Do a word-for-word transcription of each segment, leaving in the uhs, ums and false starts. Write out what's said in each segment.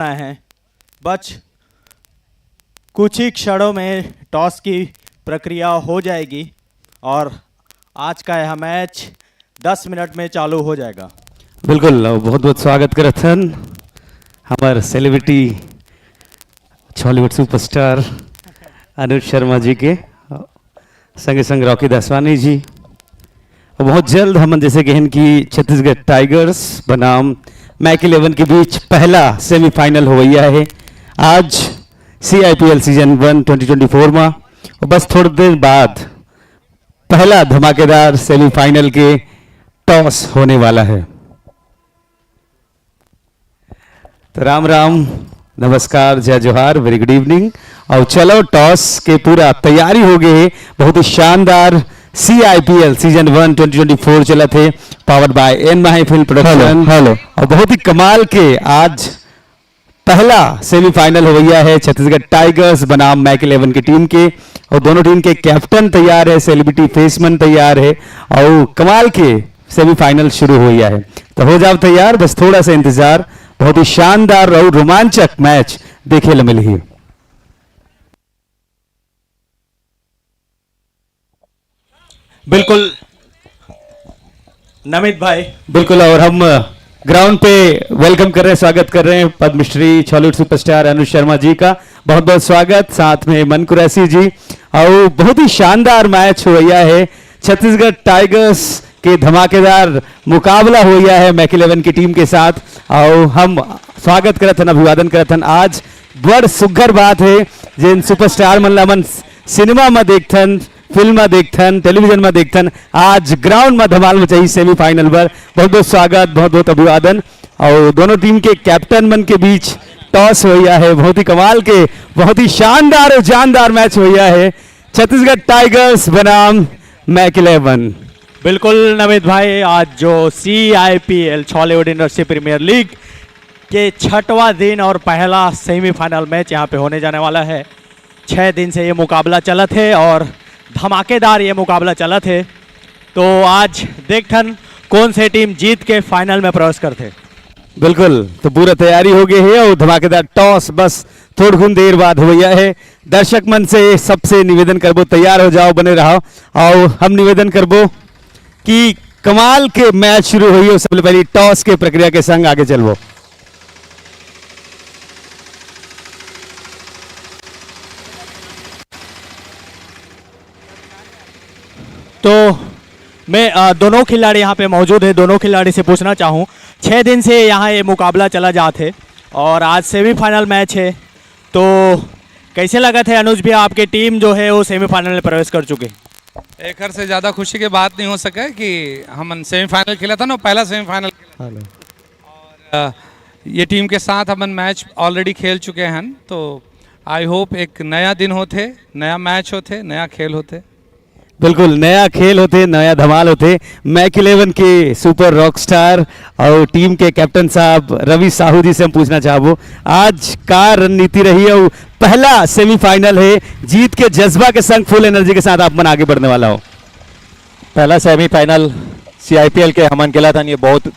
आए हैं। बस कुछ ही क्षणों में टॉस की प्रक्रिया हो जाएगी और आज का यह मैच दस मिनट में चालू हो जाएगा। बिल्कुल, बहुत बहुत स्वागत करत हन हमर सेलिब्रिटी छॉलीवुड सुपरस्टार अनुज शर्मा जी के, संगे संग रॉकी दसवानी जी। और बहुत जल्द हमन जैसे कहन कि छत्तीसगढ़ टाइगर्स बनाम मैक इलेवन के बीच पहला सेमीफाइनल होवैया है आज C I P L season one twenty twenty four में। और बस थोड़ी देर बाद पहला धमाकेदार सेमीफाइनल के टॉस होने वाला है। तो राम राम, नमस्कार, जय जोहार, वेरी गुड इवनिंग। और चलो, टॉस के पूरा तैयारी हो गई है। बहुत ही शानदार C I P L season one twenty twenty four चलत है, powered by N Mahi film production. Hello. और बहुत ही कमाल के आज पहला सेमीफाइनल होवैया है छत्तीसगढ़ टाइगर्स बनाम मैक इलेवन की टीम के। और दोनों टीम के कैप्टन तैयार है, सेलिब्रिटी फेसमैन तैयार है और कमाल के सेमीफाइनल शुरू होवैया है। तो हो जाओ तैयार, बस थोड़ा सा इंतजार। बहुत ही शानदार और रोमांचक मैच देखे ल मिलही। बिल्कुल नमित भाई। बिल्कुल, और हम ग्राउंड पे वेलकम कर रहे हैं, स्वागत कर रहे हैं पद्मश्री छॉलीवुड सुपरस्टार अनुज शर्मा जी का। बहुत बहुत स्वागत, साथ में मन कुरैशी जी। और बहुत ही शानदार मैच होवैया है छत्तीसगढ़ टाइगर्स के धमाकेदार मुकाबला होवैया है मैक इलेवन की टीम के साथ। और हम स्वागत करत हन, अभिवादन करत हन। आज बड़ सुग्घर बात है, जिन सुपरस्टार मन ला हमन सिनेमा में देखथन, फिल्म में देखथन, टेलीविजन में देखथन, आज ग्राउंड में धमाल मचाही सेमीफाइनल पर। बहुत बहुत स्वागत, बहुत बहुत अभिवादन। और दोनों टीम के कैप्टन मन के बीच टॉस होवैया है, बहुत ही कमाल के, बहुत ही शानदार और जानदार मैच होवैया है छत्तीसगढ़ टाइगर्स बनाम मैक इलेवन। बिल्कुल नमित भाई, आज जो C I P L Chhollywood industry premier league के छठवां दिन और पहला सेमीफाइनल मैच यहाँ पे होने जाने वाला है। छः दिन से ये मुकाबला चलत है और धमाकेदार ये मुकाबला चलत है। तो आज देखथन कौन से टीम जीत के फाइनल में प्रवेश करथे। बिल्कुल, तो पूरा तैयारी हो गई है और धमाकेदार टॉस बस थोड़कुन देर बाद होवैया है। दर्शक मन से सबसे निवेदन करबो, तैयार हो जाओ, बने रहो। और हम निवेदन करबो कि कमाल के मैच शुरू होही, सबले पहली टॉस के प्रक्रिया के संग आगे चलबो। तो मैं, अ, दोनों खिलाड़ी यहाँ पे मौजूद है, दोनों खिलाड़ी से पूछना चाहूँ, छः दिन से यहाँ ये मुकाबला चला जात है और आज सेमीफाइनल मैच है, तो कैसे लगत है अनुज भी, आपके टीम जो है वो सेमीफाइनल में प्रवेश कर चुके? एकर से ज़्यादा खुशी के बात नहीं हो सके कि हमन सेमीफाइनल खेलत हन और पहला सेमीफाइनल खेलत हन। हेलो। और, अ, ये टीम के साथ हमन मैच ऑलरेडी खेल चुके हैं, तो आई होप एक नया दिन होथे, नया मैच होथे, नया खेल होथे। बिल्कुल, नया खेल होथे, नया धमाल होथे। मैक इलेवन के सुपर रॉक स्टार और टीम के कैप्टन साहब रवि साहू जी से हम पूछना चाहबो, आज का रणनीति रही और पहला सेमीफाइनल है, जीत के जज्बा के संग फुल एनर्जी के साथ आप मन आगे बढ़ने वाला हो? पहला सेमीफाइनल सी आई पी एल के हमन खेलत हन, ये बहुत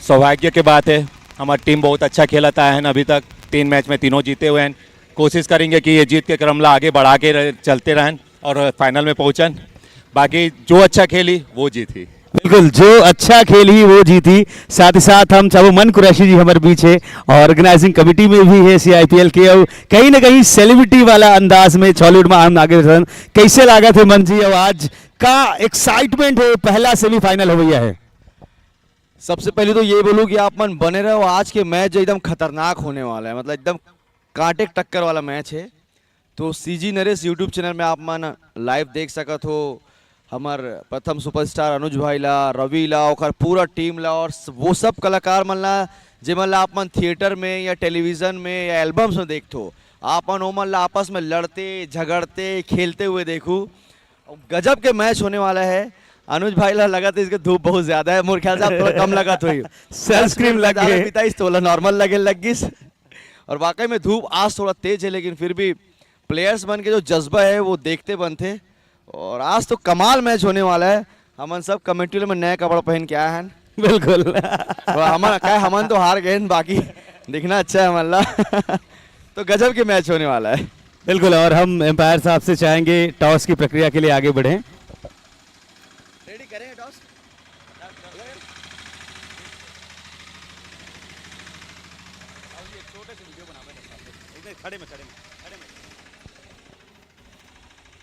सौभाग्य के बात है। हमारी टीम बहुत अच्छा खेलत आए हैं अभी तक, तीन मैच में तीनों जीते हुए हैं। कोशिश करेंगे कि ये जीत के क्रम ला आगे बढ़ा के रह, चलते रहें और फाइनल में पहुँचन। बाकी जो अच्छा खेली वो जीती। बिल्कुल, जो अच्छा खेली वो जीती। साथ ही साथ हम चाहबो मन कुरैशी जी हमारे बीच है, ऑर्गेनाइजिंग कमेटी में भी है सी आई पी एल के, और कहीं ना कहीं सेलिब्रिटी वाला अंदाज में छॉलीवुड में हम आगे रहन। कैसे लागत है मन जी, और आज का एक्साइटमेंट है, पहला सेमीफाइनल होवैया है? सबसे पहले तो ये बोलूँ कि आप मन बने रहो, आज के मैच एकदम खतरनाक होने वाला है, मतलब एकदम कांटे टक्कर वाला मैच है। तो सी जी नरेश यूट्यूब चैनल में आप मन लाइव देख सकत हो हमर प्रथम सुपरस्टार अनुज भाई ला, रवि ला, ओकर पूरा टीम ला और स-, वो सब कलाकार मन ला, जेमन ला आप मन थिएटर में या टेलीविजन में या एल्बम्स में देखथो, आप मन ओमन ला आपस में लड़ते, झगड़ते, खेलते हुए देखू। गजब के मैच होने वाला है। अनुज भाई ला लगत है इसके धूप बहुत ज्यादा है, मोर ख्याल से आप थोड़ा कम लगत होही। सनस्क्रीन लग गे। बिताइस तो ओला नॉर्मल लगे लग गिस। और वाकई में धूप आज थोड़ा तेज है, लेकिन फिर भी प्लेयर्स मन के जो जज्बा है वो देखते बनथे। और आज तो कमाल मैच होने वाला है। हमन सब कमेटी में नए कपड़ा पहन के आए हैं। बिल्कुल। तो हमन, काय हमन तो हार गए हैं, बाकी दिखना अच्छा है हमारा। तो गजब के मैच होने वाला है। बिल्कुल, और हम एम्पायर साहब से चाहेंगे टॉस की प्रक्रिया के लिए आगे बढ़ें। रेडी करें टॉस। खड़े में, खड़े में, खड़े में।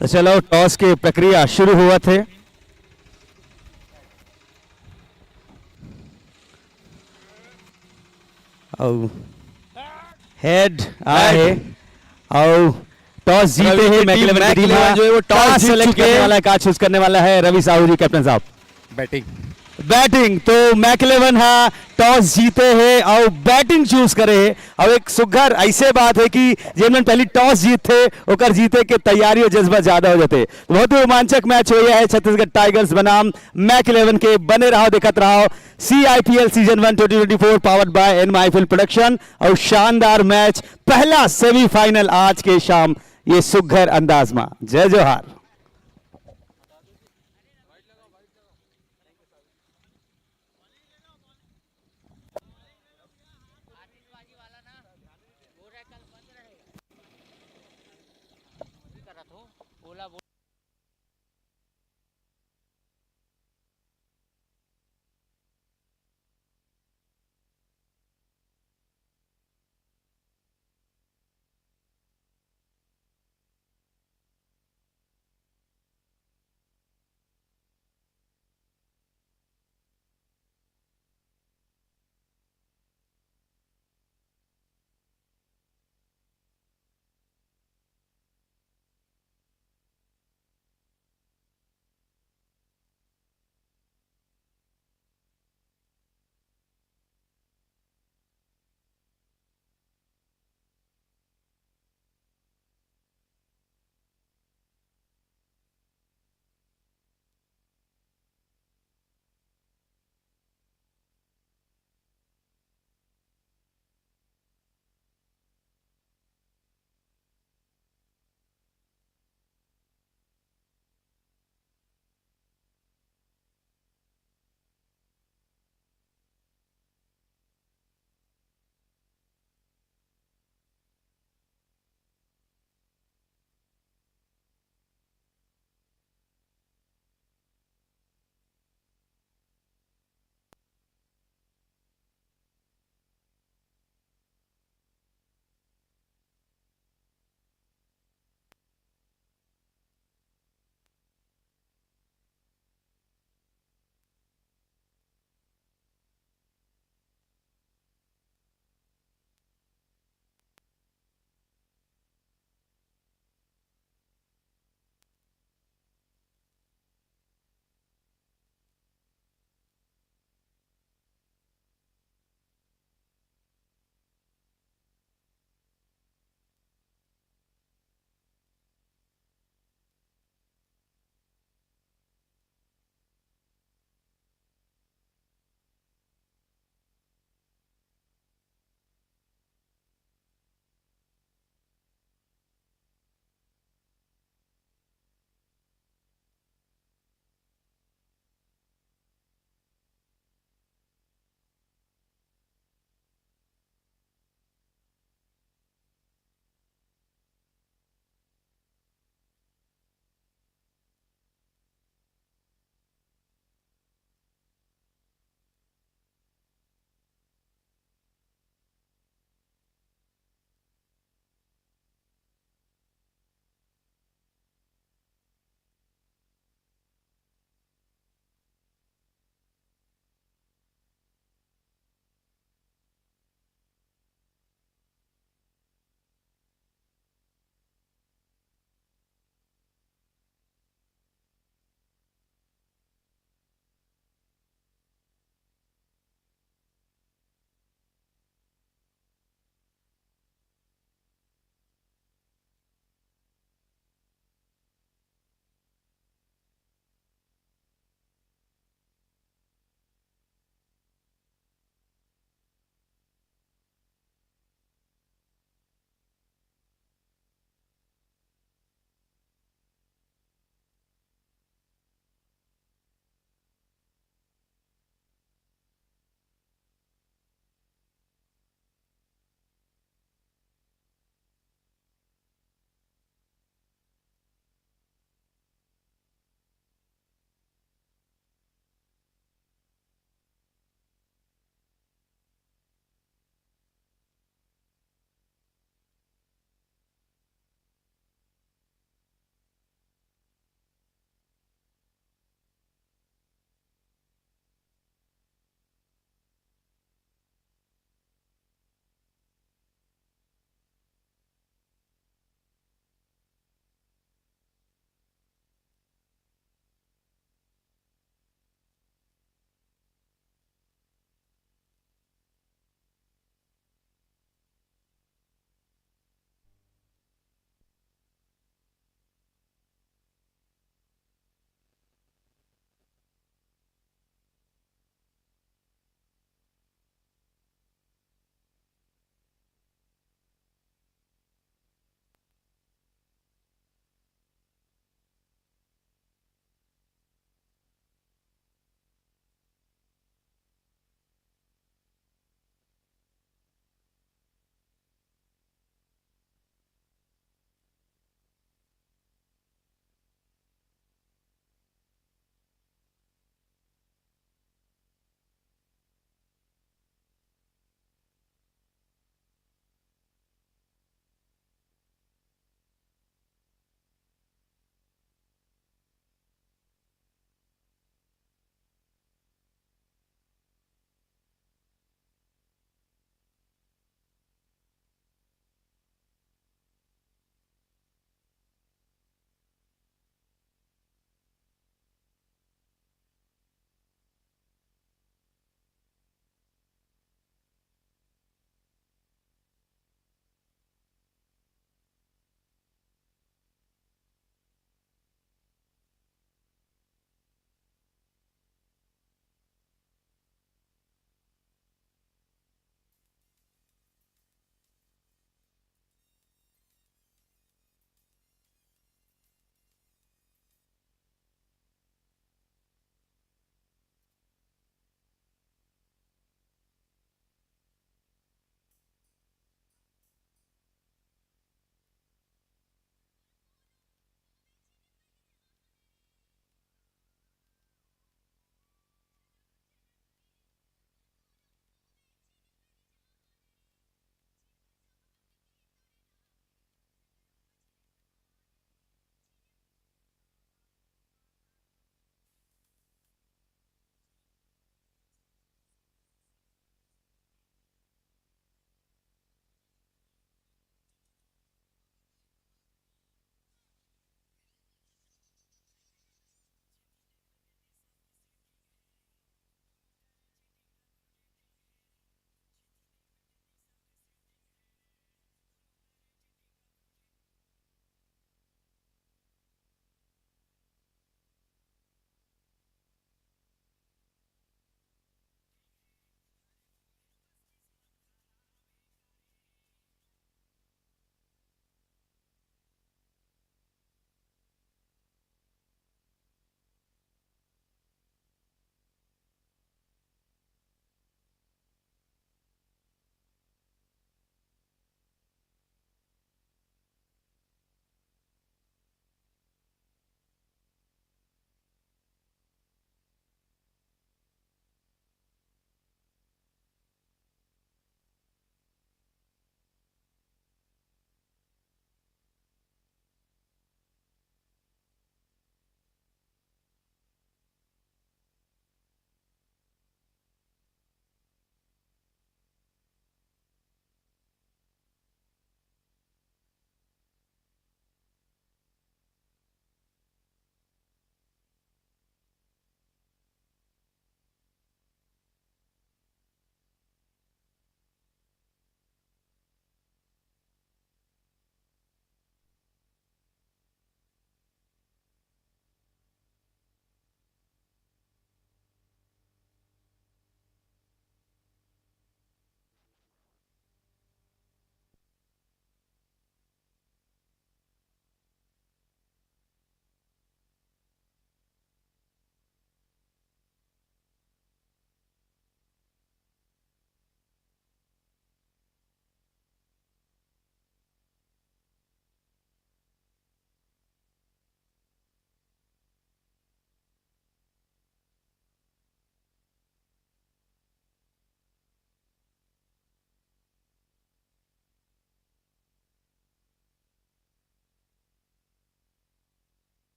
तो चलो, टॉस के प्रक्रिया शुरू हुआ थे। अउ हेड आए हे। अउ टॉस जीते हैं मैकलेवन की टीम। जो है वो टॉस सेलेक्ट करने वाला है, कहाँ चूज करने वाला है रवि साहू जी, कैप्टन साहब? बैटिंग। बैटिंग। तो मैकलेवन हा टॉस जीते हे अउ बैटिंग चूज करे हे। अउ एक सुघर ऐसे बात है कि जेमन पहली टॉस जीत थे, ओकर जीते के तैयारी और जज्बा ज्यादा हो जाते। तो बहुत ही रोमांचक मैच हो गया है छत्तीसगढ़ टाइगर्स बनाम मैकलेवन के। बने रहो, देखत रहो C I P L season one twenty twenty four, powered by N M I Film Production। और शानदार मैच, पहला सेमीफाइनल आज के शाम ये सुघर अंदाज मा। जय जोहार।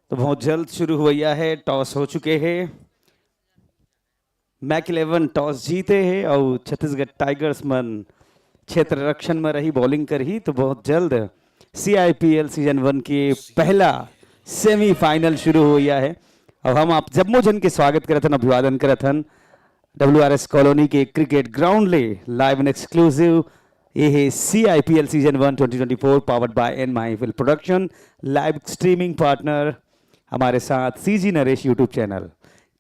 तो बहुत जल्द शुरू होवइया हे, टॉस हो चुके हे। मैक इलेवन टॉस जीते हे अउ छत्तीसगढ़ टाइगर्स मन क्षेत्र रक्षण में रही, बॉलिंग करही। तो बहुत जल्द सीआईपीएल सीजन वन के पहला सेमीफाइनल शुरू होवइया हे। अब हम आप जम्मो झन के स्वागत करत हन, अभिवादन करत हन डब्ल्यूआरएस कॉलोनी के क्रिकेट ग्राउंड ले, लाइव एंड एक्सक्लूसिव। ये है CIPL season one twenty twenty four, powered by N my film production. Live streaming partner हमारे साथ CG Naresh YouTube channel.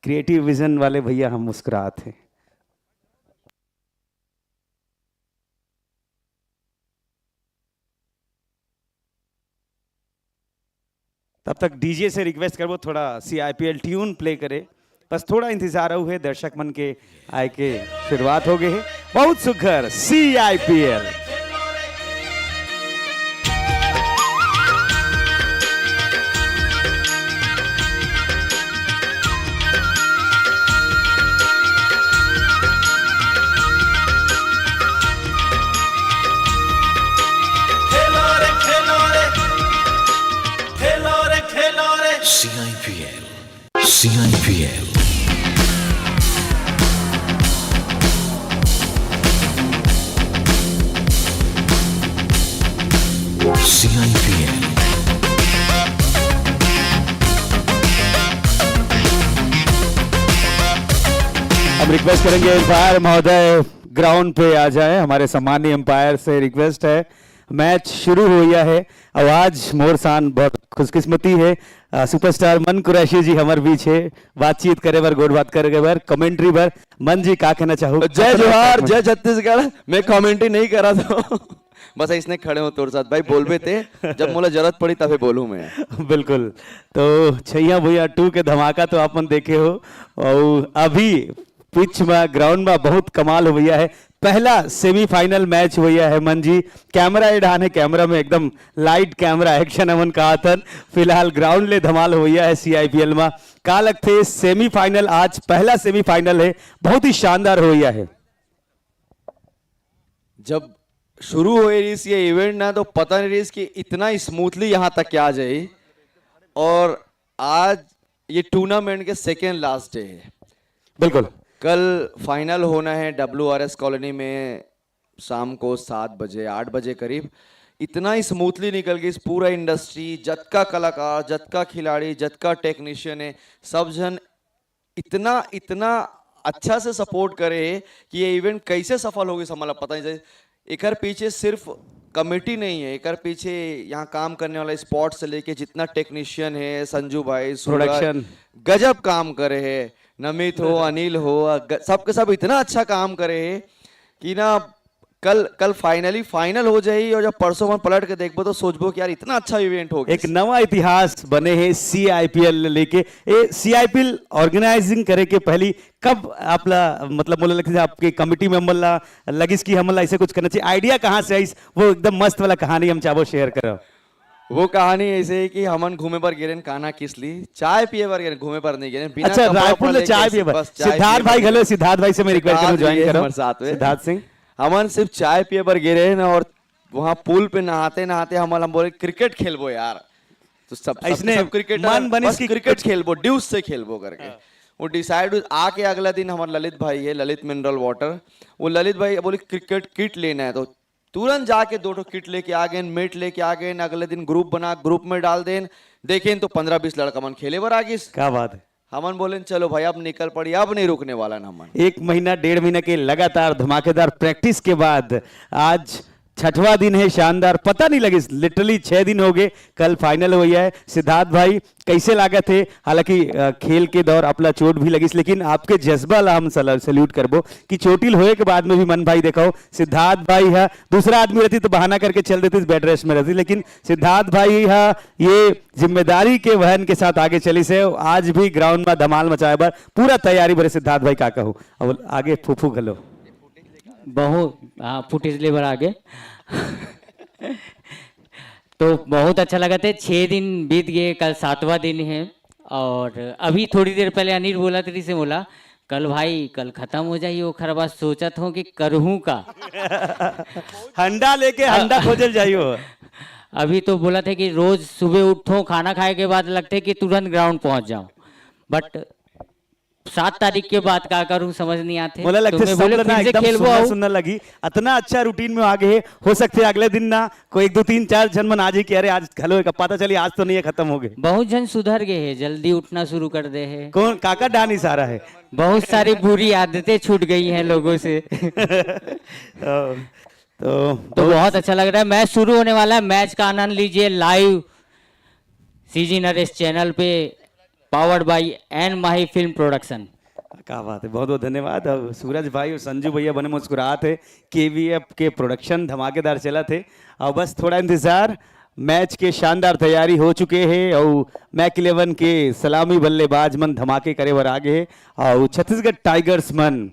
Creative vision वाले भैया, हम मुस्कुरात हैं। तब तक डीजे से रिक्वेस्ट करबो, थोड़ा सीआईपीएल ट्यून प्ले करे। बस थोड़ा इंतजार अउ हे, दर्शक मन के आए के शुरुआत हो गए हे। बहुत सुघर सीआईपीएल। खेलो रे, खेलो रे, खेलो रे, खेलो रे। सीआईपीएल, सीआईपीएल। सीआईपीएल। हम रिक्वेस्ट करेंगे एम्पायर महोदय ग्राउंड पे आ जाएं। हमारे सम्माननीय एम्पायर से रिक्वेस्ट है, मैच शुरू होवइया हे। अउ आज मोर सान बहुत खुशकिस्मती हे, अ, सुपरस्टार मन कुरैशी जी हमर बीच हे, बातचीत करे बर, गोठ बात करे बर, कमेंट्री बर। मन जी, का कहना चाहू? जय जोहार, जय छत्तीसगढ़। मैं कमेंट्री नहीं करा था। बस इसने खड़े हो तोर साथ भाई, बोलबे ते, जब मोला जरूरत पड़ी तबे बोलूं मैं। बिल्कुल। तो छैया भुइयां टू के धमाका तो आप मन देखे हो, अउ अभी पिच में, ग्राउंड में बहुत कमाल होवइया हे। पहला सेमीफाइनल मैच होवइया हे मन जी। कैमरा ए डाहन हे, कैमरा में एकदम लाइट, कैमरा, एक्शन हमन कहाथन। फिलहाल ग्राउंड ले धमाल होवइया हे सीआईपीएल में। का लगथे सेमीफाइनल, आज पहला सेमीफाइनल हे, बहुत ही शानदार होवइया हे। जब शुरू होए रहिस ये इवेंट ना, तो पता नहीं रहिस कि इतना स्मूथली यहाँ तक के आ जाए। और आज ये टूर्नामेंट के सेकेंड लास्ट डे है। बिल्कुल। कल फाइनल होना है डब्ल्यूआरएस कॉलोनी में शाम को सात बजे, आठ बजे करीब। इतना स्मूथली निकल गई इस पूरा इंडस्ट्री, जतका कलाकार, जतका खिलाड़ी, जतका टेक्नीशियन है, सब जन इतना, इतना अच्छा से सपोर्ट करे हे कि ये इवेंट कैसे सफल होगी, हमला पता नहीं चले। एकर पीछे सिर्फ कमेटी नहीं है, एकर पीछे यहाँ काम करने वाला स्पॉट से लेके जितना टेक्नीशियन है, संजू भाई, सूरज, प्रोडक्शन। गजब काम करे हे। नमित हो, अनिल हो, ग-, सबके सब इतना अच्छा काम करे हे कि ना कल, कल फाइनली फाइनल हो जाही और जब परसों अपन पलट के देखबो तो सोचबो कि यार इतना अच्छा इवेंट हो गया। एक नवा इतिहास बने हे सीआईपीएल लेके। ए सीआईपीएल ऑर्गेनाइजिंग करे के पहली कब आपला, मतलब, मोला लगथे आपके कमेटी मेंबर ला लगिस कि हमन ला ऐसे कुछ करना चाहिए, आइडिया कहाँ से आइस? वो एकदम मस्त वाला कहानी हम चाहबो शेयर करो। वो कहानी ऐसे है कि हमन घूमे बर गे रहेन कान्हा किसली, चाय पिए बर गे रहेन, घूमे बर नहीं गे रहेन, बिना अच्छा, कपड़ा रायपुर उपड़ा ले लेके चाय ऐसे पिए बर। बस चाय सिद्धार्थ पिए भाई बर। घलो, सिद्धार्थ भाई से मैं रिक्वेस्ट करूँ, सिद्धार्थ ज्वाइन भी है करो। हमारे साथ में। सिद्धार्थ सिंह। हमन सिर्फ चाय पिए बर गे रहेन और वहाँ पूल पे नहाते नहाते हमन, हम बोले, "क्रिकेट खेलबो यार।" तो सब, सब, ऐसने सब क्रिकेटर मन बनिस बस कि क्रिकेट खेलबो, ड्यूस से खेलबो करके। हाँ। वो डिसाइड आके अगला दिन हमारे ललित भाई है, ललित मिनरल वाटर, वो ललित भाई बोले, "क्रिकेट किट लेना है।" तो तुरंत जाके दो ठो किट लेके आ गए, मिट लेके आ गए, अगले दिन ग्रुप बना, ग्रुप में डाल देन, देखें तो पन्द्रह बीस लड़का मन खेले बर आ गिस। क्या बात है। हमन बोलेन, "चलो भाई, अब निकल पड़ी, अब नहीं रुकने वाला ना हमन।" एक महीना, डेढ़ महीना के लगातार धमाकेदार प्रैक्टिस के बाद आज छठवां दिन है, शानदार, पता नहीं लगिस, लिटरली छह दिन हो गए, कल फाइनल होवइया हे। सिद्धार्थ भाई, कैसे लागत हे? हालांकि, अ, खेल के दौर आपला चोट भी लगिस, लेकिन आपके जज्बा ला हम सला-, सैल्यूट करबो कि चोटिल होए के बाद में भी मन भाई देखो, सिद्धार्थ भाई ह, दूसरा आदमी रहती तो बहाना करके चल देती, बेड रेस्ट में रहती, लेकिन सिद्धार्थ भाई ह ये जिम्मेदारी के वहन के साथ आगे चलिस हे। आज भी ग्राउंड में धमाल मचाए बर पूरा तैयारी भरे सिद्धार्थ भाई, का कहू, अब आगे फूफू घलो। बहुत, हाँ, फुटेज ले बर आगे। तो बहुत अच्छा लगत हे, छः दिन बीत गए, कल सातवां दिन है। और अभी थोड़ी देर पहले अनिल बोलत रहिस हे मोला, "कल भाई, कल खत्म हो जाही, ओखर बाद सोचत हों कि करहूँ का।" हंडा लेके हंडा खोजल जाही हो। अभी तो बोलथे कि रोज सुबह उठो, खाना खाए के बाद लगथे कि तुरंत ग्राउंड पहुंच जाओ, बट सात तारीख के बाद का करूं, समझ नहीं आथे। मोला तो लगथे मैं बोले, सब ना फिर से एकदम खेलबो सुन्ना आऊ। सुन्ना लगी। अतना अच्छा रूटीन में आ गए हे, हो सकथे अगले दिन ना कोई एक दो तीन चार झन मन आ जाए कि अरे आज घलो एक पता चली आज तो नहीं है, खत्म हो गए। बहुत झन सुधर गए हे, जल्दी उठना शुरू कर दे हे। कौन काका डान इशारा है? बहुत सारी बुरी आदतें छूट गई हैं लोगों से। तो तो बहुत अच्छा लग रहा है। मैच शुरू होने वाला है, मैच का आनंद लीजिए लाइव सीजी नरेश चैनल पे, powered by N Mahi film production. क्या बात है, बहुत बहुत धन्यवाद। अब सूरज भाई और संजू भैया बने मुस्कुरात हे। केवीएफ के प्रोडक्शन धमाकेदार चलत हे। और बस थोड़ा इंतजार, मैच के शानदार तैयारी हो चुके हे और मैक इलेवन के सलामी बल्लेबाज मन धमाके करे बर आगे हे और छत्तीसगढ़ टाइगर्स मन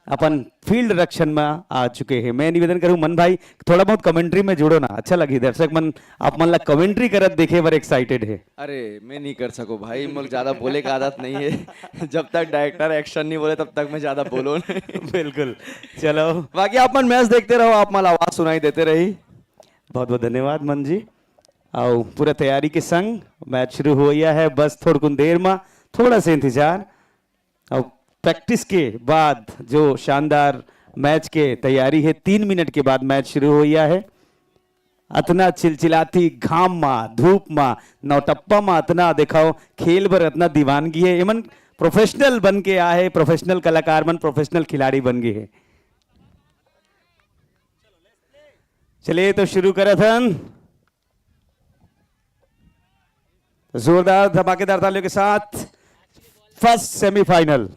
अपन फील्ड रक्षण में आ चुके हैं। मैं निवेदन करूं मन भाई, थोड़ा बहुत कमेंट्री में जुड़ो ना, अच्छा लगी, दर्शक मन आप मन ला कमेंट्री करत देखे बर एक्साइटेड है। अरे मैं नहीं कर सको भाई, मोर ज्यादा बोले का आदत नहीं है। जब तक डायरेक्टर एक्शन नहीं बोले तब तक मैं ज्यादा बोलो नहीं। बिल्कुल। चलो, बाकी आप मन मैच देखते रहो, आप मन आवाज सुनाई देते रही। बहुत बहुत धन्यवाद मन जी। आओ, पूरा तैयारी के संग मैच शुरू हो गया है, बस थोड़कुन देर में, थोड़ा सा इंतजार। और प्रैक्टिस के बाद जो शानदार मैच के तैयारी है, तीन मिनट के बाद मैच शुरू हो गया है। अतना चिलचिलाती घाम मा, धूप मा, नौटप्पा मा अतना देखाओ, खेल बर अतना दीवानगी है। एमन प्रोफेशनल बन के आए, प्रोफेशनल कलाकार मन, प्रोफेशनल खिलाड़ी बन गए हैं। चलिए तो शुरू करत हन। जोरदार धमाकेदार तालियों के साथ फर्स्ट सेमीफाइनल।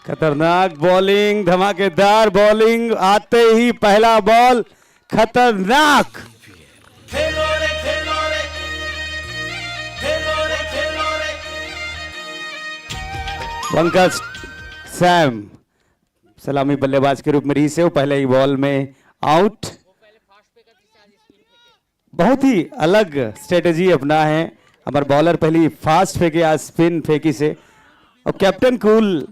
खतरनाक बॉलिंग, धमाकेदार बॉलिंग, आते ही पहला बॉल खतरनाक। पंकज सैम सलामी बल्लेबाज के रूप में रहिस हे, वो पहले ही बॉल में आउट। बहुत ही अलग स्ट्रेटेजी अपना है। हमारे बॉलर पहली फास्ट फेंके, आज स्पिन फेंकिस हे। और कैप्टन कूल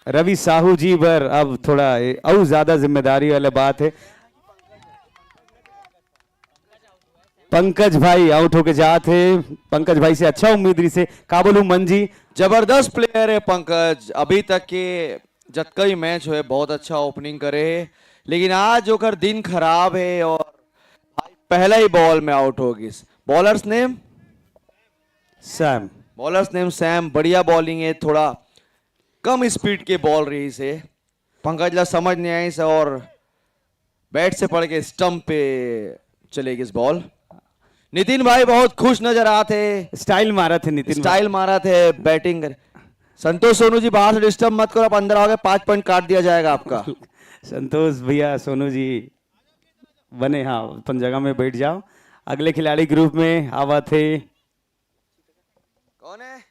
रवि साहू जी बर अब थोड़ा अउ ज्यादा जिम्मेदारी वाला बात है। पंकज भाई आउट होके जात हे। पंकज भाई से अच्छा उम्मीद रहिस हे, का बोलूं मन जी? जबरदस्त प्लेयर है पंकज, अभी तक के जतका भी मैच होए बहुत अच्छा ओपनिंग करे हे, लेकिन आज ओकर दिन खराब है और पहला ही बॉल में आउट हो गिस। बॉलर्स नेम सैम। बॉलर्स नेम सैम, बढ़िया बॉलिंग है, थोड़ा कम स्पीड के बॉल रहिस हे। पंकज ला समझ नहीं आइस और बैट से पड़ के स्टंप पे चले गिस बॉल। नितिन भाई बहुत खुश नजर आत हे। स्टाइल मारत हे नितिन भाई। स्टाइल मारत हे, बैटिंग कर। संतोष सोनू जी बाहर से डिस्टर्ब मत करो, आप अंदर आओगे पाँच पॉइंट काट दिया जाएगा आपका। संतोष भैया, सोनू जी बने, हाँ, अपन जगह में बैठ जाओ। अगले खिलाड़ी ग्रुप में आवत हे। कौन है?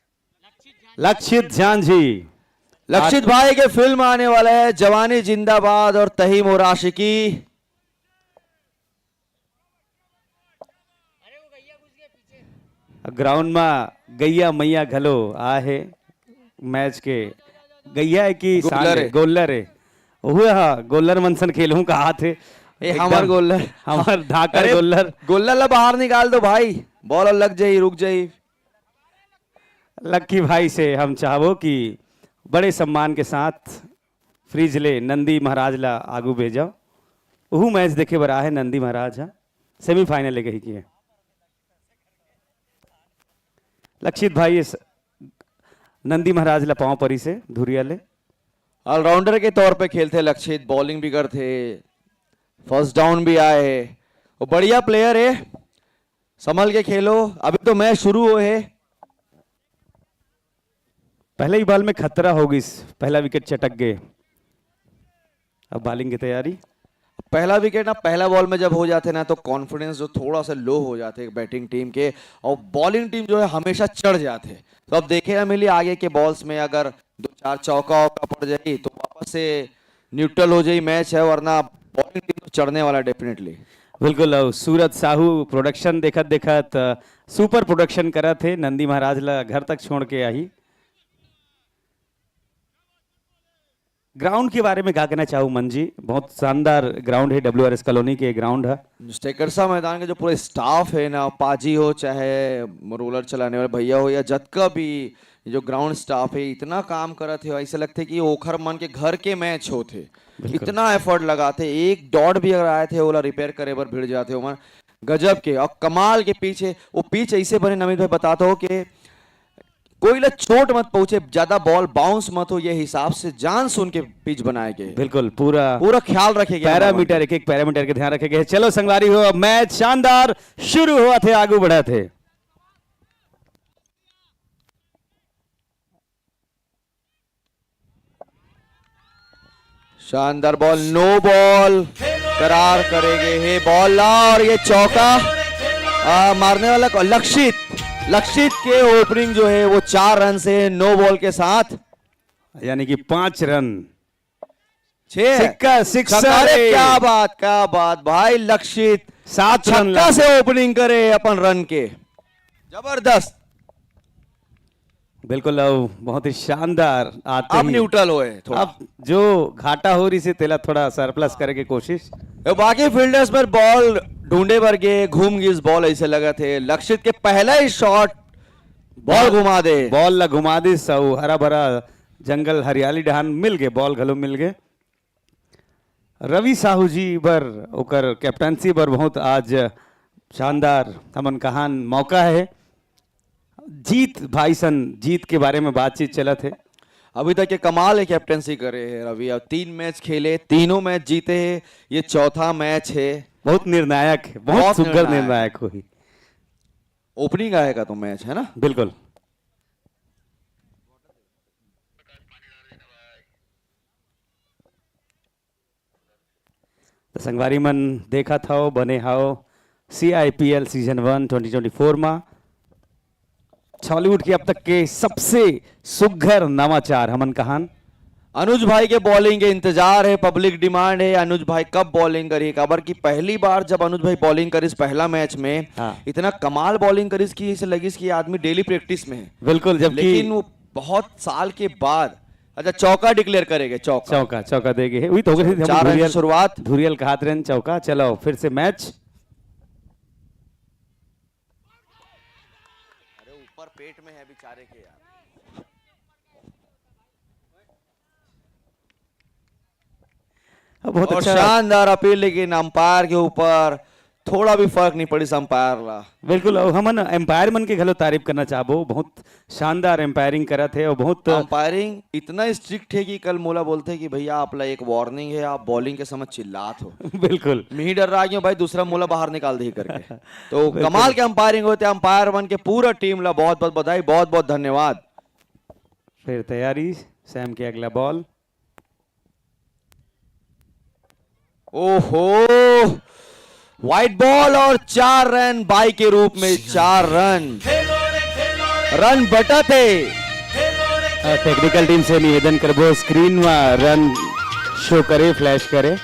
लक्षित झांझी। लक्षित भाई के फिल्म आने वाला है जवानी जिंदाबाद और तही मोर आशिकी। ग्राउंड में गैया मैया घलो आए हे मैच के। गैया है कि सांड गोल्लर है? है। गोल्लर है। ओहू हा गोल्लर मन सन खेलहूं कहात हे। ए, एकदम हमर गोल्लर। हमर धाकर अरे, गोल्लर। गोल्लर ला बाहर निकाल दो भाई, बॉल लग जाई, रुक जाई। लक्की भाई से हम चाहबो कि बड़े सम्मान के साथ फ्रिज ले नंदी महाराज ला आगू भेजो। ओहू मैच देखे बर आहे नंदी महाराज हा, सेमीफाइनल ले गई किए। लक्षित भाई इस नंदी महाराज ला पांव परी से धुरिया ले। ऑलराउंडर के तौर पे खेलथे लक्षित, बॉलिंग भी करथे, फर्स्ट डाउन भी आए हे, वो बढ़िया प्लेयर है। संभल के खेलो, अभी तो मैच शुरू होए हे। पहले ही बॉल में खतरा हो गिस, पहला विकेट चटक गए। अब बॉलिंग की तैयारी। पहला विकेट ना, पहला बॉल में जब हो जाते ना तो कॉन्फिडेंस जो थोड़ा सा लो हो जाते बैटिंग टीम के, और बॉलिंग टीम जो है हमेशा चढ़ जाते। तो अब देखे ना मिली आगे के बॉल्स में अगर दो चार चौका वौका पड़ जाए तो वापस से न्यूट्रल हो जाए मैच है, वरना बॉलिंग टीम तो चढ़ने वाला डेफिनेटली। बिल्कुल, अउ सूरज साहू प्रोडक्शन देखत देखत, अ, सुपर प्रोडक्शन करत हे, नंदी महाराज ला घर तक छोड़ के आही। ग्राउंड के बारे में का कहना चाहू मन जी? बहुत शानदार ग्राउंड है, डब्ल्यूआरएस कॉलोनी के ग्राउंड है। स्टेकरसा मैदान का जो पूरा स्टाफ है ना, पाजी हो चाहे रोलर चलाने वाले भैया हो या जतका भी जो ग्राउंड स्टाफ है, इतना काम करत है, ऐसे लगते कि ओखर मन के घर के मैच होते, इतना एफर्ट लगाते। एक डॉट भी अगर आए थे, ओला रिपेयर करे बर भिड़ जाते हो मन। गजब के और कमाल के पिच है। वो पिच ऐसे बने, नमित भाई बताता हो कि कोई ला चोट मत पहुंचे, ज्यादा बॉल बाउंस मत हो, ये हिसाब से जान सुन के पिच बनाए गए। बिल्कुल, पूरा पूरा ख्याल रखे गए पैरामीटर, एक एक पैरामीटर के ध्यान रखे गए। चलो संगवारी हो, अब मैच शानदार शुरू हुआ थे, आगू बढ़ा थे। शानदार बॉल, नो बॉल करार करे गए हे बॉल ला, और ये चौका, आ, मारने वाला को-, लक्षित, लक्षित के ओपनिंग जो है वो चार रन से, नो बॉल के साथ। यानी कि पांच रन। छह। सिक्का, सिक्सर। अरे क्या बात, क्या बात भाई, लक्षित सात रन छक्का से ओपनिंग करे अपन रन के, जबरदस्त। बिल्कुल, अब बहुत ही शानदार आते अब ही न्यूट्रल होए थोड़ा। अब जो घाटा हो रही से तेला थोड़ा सरप्लस करे के कोशिश। ये बाकी फील्डर्स पर बॉल ढूंढे बर गे, घूम गिस बॉल, ऐसे लगत हे लक्षित के पहला ही शॉट बॉल घुमा दे। बॉल ला घुमा दिस अउ हरा भरा जंगल हरियाली डहान मिल गे, बॉल घलो मिल गे। रवि साहू जी बर, ओकर कैप्टनसी बर बहुत आज शानदार हमन कहान मौका है। जीत भाई सन, जीत के बारे में बातचीत चलत है। अभी तक ये कमाल है, कैप्टनसी करे है रवि, अब तीन मैच खेले, तीनों मैच जीते हैं, ये चौथा मैच है। बहुत निर्णायक है, बहुत बहुत सुघर निर्णायक। निर्णायक होही। ओपनिंग आएगा तो मैच है ना। बिल्कुल। तो संगवारी मन देखत हव, बने हव सीआईपीएल सीजन वन ट्वेंटी ट्वेंटी फोर मा छॉलीवुड के अब तक के सबसे सुघर नवाचार हमन कहान। अनुज भाई के बॉलिंग के इंतजार है, पब्लिक डिमांड है, अनुज भाई कब बॉलिंग करिए, काबर कि पहली बार जब अनुज भाई बॉलिंग करिस पहला मैच में, हाँ। इतना कमाल बॉलिंग करिस कि इसे लगिस कि ये आदमी डेली प्रैक्टिस में है। बिल्कुल, जबकि लेकिन वो बहुत साल के बाद, अच्छा, चौका डिक्लेयर करेंगे, चौका। चौका, चौका दे गए। वही तो हो गई थी, हम चार रन की धुरियल, शुरुआत। धुरियल कहात रहे चौका। चलो, फिर से मैच। अरे, ऊपर पेट में है बेचारे के यार। बहुत और अच्छा। शानदार अपील, लेकिन अंपायर के ऊपर थोड़ा भी फर्क नहीं पड़िस अंपायर ला। बिल्कुल, अउ हमन अंपायर मन के घलो तारीफ करना चाहबो, बहुत शानदार अंपायरिंग करत हे अउ बहुत अंपायरिंग इतना स्ट्रिक्ट है कि कल मोला बोलते कि भैया, आप ला एक वार्निंग है, आप बॉलिंग के समय चिल्लात हो। बिल्कुल। मैं ही डर्रा गया हूँ भाई, दूसरा मोला बाहर निकाल दे करके। तो बिल्कुल। कमाल के अंपायरिंग होते, अंपायर मन के पूरा टीम ला बहुत बहुत बधाई, बहुत बहुत धन्यवाद। फिर तैयारी, सैम के अगला बॉल। ओहो, वाइड बॉल और चार रन, बाई के रूप में चार रन, रन बटत हे। हाँ, टेक्निकल टीम से निवेदन करबो, स्क्रीन में रन शो करे, फ्लैश करे।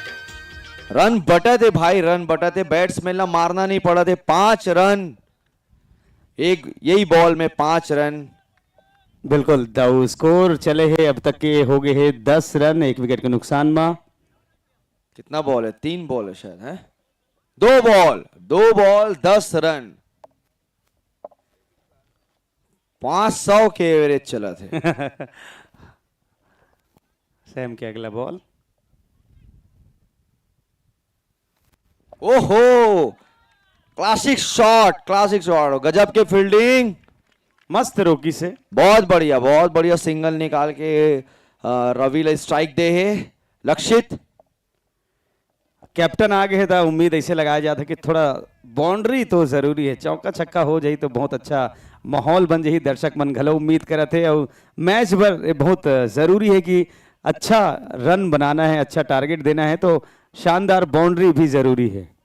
रन बटत हे भाई, रन बटत हे, बैट्समैन ला मारना नहीं पड़त हे, पांच रन एक यही बॉल में पांच रन। बिल्कुल, दाऊ, स्कोर चले हे, अब तक के हो गए हे दस रन, एक विकेट के नुकसान मा। कितना बॉल है? तीन बॉल है शायद, है? दो बॉल, दो बॉल, दस रन, पांच सौ के एवरेज चलत हे। सैम के अगला बॉल। ओहो, क्लासिक शॉट, क्लासिक शॉट, गजब के फील्डिंग। मस्त रोकी से। बहुत बढ़िया, बहुत बढ़िया सिंगल निकाल के, अ, रवि ला स्ट्राइक दे हे लक्षित। कैप्टन आ गए हे, त उम्मीद ऐसे लगाया जाता कि थोड़ा बाउंड्री तो जरूरी है, चौका छक्का हो जाही तो बहुत अच्छा माहौल बन जाही, दर्शक मन घलो उम्मीद करत हे। और मैच बर ये बहुत जरूरी है कि अच्छा रन बनाना है, अच्छा टारगेट देना है, तो शानदार बाउंड्री भी जरूरी है।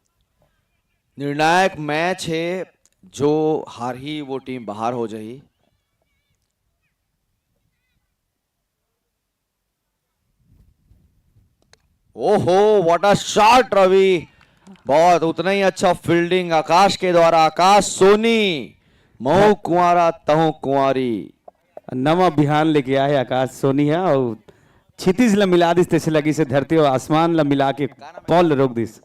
निर्णायक मैच है, जो हारही वो टीम बाहर हो जाही। ओहो, what a shot रवि। बहुत, उतना ही अच्छा फील्डिंग आकाश के द्वारा। आकाश सोनी, महू कुंवारा तहू कुंवारी। नवा बिहान लेके आए आकाश सोनी है और क्षितिज ला मिला दिस, तैसे लगी से धरती और आसमान ला मिला के बॉल रोक दिस।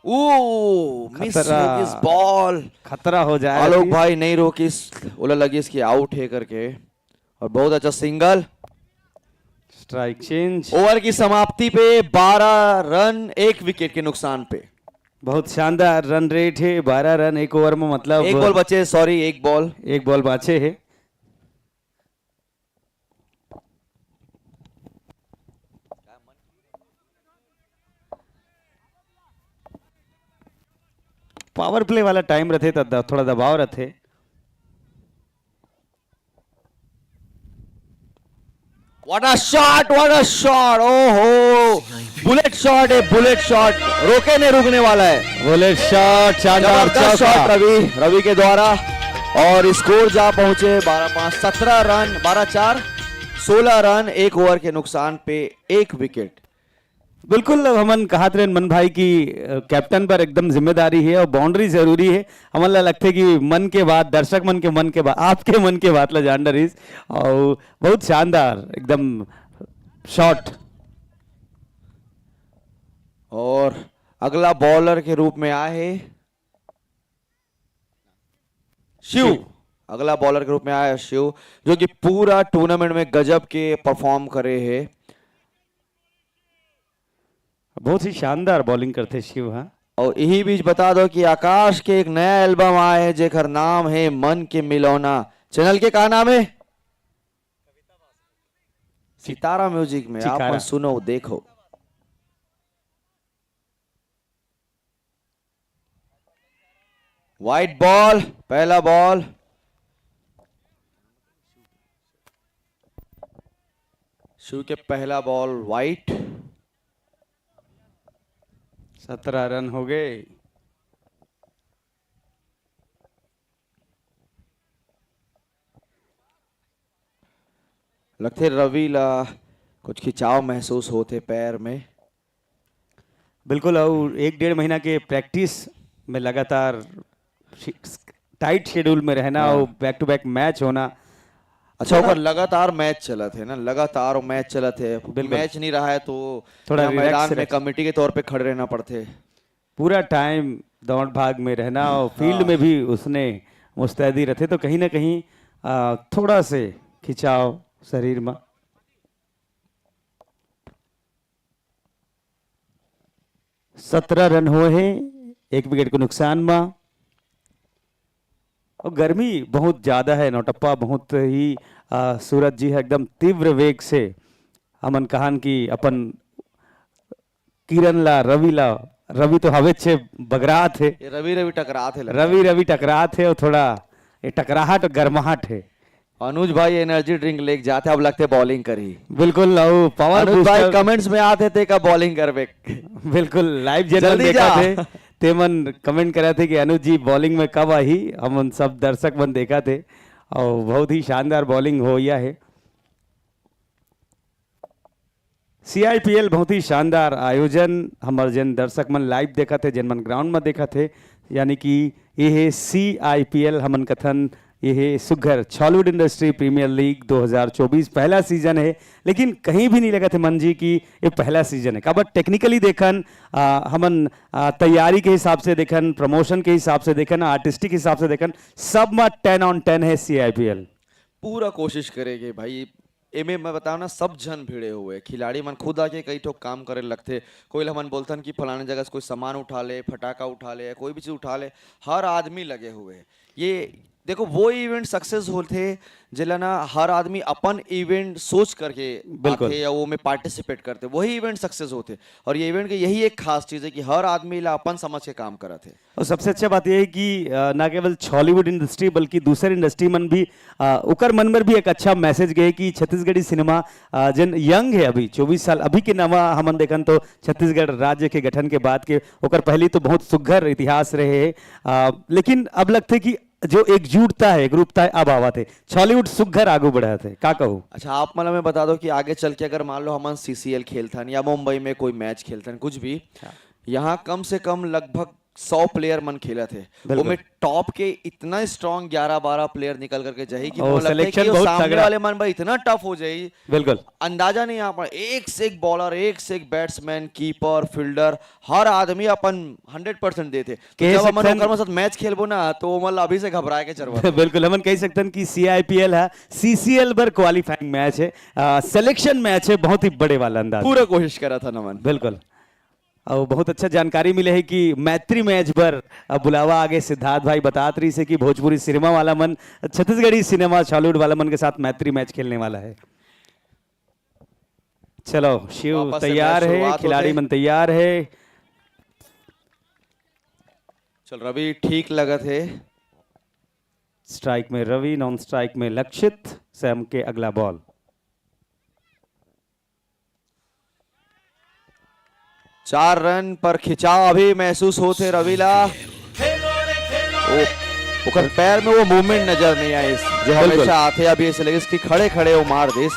ओ, मिस खतरा। हो गइस बॉल। खतरा हो जाए आलोक अभी। भाई नहीं रोकिस, ओला लगिस कि आउट है करके। और बहुत अच्छा सिंगल। Strike change. ओवर की समाप्ति पे बारह रन, एक विकेट के नुकसान पे। बहुत शानदार रन रेट है, बारह रन एक ओवर में, मतलब एक बॉल बचे, सॉरी, एक बॉल। एक बॉल बाचे है। पावर प्ले वाला टाइम रथे त द-, थोड़ा दबाव रथे। What a shot, what a shot, ओहो, बुलेट शॉट है, बुलेट शॉट, रोके नहीं रुकने वाला है। बुलेट शॉट, शानदार जबरदस्त चौका। शॉट रवि, रवि के द्वारा। और स्कोर जा पहुंचे बारह पाँच, सत्रह रन, बारह चार, सोलह रन, एक ओवर के नुकसान पे एक विकेट। बिल्कुल, अब हमन कहत रहेन मन भाई कि, अ, कैप्टन पर एकदम जिम्मेदारी है और बाउंड्री जरूरी है। हमन ला लगथे कि मन के बात, दर्शक मन के मन के बात, आपके मन के बात ला जान डरिस। और बहुत शानदार एकदम शॉट। और अगला बॉलर के रूप में आए हे शिव। शिव। अगला बॉलर के रूप में आया शिव, जो कि पूरा टूर्नामेंट में गजब के परफॉर्म करे हे। बहुत ही शानदार बॉलिंग करथे शिव, हाँ। और यही बीच बता दो कि आकाश के एक नया एल्बम आए हे, जेकर नाम है मन के मिलौना। चैनल के का नाम है? सितारा म्यूजिक में। आप सितारा। मन सुनो, देखो। वाइड बॉल, पहला बॉल। शिव के पहला बॉल वाइड। सत्रह रन हो गए। लगथे रवि ला कुछ खिंचाव महसूस होथे पैर में। बिल्कुल, और एक डेढ़ महीना के प्रैक्टिस में लगातार शि-, टाइट शेड्यूल में रहना हाँ। और बैक टू बैक मैच होना। अच्छा, थोड़ा ओकर लगातार मैच चलत हे ना, लगातार मैच चलत हे। बिल्कुल। मैच नहीं रहा है तो थोड़ा यहाँ रिलैक्स, मैदान में रिलैक्स। कमेटी के तौर पे खड़े रहना पड़थे। पूरा टाइम दौड़ भाग में रहना और फील्ड हाँ। में भी उसने मुस्तैदी रथे, तो कहीं ना कहीं, आ, थोड़ा से खिंचाव शरीर में। सत्रह रन होए हे, एक विकेट के नुकसान में। और गर्मी बहुत ज्यादा है नौटप्पा, बहुत ही, आ, सूरज जी है एकदम तीव्र वेग से, हमन कहान कि अपन किरण ला, रवि ला, रवि तो हवेच हे, बगरात हे। ये रवि, रवि टकरात हे लगता रवि, है। रवि टकरात हे और थोड़ा ये टकराहट और गर्माहट है। अनुज भाई एनर्जी ड्रिंक लेके जाथे, अब लगथे बॉलिंग करही। बिल्कुल, अउ पावर अनुज भाई बूस्टर। कमेंट्स में आथे, ते का बॉलिंग करबे। बिल्कुल, लाइव जेन मन जल्दी देखा जा। थे, ते मन कमेंट करा थे कि अनुज जी बॉलिंग में कब आही, हमन सब दर्शक मन देखा थे, और बहुत ही शानदार बॉलिंग होइया है। सीआईपीएल बहुत ही शानदार आयोजन, हमर जेन दर्शक मन लाइव देखत हे, जेन मन ग्राउंड में देखत हे, यानी कि ये हे सीआईपीएल, हमन कथन ये हे सुघर छॉलीवुड इंडस्ट्री प्रीमियर लीग दो हज़ार चौबीस पहला सीजन है, लेकिन कहीं भी नहीं लगत हे मन जी कि ये पहला सीजन है। काबर टेक्निकली देखन, आ, हमन, आ, तैयारी के हिसाब से देखन, प्रमोशन के हिसाब से देखन, आर्टिस्टिक हिसाब से देखन, सब में टेन ऑन टेन है सीआईपीएल। पूरा कोशिश करेंगे भाई। एमे मैं बताओ ना, सब झन भिड़े हुए, खिलाड़ी मन खुद आके कई ठो काम करे लगथे। कोई ल हमन बोलथन कि फलाने जगह से कोई सामान उठा ले, फटाका उठा ले, कोई भी चीज उठा ले, हर आदमी लगे हुए है। ये देखो, वो इवेंट सक्सेस होथे जेला ना हर आदमी अपन इवेंट सोच करके बिल्कुल। आथे या वो में पार्टिसिपेट करथे, वही इवेंट सक्सेस होथे। और ये इवेंट के यही एक खास चीज है कि हर आदमी ला अपन समझ के काम करत हे। और सबसे अच्छा बात यह है कि, अ, ना केवल छॉलीवुड इंडस्ट्री बल्कि दूसर इंडस्ट्री मन भी, अ, ओकर मन में भी एक अच्छा मैसेज गए कि छत्तीसगढ़ी सिनेमा, अ, जेन यंग है अभी चौबीस साल, अभी के नवा हमन देखन तो छत्तीसगढ़ राज्य के गठन के बाद के, ओकर पहली तो बहुत सुघर इतिहास रहे है, अ, लेकिन अब लगथे कि जो एकजुटता है, एकरूपता है, अब आवत हे। छॉलीवुड सुग्घर आगू बढ़त हे, का कहू? अच्छा, आप मन हमें बता दो कि आगे चल के अगर मान लो हमन सीसीएल खेलथन या मुंबई में कोई मैच खेलथन, कुछ भी, हाँ। यहाँ कम से कम लगभग सौ प्लेयर मन खेलत हे। बिल्कुल। ओमे टॉप के इतना स्ट्रॉन्ग ग्यारह बारह प्लेयर निकल करके जाही कि और मोला लगता है कि सिलेक्शन वो बहुत सामने तगड़ा। वाले मन बर इतना टफ हो जाही। बिल्कुल। अंदाजा नहीं आ पा, एक से एक बॉलर, एक से एक बैट्समैन, कीपर, फील्डर, हर आदमी अपन हंड्रेड परसेंट देथे। तो कह जब हमन सकथन ओकर मन साथ मैच खेलबो ना, तो ओमन ला अभी से घबराए के जरूरत हे। बिल्कुल, हमन कह सकथन कि सीआईपीएल है, सीसीएल बर क्वालिफाइंग मैच है, सिलेक्शन मैच है, बहुत ही बड़े वाला अंदाज। पूरा कोशिश करा था नमन। बिल्कुल। और बहुत अच्छा जानकारी मिले है कि मैत्री मैच पर अब बुलावा आगे। सिद्धार्थ भाई बतात रही से कि भोजपुरी सिनेमा वाला मन, छत्तीसगढ़ी सिनेमा, छॉलीवुड वाला मन के साथ मैत्री मैच खेलने वाला है। चलो, शिव वापस से तैयार मैच है, शुरुआत खिलाड़ी होते। मन तैयार है। चल, रवि ठीक लगत है। स्ट्राइक में रवि, नॉन स्ट्राइक में लक्षित। सैम के अगला बॉल। चार रन पर खिंचाव अभी महसूस होथे रवि ला। ओ, ओकर पैर में वो मूवमेंट नजर नहीं आइस, जो बिल्कुल। हमेशा आथे। अभी ऐसे लगिस कि खड़े खड़े वो मार दिस।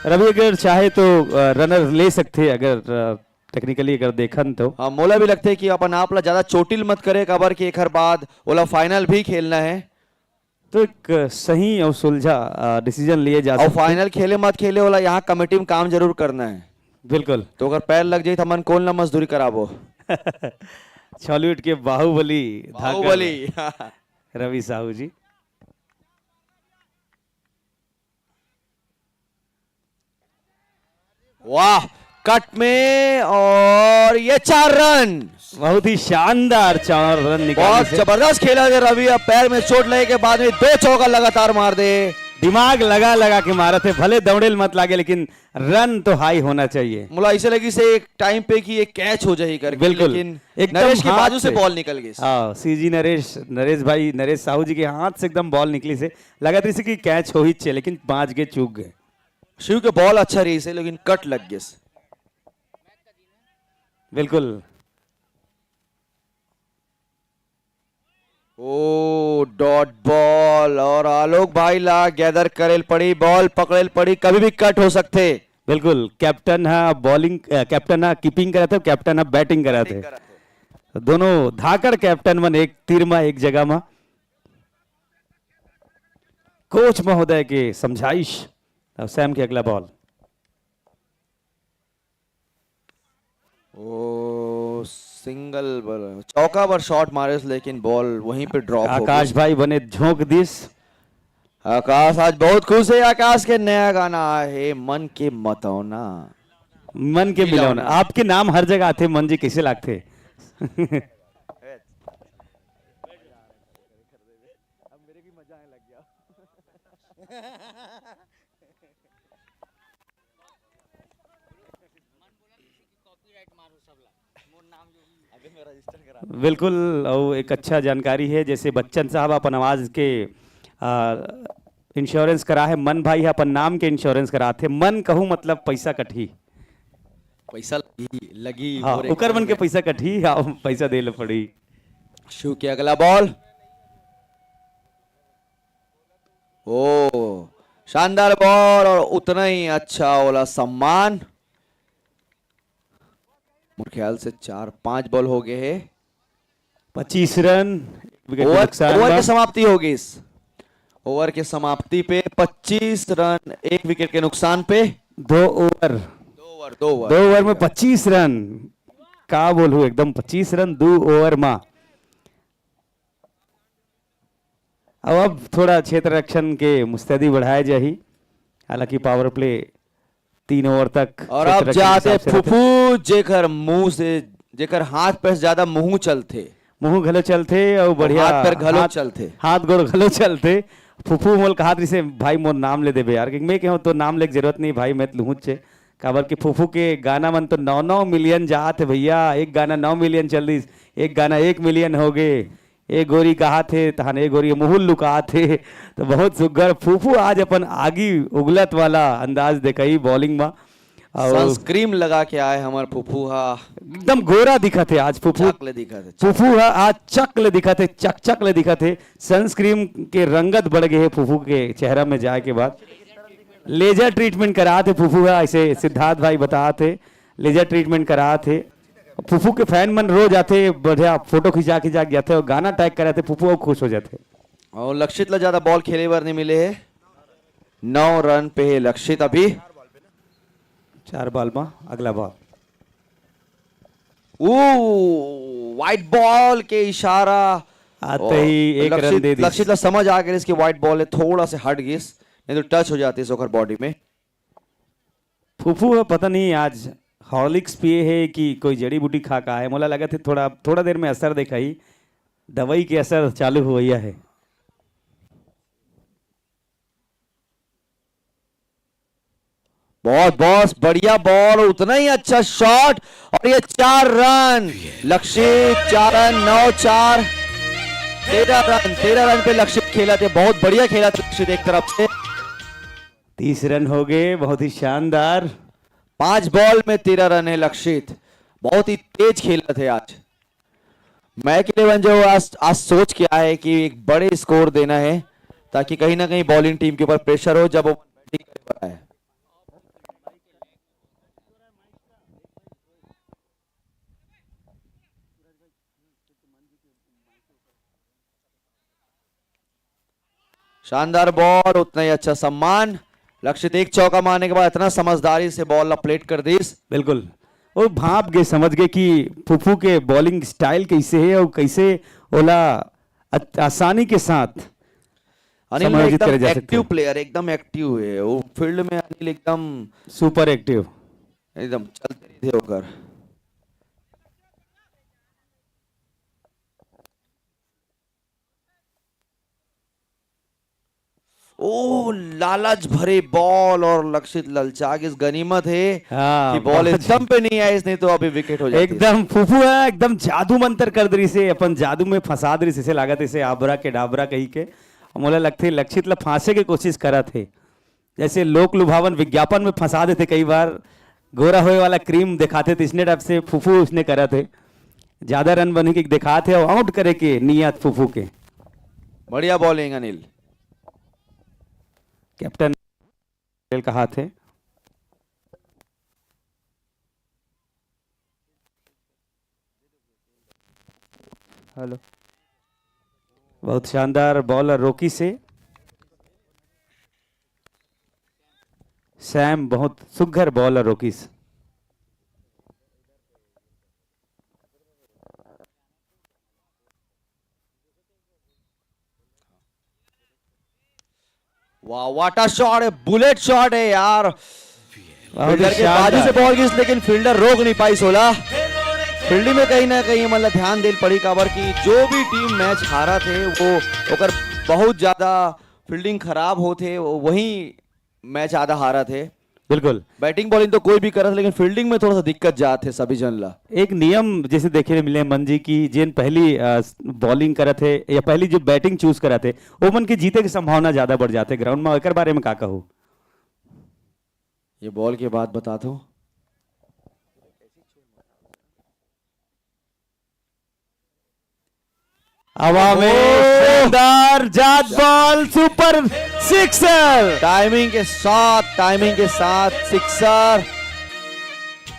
रवि अगर चाहे तो, अ, रनर ले सकथे, अगर, अ, टेक्निकली अगर देखन तो। हाँ, मोला भी लगथे कि अपन आप ला ज्यादा चोटिल मत करे, काबर कि एखर बाद ओला फाइनल भी खेलना है। तो एक सही और सुलझा, अ, डिसीजन लिए जा और सकथे। फाइनल खेले मत खेले, ओला यहाँ कमेटी में काम जरूर करना है। बिल्कुल। तो अगर पैर लग जाई, तो हमन कौन ला मजदूरी कराबो? छॉलीवुड के बाहुबली धाकड़ बाहुबली। रवि साहू जी। वाह, कट में, और ये चार रन। बहुत ही शानदार चार रन निकाले बहुत से। जबरदस्त खेला है रवि। अब पैर में चोट लगे के बाद में दो चौका लगातार मार दे। दिमाग लगा लगा के मारत हे, भले दौड़े ल मत लागे, लेकिन रन तो हाई होना चाहिए। मोला ऐसे लगिस एक टाइम पे कि ये कैच हो जाही करके, बिल्कुल। लेकिन एकदम नरेश के हाथ बाजू से से। बॉल निकल गई। हाँ, सीजी नरेश, नरेश भाई, नरेश साहू जी के हाथ से एकदम बॉल निकलिस हे। लगत रहिस कि कैच हो ही चे, लेकिन बाज के चूक गए। शिव के बॉल अच्छा रहिस हे, लेकिन कट लग गइस। बिल्कुल। ओ, डॉट बॉल, और आलोक भाई ला गैदर करे ल पड़ी, बॉल पकड़े ल पड़ी, कभी भी कट हो सकथे। बिल्कुल, कैप्टन हा बॉलिंग, अ, कैप्टन हा कीपिंग करत हे, कैप्टन हा बैटिंग करत हे। बैटिंग करत हे। दोनों धाकड़ कैप्टन मन एक तीर मा, एक जगह मा। कोच महोदय के समझाइश। अब सैम के अगला बॉल। ओ, सिंगल बर, चौका बर शॉट मारिस, लेकिन बॉल वहीं पे ड्रॉप हो आकाश गई। भाई बने झोंक दिस। आकाश आज बहुत खुश है। आकाश के नया गाना आए है, मन के मतौना। मन के मिलौना। मिलौना। आपके नाम हर जगह आथे, मन जी, कैसे लागथे? बिल्कुल, अउ एक अच्छा जानकारी है, जैसे बच्चन साहब अपन आवाज के, आ, इंश्योरेंस करा है, मन भाई ह अपन नाम के इंश्योरेंस कराथे। मन कहूँ मतलब पैसा कटही। पैसा लगी, लगी, हाँ, मोरे ओकर मन के में। पैसा कटही, हाँ, पैसा दे ले पड़ी। शिव के अगला बॉल। ओ, शानदार बॉल और उतना ही अच्छा ओला सम्मान। मोर ख्याल से चार पांच बॉल हो गए हैं। पच्चीस रन, विकेट के ओवर, नुकसान ओवर बा। के समाप्ति हो गई। ओवर के समाप्ति पे पच्चीस रन, एक विकेट के नुकसान पे। दो ओवर। दो ओवर, दो ओवर। दो ओवर में पच्चीस रन। का बोलूं, एकदम पच्चीस रन दो ओवर मा। अब, अब थोड़ा क्षेत्र रक्षण के मुस्तैदी बढ़ाए जाही, हालांकि पावर प्ले तीन ओवर तक और क्षेत्र अब रक्षण के जाते हिसाब से रहथे। फुफू, जेकर मुंह से, जेकर हाथ पैर से ज्यादा मुंह चलथे। मुंह घलो चलथे और और बढ़िया हाथ पैर घलो हाथ, चलथे। हाथ गोड़ घलो चलथे। फुफू मोल कहात रहिसे, "भाई मोर नाम ले देबे यार," क्योंकि मैं कहूँ तो नाम ले के जरूरत नहीं भाई, मैं तो लुहुच छे। काबर कि फुफू के गाना मन तो नौ नौ मिलियन जात हे भैया, एक गाना नौ मिलियन चल रहिस, एक गाना एक मिलियन हो गए। ए गोरी कहात हे, तहान ए गोरी मुहुल लुकात हे। तो बहुत सुग्घर फूफू आज अपन आगी उगलत वाला अंदाज देखाई बॉलिंग मा। अउ सनस्क्रीन लगा के आए हमर फूफू हा। एकदम गोरा दिखत हे आज फूफू। चक ले दिखत हे। फूफू हा आज चक ले दिखत हे, चकचक ले दिखत हे। सनस्क्रीन के रंगत बढ़ गए हे फूफू के चेहरा में जाए के बाद। लेजर ट्रीटमेंट करात हे फूफू हा, ऐसे सिद्धार्थ भाई बतात हे, लेजर ट्रीटमेंट करात हे। फूफू के फैन मन रोज आथे, बढ़िया फोटो खिंचा खिंचा के जाथे और गाना टैग कराथे, फूफू अउ खुश हो जाथे। और लक्षित ला ज्यादा बॉल खेले बर नहीं मिले हे, नौ रन पे हे लक्षित अभी। चार बॉल में अगला बॉल। ओ, वाइड बॉल के इशारा आते ही एक रन दे दिस। लक्षित ला समझ आ गया इसके वाइड बॉल है, थोड़ा से हट गिस, नहीं तो टच हो जाती है ओकर बॉडी में। फूफू ह पता नहीं आज हॉर्लिक्स पिए हे कि कोई जड़ी बूटी खा का हे, मोला लगत हे थोड़ा, थोड़ा देर में असर देखाही, दवाई के असर चालू होइया हे। बहुत, बहुत बढ़िया बॉल, उतना ही अच्छा शॉट और ये चार रन। लक्षित चार रन, नौ चार, तेरह रन, तेरह रन पे लक्षित खेलत हे, बहुत बढ़िया खेलत हे लक्षित एक तरफ से। तीस रन हो गए, बहुत ही शानदार। पांच बॉल में तेरह रन है लक्षित, बहुत ही तेज खेलत हे आज। मैक इलेवन जो आज, आज सोच के आए हे कि एक बड़े स्कोर देना है, ताकि कहीं ना कहीं बॉलिंग टीम के ऊपर प्रेशर हो जब वो बैटिंग करे बर आए। शानदार बॉल, उतना ही अच्छा सम्मान। लक्षित एक चौका मारने के बाद इतना समझदारी से बॉल ला प्लेट कर दिस। बिल्कुल, वो भाप गए, समझ गए कि फूफू के बॉलिंग स्टाइल कैसे है और कैसे ओला अत-, आसानी के साथ अनिल ना समायोजित एकदम करे जा सकते एक्टिव हैं। प्लेयर, एकदम एक्टिव है वो फील्ड में। अनिल एकदम सुपर एक्टिव। एकदम चलते रहिथे ओकर। ओ, लालच भरे बॉल और लक्षित ललचा के इस गनीमत है हाँ, कि बॉल बहुत स्टंप पे नहीं आइस, नहीं तो अभी विकेट हो जाती। एकदम फूफू है, एकदम जादू मंत्र कर दे रहिस हे, अपन जादू में फंसा दे रहिस हे, लागत हे इसे आबरा के डाबरा कही के। मोला लगथे लक्षित ला फांसे के कोशिश करत हे, जैसे लोक लुभावन विज्ञापन में फंसा देथे कई बार, गोरा होए वाला क्रीम दिखाथे, तो इसने टाइप से फूफू उसने करत हे। ज्यादा रन बने के दिखात हे और आउट करे के नियत फूफू के। बढ़िया बॉलिंग अनिल। कैप्टन कहा थे। हेलो। बहुत शानदार बॉलर रोकिस हे। सैम बहुत सुघर बॉलर रोकिस। वाह, what a shot है, बुलेट शॉट है यार। बहुत ही फील्डर के बाजू से शानदार। बॉल गिस, लेकिन फील्डर रोक नहीं पाइस ओला। फील्डिंग में कहीं ना कहीं मतलब ध्यान देल पड़ी, काबर कि जो भी टीम मैच हारत हे, वो ओकर बहुत ज्यादा फील्डिंग खराब होत हे, वो वही मैच आधा हारत हे। बिल्कुल। बैटिंग बॉलिंग तो कोई भी करत हे, लेकिन फील्डिंग में थोड़ा सा दिक्कत जात हे सभी जन ला। एक नियम जैसे देखे ले मिले मन जी कि जेन पहली, अ, बॉलिंग करत हे या पहली जो बैटिंग चूज करत हे, ओमन के जीते के संभावना ज्यादा बढ़ जाथे ग्राउंड में। एकर बारे में का कहू? ये बॉल के बाद बतात हूँ। हवा में ओह! शानदार जात बॉल, सुपर सिक्सर। टाइमिंग के साथ, टाइमिंग के साथ सिक्सर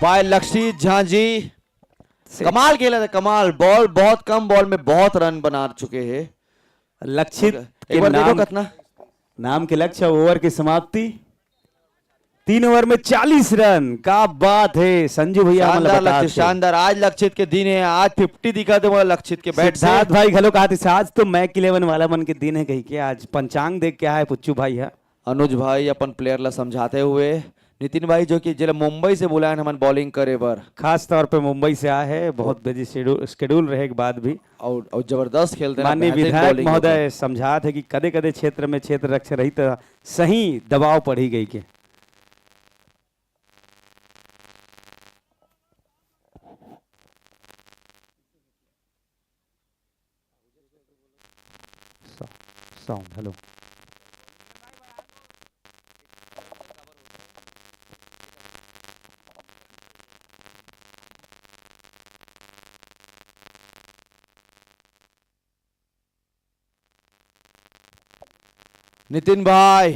बाय लक्षित झांझी। से- कमाल खेला था, कमाल। बॉल, बहुत कम बॉल में बहुत रन बना चुके हैं। लक्षित एक के बार देखो नाम, कितना? नाम के लक्ष्य, ओवर की समाप्ति। तीन ओवर में चालीस रन, का बात है संजू भैया, हमन ला शानदार बता लक्षित, के। शानदार। आज लक्षित के दिन है, आज फिफ्टी दिखा दे मोला लक्षित के बैट से। सिद्धार्थ भाई घलो कहा थे, आज तो मैक इलेवन वाला मन के दिन है कही के, आज पंचांग देख के आए पुच्चू भाई है। अनुज भाई अपन प्लेयर ला समझाते हुए, नितिन भाई जो कि जिला मुंबई से बुलाए हमन बॉलिंग करे बर। खास तौर पे मुंबई से आए हैं, बहुत बिजी शेड्यूल, शेड्यूल रहे के बाद भी। और, और जबरदस्त खेलते हैं, माननीय बेहतरीन विधायक बॉलिंग होती है। महोदय समझात हे कि कदे-कदे क्षेत्र में क्षेत्र रक्षक रही त सही दबाव पड़ी गई के। सा-, साउंड, हेलो। नितिन भाई,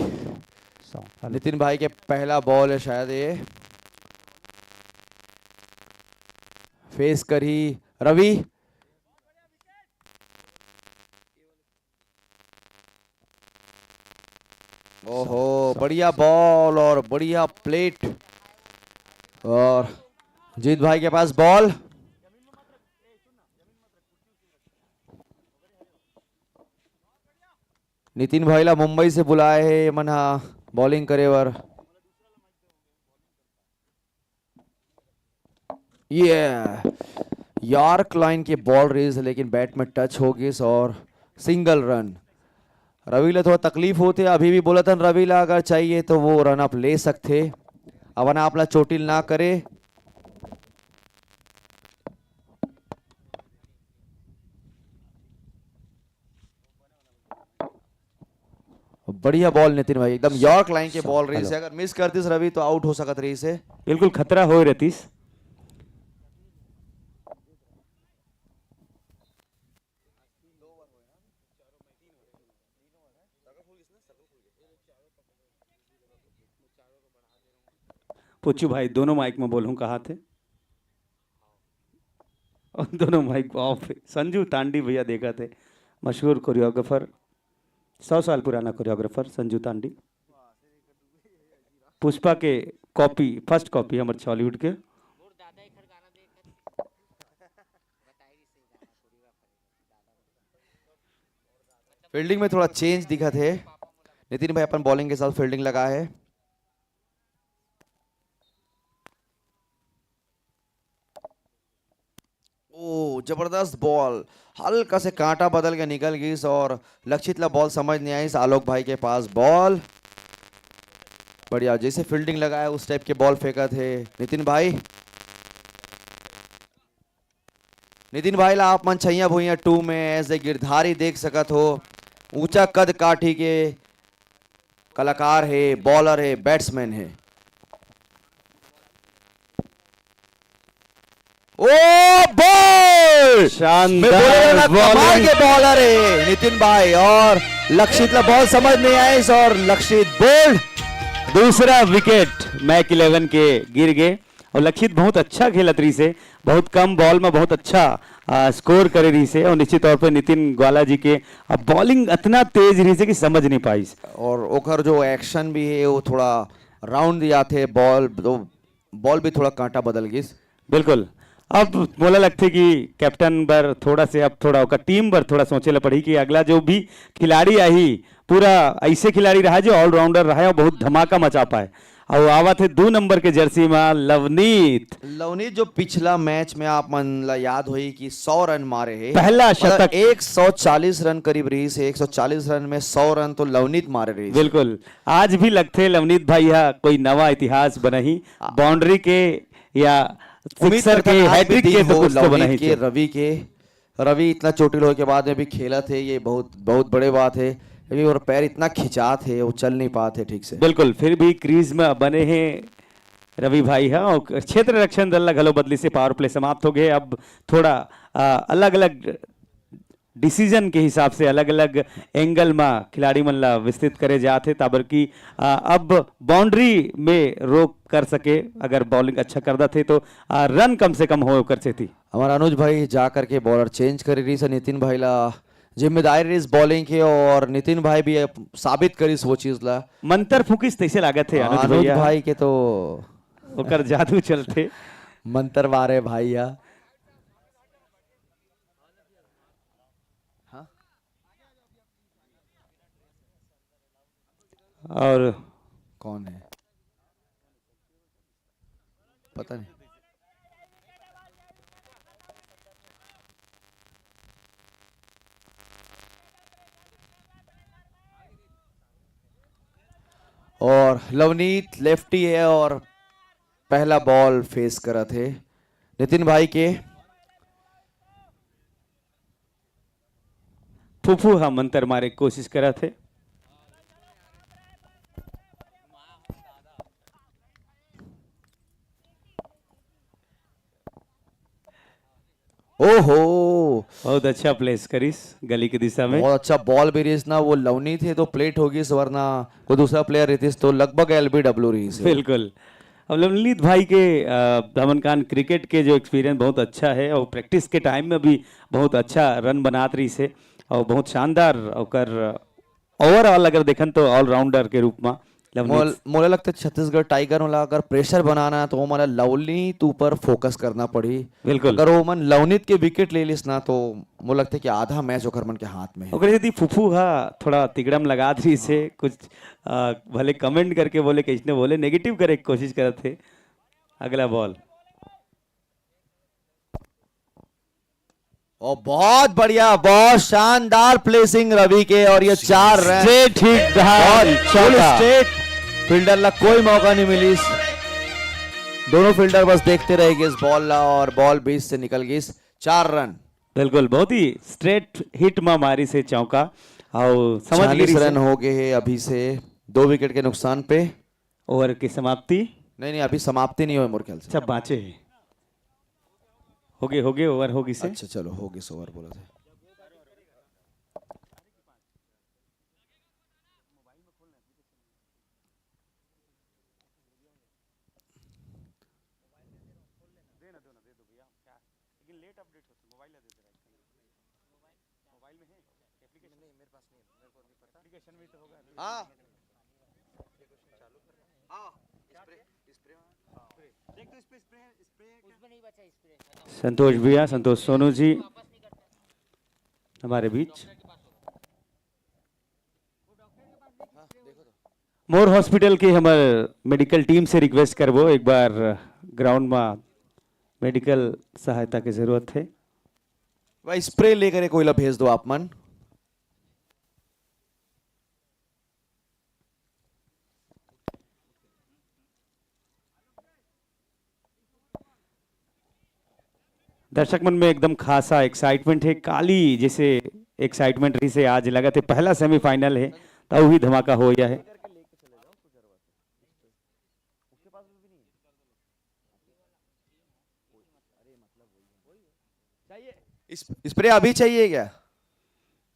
नितिन भाई के पहला बॉल है शायद ये। फेस करी रवि। ओहो, बढ़िया बॉल और बढ़िया प्लेट। और जीत भाई के पास बॉल। नितिन भाई ला मुंबई से बुलाए हे मन हा बॉलिंग करे बर। ये यॉर्क लाइन के बॉल रहिस, लेकिन बैट में टच हो गिस और सिंगल रन। रवि ला थोड़ा तकलीफ होथे, अभी भी बोलत हन रवि ला अगर चाहिए तो वो रन अप ले सकथे, अपन आप ला चोटिल ना करे। बढ़िया बॉल नितिन भाई, एकदम यॉर्क लाइन के बॉल रहिस हे, अगर मिस करतिस रवि तो आउट हो सकत रहिस हे। बिल्कुल खतरा होए रहतिस। पुच्चू भाई, दोनों माइक में बोलूं, कहा थे? और दोनों माइक ऑफ है। संजू तांडी भैया देखा थे, मशहूर कोरियोग्राफर, सौ साल पुराना कोरियोग्राफर संजू तांडी। पुष्पा के कॉपी, फर्स्ट कॉपी हमर छॉलीवुड के। फील्डिंग में थोड़ा चेंज दिखत हे। नितिन भाई अपन बॉलिंग के साथ फील्डिंग लगा है। ओ, जबरदस्त बॉल, हल्का से कांटा बदल के निकल गिस और लक्षित ला बॉल समझ नहीं आइस आलोक भाई के पास बॉल। बढ़िया, जैसे फील्डिंग लगाया उस टाइप के बॉल फेंकत हे नितिन भाई। नितिन भाई ला आप मन छैया भुइया टू में एज ए गिरधारी देख सकत हो, ऊंचा कद काठी के कलाकार हे, बॉलर हे, बैट्समैन हे। ओ बॉल! शानदार मैं बोले ना, कमाल बॉलिंग। के बॉलर है नितिन भाई, और लक्षित ला बॉल समझ नहीं आइस और लक्षित बोल्ड। दूसरा विकेट मैक इलेवन के गिर गए और लक्षित बहुत अच्छा खेलत रहिस हे, बहुत कम बॉल में बहुत अच्छा, आ, स्कोर करे रहिस हे और निश्चित तौर पे नितिन ग्वाला जी के अब बॉलिंग इतना तेज रहिस हे कि समझ नहीं पाइस। और ओकर जो एक्शन भी है वो थोड़ा राउंड दिया थे बॉल, तो बॉल भी थोड़ा कांटा बदल गिस। बिल्कुल। अब मोला लगथे कि कैप्टन बर थोड़ा से, अब थोड़ा ओकर टीम बर थोड़ा सोचे ला पड़ही कि अगला जो भी खिलाड़ी आही, पूरा ऐसे खिलाड़ी रहा जो ऑलराउंडर रहा और बहुत धमाका मचा पाए। और आवत हे दो नंबर के जर्सी में लवनीत। लवनीत जो पिछला मैच में आप मन ला याद होही कि सौ रन मारे हे, पहला मतलब शतक। एक सौ चालीस रन करीब रहिस हे, एक सौ चालीस रन में सौ रन तो लवनीत मारे रहिस हे। बिल्कुल। आज भी लगथे लवनीत भाई हा कोई नवा इतिहास बनाही। आ- बाउंड्री के या उम्मीद सिक्सर करथन के, आज भी हैट्रिक दिन के तो हो कुछ तो लवनीत बनाही के, चाहिए। रवि के। रवि इतना चोटिल होए के बाद में भी खेलत हे, ये बहुत, बहुत बड़े बात हे। अभी और पैर इतना खिंचात हे, वो चल नहीं पात हे ठीक से। बिल्कुल, फिर भी क्रीज में बने हे रवि भाई हा। और क्षेत्र रक्षण दल ला घलो बदलिस हे, पावर प्ले समाप्त हो गए। अब थोड़ा, आ, अलग-अलग डिसीजन के हिसाब से अलग-अलग एंगल में खिलाड़ी मन ला विस्तृत करे जात हे, ताबर कि, आ, अब बाउंड्री में रोक कर सके, अगर बॉलिंग अच्छा कर देथे तो, आ, रन कम से कम हो ओकर सेती। हमारा अनुज भाई जा करके बॉलर चेंज करे रहिस हे, नितिन भाई ला जिम्मेदारी रहिस बॉलिंग के, और नितिन भाई भी अब साबित करिस वो चीज ला। मंतर फूकिस तैसे लागत हे हाँ, अनुज अनुज भैया। भाई के तो ओकर जादू चलथे। मंतर मारे भाई हा। हाँ? और कौन है? पता नहीं। और लवनीत लेफ्टी है और पहला बॉल फेस करत हे नितिन भाई के। फूफू हा मंतर मारे के कोशिश करत हे। ओहो, बहुत अच्छा प्लेस करिस गली के दिशा में। बहुत अच्छा बॉल भी रहिस ना, वो लवनीत हे तो प्लेट होगिस, वरना कोई दूसरा प्लेयर रहितिस तो लगभग एलबीडब्ल्यू रहिस हे। बिल्कुल। अब लवनीत भाई के, अ, हमन कान क्रिकेट के जो एक्सपीरियंस बहुत अच्छा है और प्रैक्टिस के टाइम में भी बहुत अच्छा रन बनात रहिस हे और बहुत शानदार ओकर ओवरऑल अगर देखन तो ऑलराउंडर के रूप में लवनीत। मोल-, मोला लगता है छत्तीसगढ़ टाइगर वाला अगर प्रेशर बनाना है तो वो मोला लवनीत ऊपर फोकस करना पड़ी। बिल्कुल। अगर वो मन लवनीत के विकेट ले लिस ना तो मोला लगता है कि आधा मैच ओकर मन के हाथ में है। ओकरे सेती फुफू हा थोड़ा तिगड़म लगा दिस हे, कुछ, आ, भले कमेंट करके बोले, कैसने बोले, नेगेटिव करे के कोशिश करत हे। अगला बॉल। और बहुत बढ़िया, बहुत शानदार प्लेसिंग रवि के, और ये चार रन। स्ट्रेट हिट, बहुत धार, फुल चौका। स्ट्रेट। फील्डर ला कोई मौका नहीं मिलिस, दोनों फील्डर बस देखते रह गए इस बॉल ला, और बॉल बीच से निकल गई। चार रन। बिल्कुल, बहुत ही स्ट्रेट हिट मा मारिस हे चौका, और समझ गए छियालीस रन हो गए हैं अभी से दो विकेट के नुकसान पे। ओवर की समाप्ति। नहीं, नहीं, अभी समाप्ति नहीं हुई मोर ख्याल से। अच्छा, बाँचे हे। हो गए, हो गए, ओवर हो गई से। अच्छा, चलो, हो गए, ओवर बोला था। हाँ। हाँ, स्प्रे, स्प्रे। देख तो इस पे स्प्रे, स्प्रे है क्या? संतोष भैया, संतोष सोनू जी हमारे बीच। मोर हॉस्पिटल के हमर मेडिकल टीम से रिक्वेस्ट करबो, एक बार ग्राउंड में मेडिकल सहायता के जरूरत है। भाई, स्प्रे लेकर कोई ला भेज दो आप मन। दर्शक मन में एकदम खासा एक्साइटमेंट है। काली जैसे एक्साइटमेंट रहिस हे, आज लगत हे पहला सेमीफाइनल है, तो वही धमाका हो गया है। इस, स्प्रे अभी चाहिए क्या?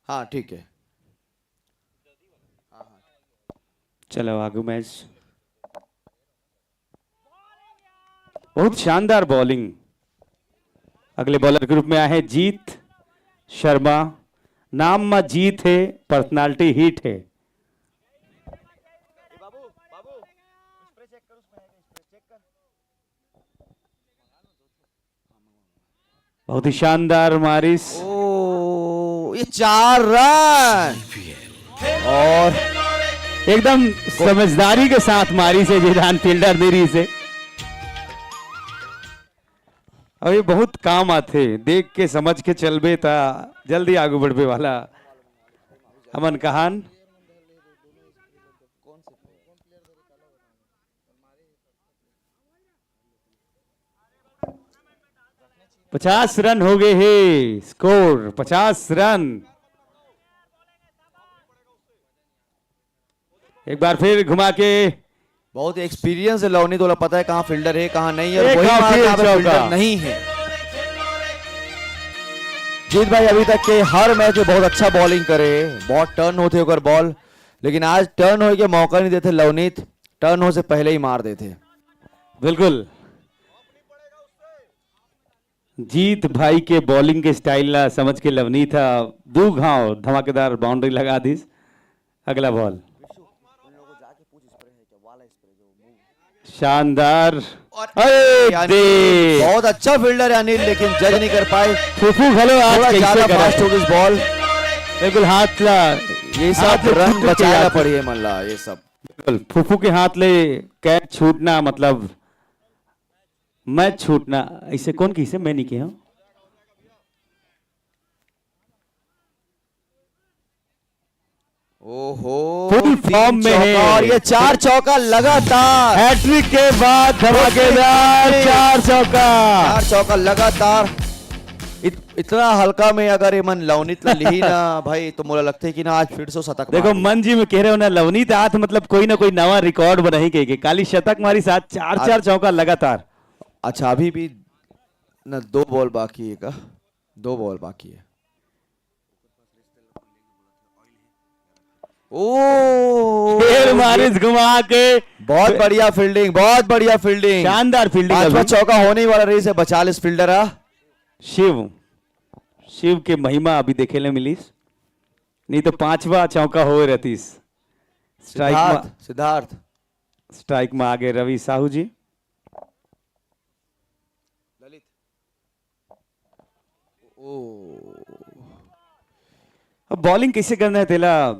हाँ, ठीक है। चलो, आगू मैच। बहुत शानदार बॉलिंग। अगले बॉलर के रूप में आए हैं जीत शर्मा। नाम मा जीत है, पर्सनालिटी हिट है। बहुत ही शानदार मारिस। ओ, ये चार रन। और एकदम समझदारी के साथ मारिस हे, जे डाहन फील्डर दे रहिस हे। अब ये बहुत काम आथे, देख के समझ के चलबे ता जल्दी आगू बढ़बे वाला। हमन कहान पचास रन हो गए हे, स्कोर पचास रन। एक बार फिर घुमा के। बहुत एक्सपीरियंस है लवनी, तोला पता है कहाँ फील्डर है, कहाँ नहीं है, और एक वही बार मारता है, चौका। फील्डर नहीं है। जीत भाई अभी तक के हर मैच में बहुत अच्छा बॉलिंग करे, बहुत टर्न होते ओकर बॉल, लेकिन आज टर्न होए के मौका नहीं देते लवनीत, टर्न हो से पहले ही मार देते। बिल्कुल। जीत भाई के बॉलिंग के स्टाइल ला समझ के लवनीत हा दू घाव धमाकेदार बाउंड्री लगा दिस। अगला बॉल। शानदार। और अरे यानी दे। बहुत अच्छा फील्डर है अनिल, लेकिन जज नहीं कर पाए। फुफू घलो आज थोड़ा कैसे ज्यादा करे? फास्ट हो गई बॉल। बिल्कुल हाथ ला, ये सब हाथ ले रन छूट के बचाना याद। पड़ी है मन ला, ये सब। बिल्कुल, फुफू के हाथ ले कैच छूटना, मतलब मैच छूटना, ऐसे कौन कहिसे? मैं नहीं कहे हूँ। ओहो, फुल तीन फॉर्म में चौका है। और ये चार चौका लगातार। हैट्रिक के बाद धमाकेदार हैट्रिक। चार चौका। चार चौका लगातार। इत-, इतना हल्का में अगर ये मन लवनित ला लिही ना भाई, तो मोला लगता है कि ना आज फिर से शतक देखो, मार दे। मन जी में कह रहे हो ना, लवनीत आथ मतलब कोई ना कोई नवा रिकॉर्ड बनाही कह के। काली शतक मारिस, आज चार, आज चार चौका लगातार। अच्छा, अभी भी ना दो बॉल बाकी है का? दो बॉल बाकी है। ओ, फिर मारिस घुमा के। बहुत बढ़िया फील्डिंग, बहुत बढ़िया फील्डिंग। शानदार फील्डिंग पांचवा अभी। चौका होने वाला रहिस हे, बचा लिस फील्डर हा। शिव, शिव के महिमा अभी देखे ले मिलिस, नहीं तो पांचवा चौका होए रहतिस। स्ट्राइक में, सिद्धार्थ, सिद्धार्थ। स्ट्राइक में आगे रवि साहू जी। ललित। ओ। अब बॉलिंग कैसे करना है तेला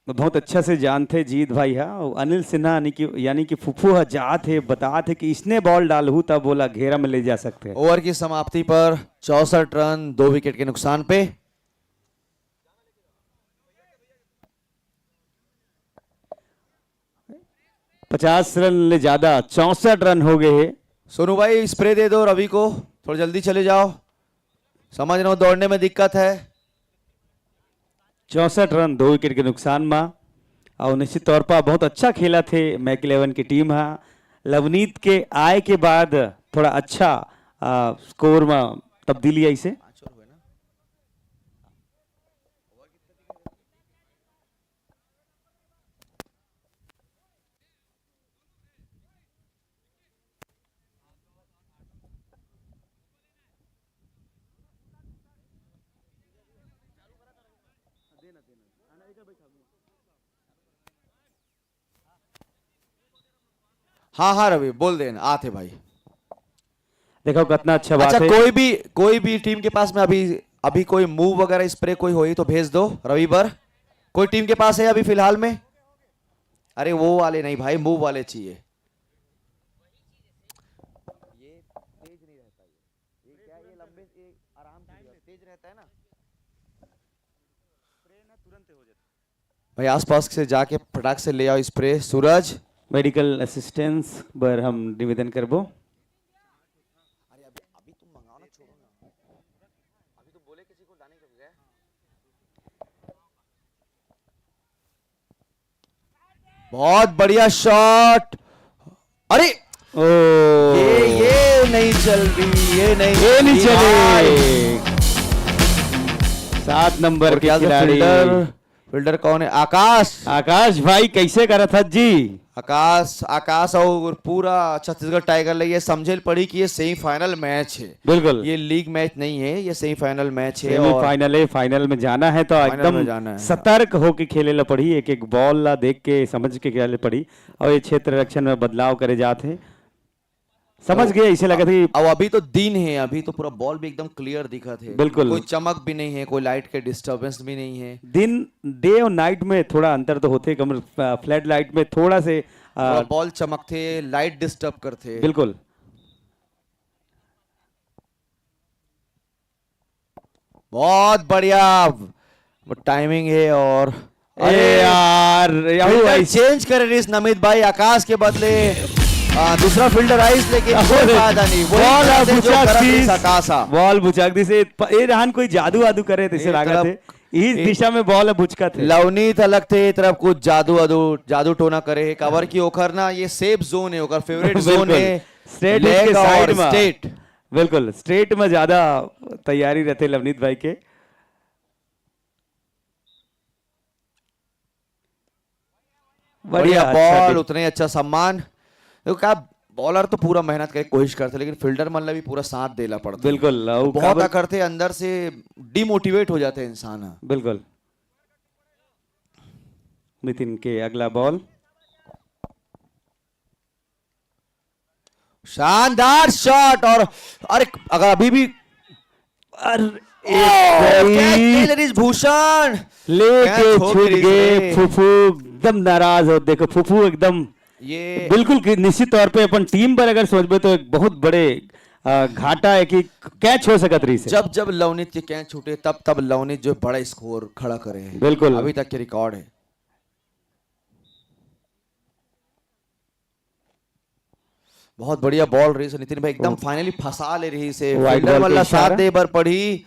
बहुत अच्छा से जानथे जीत भाई हा। अउ अनिल सिन्हा यानी कि, यानी कि फुफू हा जात हे, बतात हे कि इसने बॉल डालहू तब ओला घेरा में ले जा सकथे। ओवर की समाप्ति पर चौसठ रन, दो विकेट के नुकसान पे। पचास रन ले ज्यादा, चौसठ रन हो गए हे। सोनू भाई, स्प्रे दे दो रवि को, थोड़ा जल्दी चले जाओ, समझ रहा हूँ दौड़ने में दिक्कत है। चौसठ रन, दो विकेट के नुकसान मा, और निश्चित तौर पर बहुत अच्छा खेलथे मैक इलेवन की टीम हा। लवनीत के आए के बाद थोड़ा अच्छा, आ, स्कोर में तब्दीली आई से। हाँ, हाँ रवि, बोल देना, आथे भाई। देखो कितना अच्छा बात अच्छा, है। कोई भी, कोई भी टीम के पास में अभी, अभी कोई मूव वगैरह स्प्रे कोई होई तो भेज दो रवि बर। कोई टीम के पास है अभी फिलहाल में? अरे वो वाले नहीं भाई, मूव वाले चाहिए। ये तेज नहीं रहता, ये, ये क्या, ये लंबे, ये आराम से, तेज रहता है ना। भाई आसपास से जाके फटाक से ले आओ स्प्रे। सूरज। मेडिकल असिस्टेंस बर हम निवेदन करबो। अरे अभी, अभी तुम मंगाओ ना, छोड़ो ना। अभी तो बोले किसी को लाने के बजाय। बहुत बढ़िया शॉट। अरे ओ। ये, ये नहीं चल रही, ये नहीं ये नहीं चल रही चले। भाई। सात नंबर और के क्या था खिलाड़ी। फील्डर, फील्डर कौन है? आकाश। आकाश भाई, कैसे करत हस जी? आकाश, आकाश और पूरा छत्तीसगढ़ टाइगर ले ये समझे ल पड़ी कि ये सेमीफाइनल मैच है। बिल्कुल। ये लीग मैच नहीं है, ये सेमीफाइनल मैच है और सेमीफाइनल है, फाइनल में जाना है तो फाइनल एकदम में जाना है। सतर्क होके खेले ला पड़ी, एक एक बॉल ला देख के समझ के खेले पड़ी। और ये क्षेत्र रक्षण में बदलाव करे जात हे। समझ अब, गए, इसे लगा था कि अब अभी तो दिन है, अभी तो पूरा बॉल भी एकदम क्लियर दिखत है। बिल्कुल। कोई चमक भी नहीं है, कोई लाइट के डिस्टरबेंस भी नहीं है। दिन, डे और नाइट में थोड़ा अंतर तो होथे, कम, अ, फ्लड लाइट में थोड़ा से, अ, थोड़ा बॉल चमकथे, लाइट डिस्टर्ब करथे। बिल्कुल। बहुत बढ़िया, वो टाइमिंग है। और अरे अरे यार, यहू फील्डर ऐस- चेंज करे रहिस नमित भाई, आकाश के बदले, आ, दूसरा फील्डर आइस, लेकिन कोई अरे, फायदा नहीं। वही बॉल तरह से जो बुचक करत रहिस दिस। आकाश हा। बॉल बुचक दिस। ए, प-, ए रहन कोई जादू वादू करे तैसे एक लागत तरफ हे। इस एक दिशा में बॉल बुचकत हे। लवनीत अलग थे, एक तरफ कुछ जादू वादू, जादू टोना करे हे। काबर कि ओकर ना ये सेफ जोन है, ओकर फेवरेट जोन बिल्कुल। है। स्ट्रेट लेग उसके साइड और में। स्ट्रेट। बिल्कुल, स्ट्रेट में ज्यादा तैयारी रहते लवनीत भाई के। बढ़िया, बढ़िया अच्छा बॉल, डी- उतने ही अच्छा सम्मान। देखो क्या, बॉलर तो पूरा मेहनत करे कोशिश करथे, लेकिन फील्डर मन ला भी पूरा साथ देला पड़थे। बिल्कुल, अउ बहुत काबर अकड़थे, अंदर से डिमोटिवेट हो जाथे इंसान ह। बिल्कुल। नितिन के अगला बॉल। शानदार शॉट। और अरे, अगर अभी भी अरे, ओह, कैच ले ले रहिस भूषण। लेके कैच हो छूट गए गए। फुफू एकदम नाराज हो। देखो फुफू एकदम ये बिल्कुल कि निश्चित तौर पे अपन टीम पर अगर सोचबे तो एक बहुत बड़े, अ, घाटा है कि कैच हो सकत रहिस हे। जब जब लवनीत के कैच छूटे तब तब लवनीत जो बड़ा स्कोर खड़ा करे हे। बिल्कुल। अभी तक के रिकॉर्ड है। बहुत बढ़िया बॉल रहिस नितिन भाई, एकदम ओ। फाइनली फंसा ले रहिस हे। वाइड फील्डर बॉल के वाला साथ इशारा। दे बर पड़ी,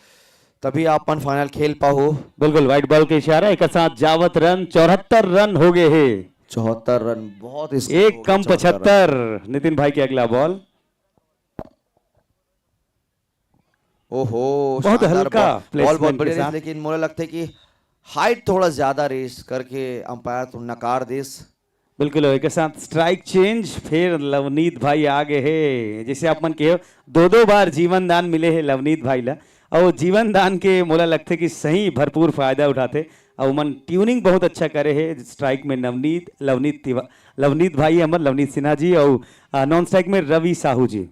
तभी आप अपन फाइनल खेल पाहू। बिल्कुल, वाइड बॉल के इशारा, एक साथ जावत रन, चौहत्तर रन हो गए हे। चौहत्तर रन, बहुत ही एक कम पचहत्तर। नितिन भाई के अगला बॉल। ओहो, बहुत शानदार हल्का बॉल, placement बॉल बहुत के बढ़िया रहिस, साथ। लेकिन मोला लगथे कि हाइट थोड़ा ज्यादा रहिस करके अंपायर तो नकार दिस। बिल्कुल, एक साथ स्ट्राइक चेंज, फिर लवनीत भाई आ गए हे। जैसे आप मन कहे, दो दो बार जीवन दान मिले हे लवनीत भाई ला, और जीवन दान के मोला लगथे कि सही भरपूर फायदा उठाथे, और मन ट्यूनिंग बहुत अच्छा करे हे। स्ट्राइक में नवनीत, लवनीत तिवा-, लवनीत भाई हमर, लवनीत सिन्हा जी, और नॉन स्ट्राइक में रवि साहू जी।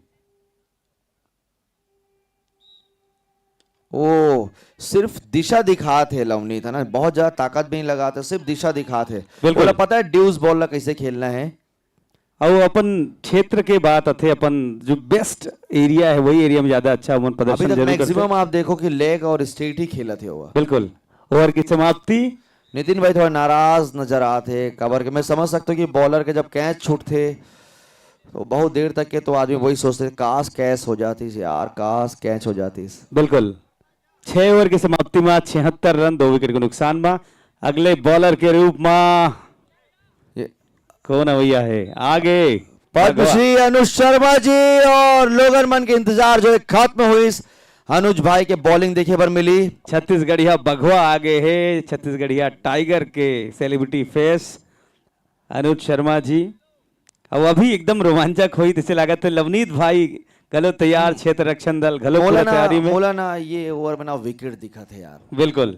ओ, सिर्फ दिशा दिखात हे लवनीत, है ना, बहुत ज्यादा ताकत भी नहीं लगात हे, सिर्फ दिशा दिखात हे। बिल्कुल। ओला पता है ड्यूस बॉल ला कैसे खेलना है। और अपन क्षेत्र के बात आथे, अपन जो बेस्ट एरिया है, वही एरिया में ज्यादा अच्छा अपन प्रदर्शन अभी तक जरूर करथे। मैक्सिमम आप देखो कि लेग और स्ट्रेट ही खेलत हे ओहा। बिल्कुल। ओवर की समाप्ति। नितिन भाई थोड़ा नाराज नजर आत हे, काबर के मैं समझ सकता हूँ कि बॉलर के जब कैच छूटथे तो बहुत देर तक के तो आदमी वही सोचथे, "काश कैच हो जातीस यार, काश कैच हो जातीस।" बिल्कुल। छह ओवर की समाप्ति में छिहत्तर रन, दो विकेट के नुकसान में। अगले बॉलर के रूप में ये कौन अवैया है? आगे पद्मश्री अनुज शर्मा जी और लोगन मन के इंतजार जो है खत्म हुई। अनुज भाई के बॉलिंग देखे बर मिली। छत्तीसगढ़िया बघवा आगे है, छत्तीसगढ़िया टाइगर के सेलिब्रिटी फेस अनुज शर्मा जी। अब अभी एकदम रोमांचक होई, जैसे लागत है लवनीत भाई घलो तैयार, क्षेत्र रक्षण दल घलो मोला पूरा ना, तैयारी में। मोला ना ये ओवर में ना विकेट दिखत है यार। बिल्कुल।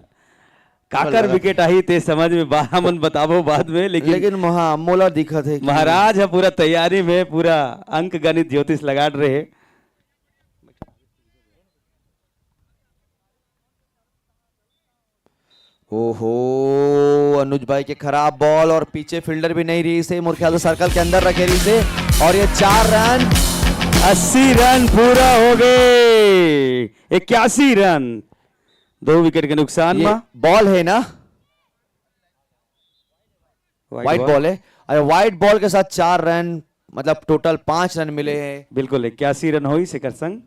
काकर लगा विकेट आही ते समझ में बा-, हमन बताबो बाद में, लेकिन लेकिन महा-, मोला दिखत है कि महाराज ह पूरा तैयारी में, पूरा अंक गणित ज्योतिष लगाट रहे। ओहो, अनुज भाई के खराब बॉल और पीछे फील्डर भी नहीं रहिसे, मोर ख्याल से सर्कल के अंदर रखे रहिसे और ये चार रन। अस्सी रन पूरा हो गए, इक्यासी रन, दो विकेट के नुकसान ये मा। बॉल है ना? Wide wide ball. बॉल है। अरे, वाइड बॉल के साथ चार रन, मतलब टोटल पांच रन मिले हैं। बिल्कुल, इक्यासी रन होइस एकर संग।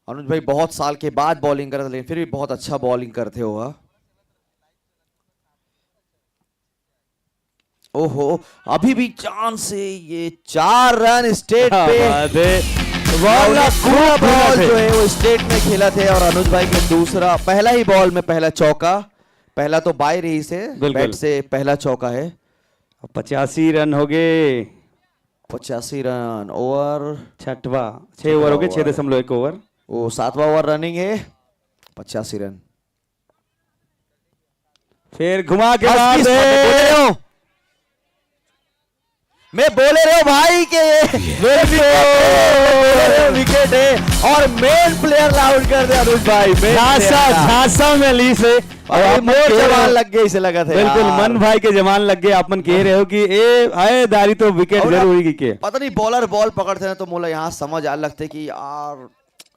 अनुज भाई बहुत साल के बाद बॉलिंग करत हे, लेकिन फिर भी बहुत अच्छा बॉलिंग करते हो। ओहो, अभी भी चांस है, ये चार रन स्ट्रेट क्या पे। बात है। बॉल और ना ये पूरा पूरा बॉल बॉल थे। जो है वो स्ट्रेट में खेलत हे और अनुज भाई के दूसरा, पहला ही बॉल में पहला चौका। पहला तो बाय रहिसे, बिल्कुल। बैट से पहला चौका है। अब पचासी रन हो गए। पचासी रन, ओवर। छठवा, छह ओवर हो गए, छठवा छह ओवर। दशमलव एक ओवर। वो सातवां ओवर रनिंग है, पचासी रन। फिर घुमा के बस मार किस दे। मैं बोले रहे हो, मैं बोले रहे हो भाई के ये ये विकेट है, बोले रहे हो विकेट है। और मेन प्लेयर ला आउट कर दे अनुज भाई, मेन झांसा, प्लेयर ला। झांसा में ली से। और और आप मोर के जवान लग गए, इसे लगा था बिल्कुल, यार। मन भाई के जवान लग गए। आप मन कह रहे हो कि ए, आए दारी तो विकेट और जरूर आप हुई कि के। पता नहीं, बॉलर बॉल पकड़ते हैं तो मोला यहाँ समझ आ लगते कि यार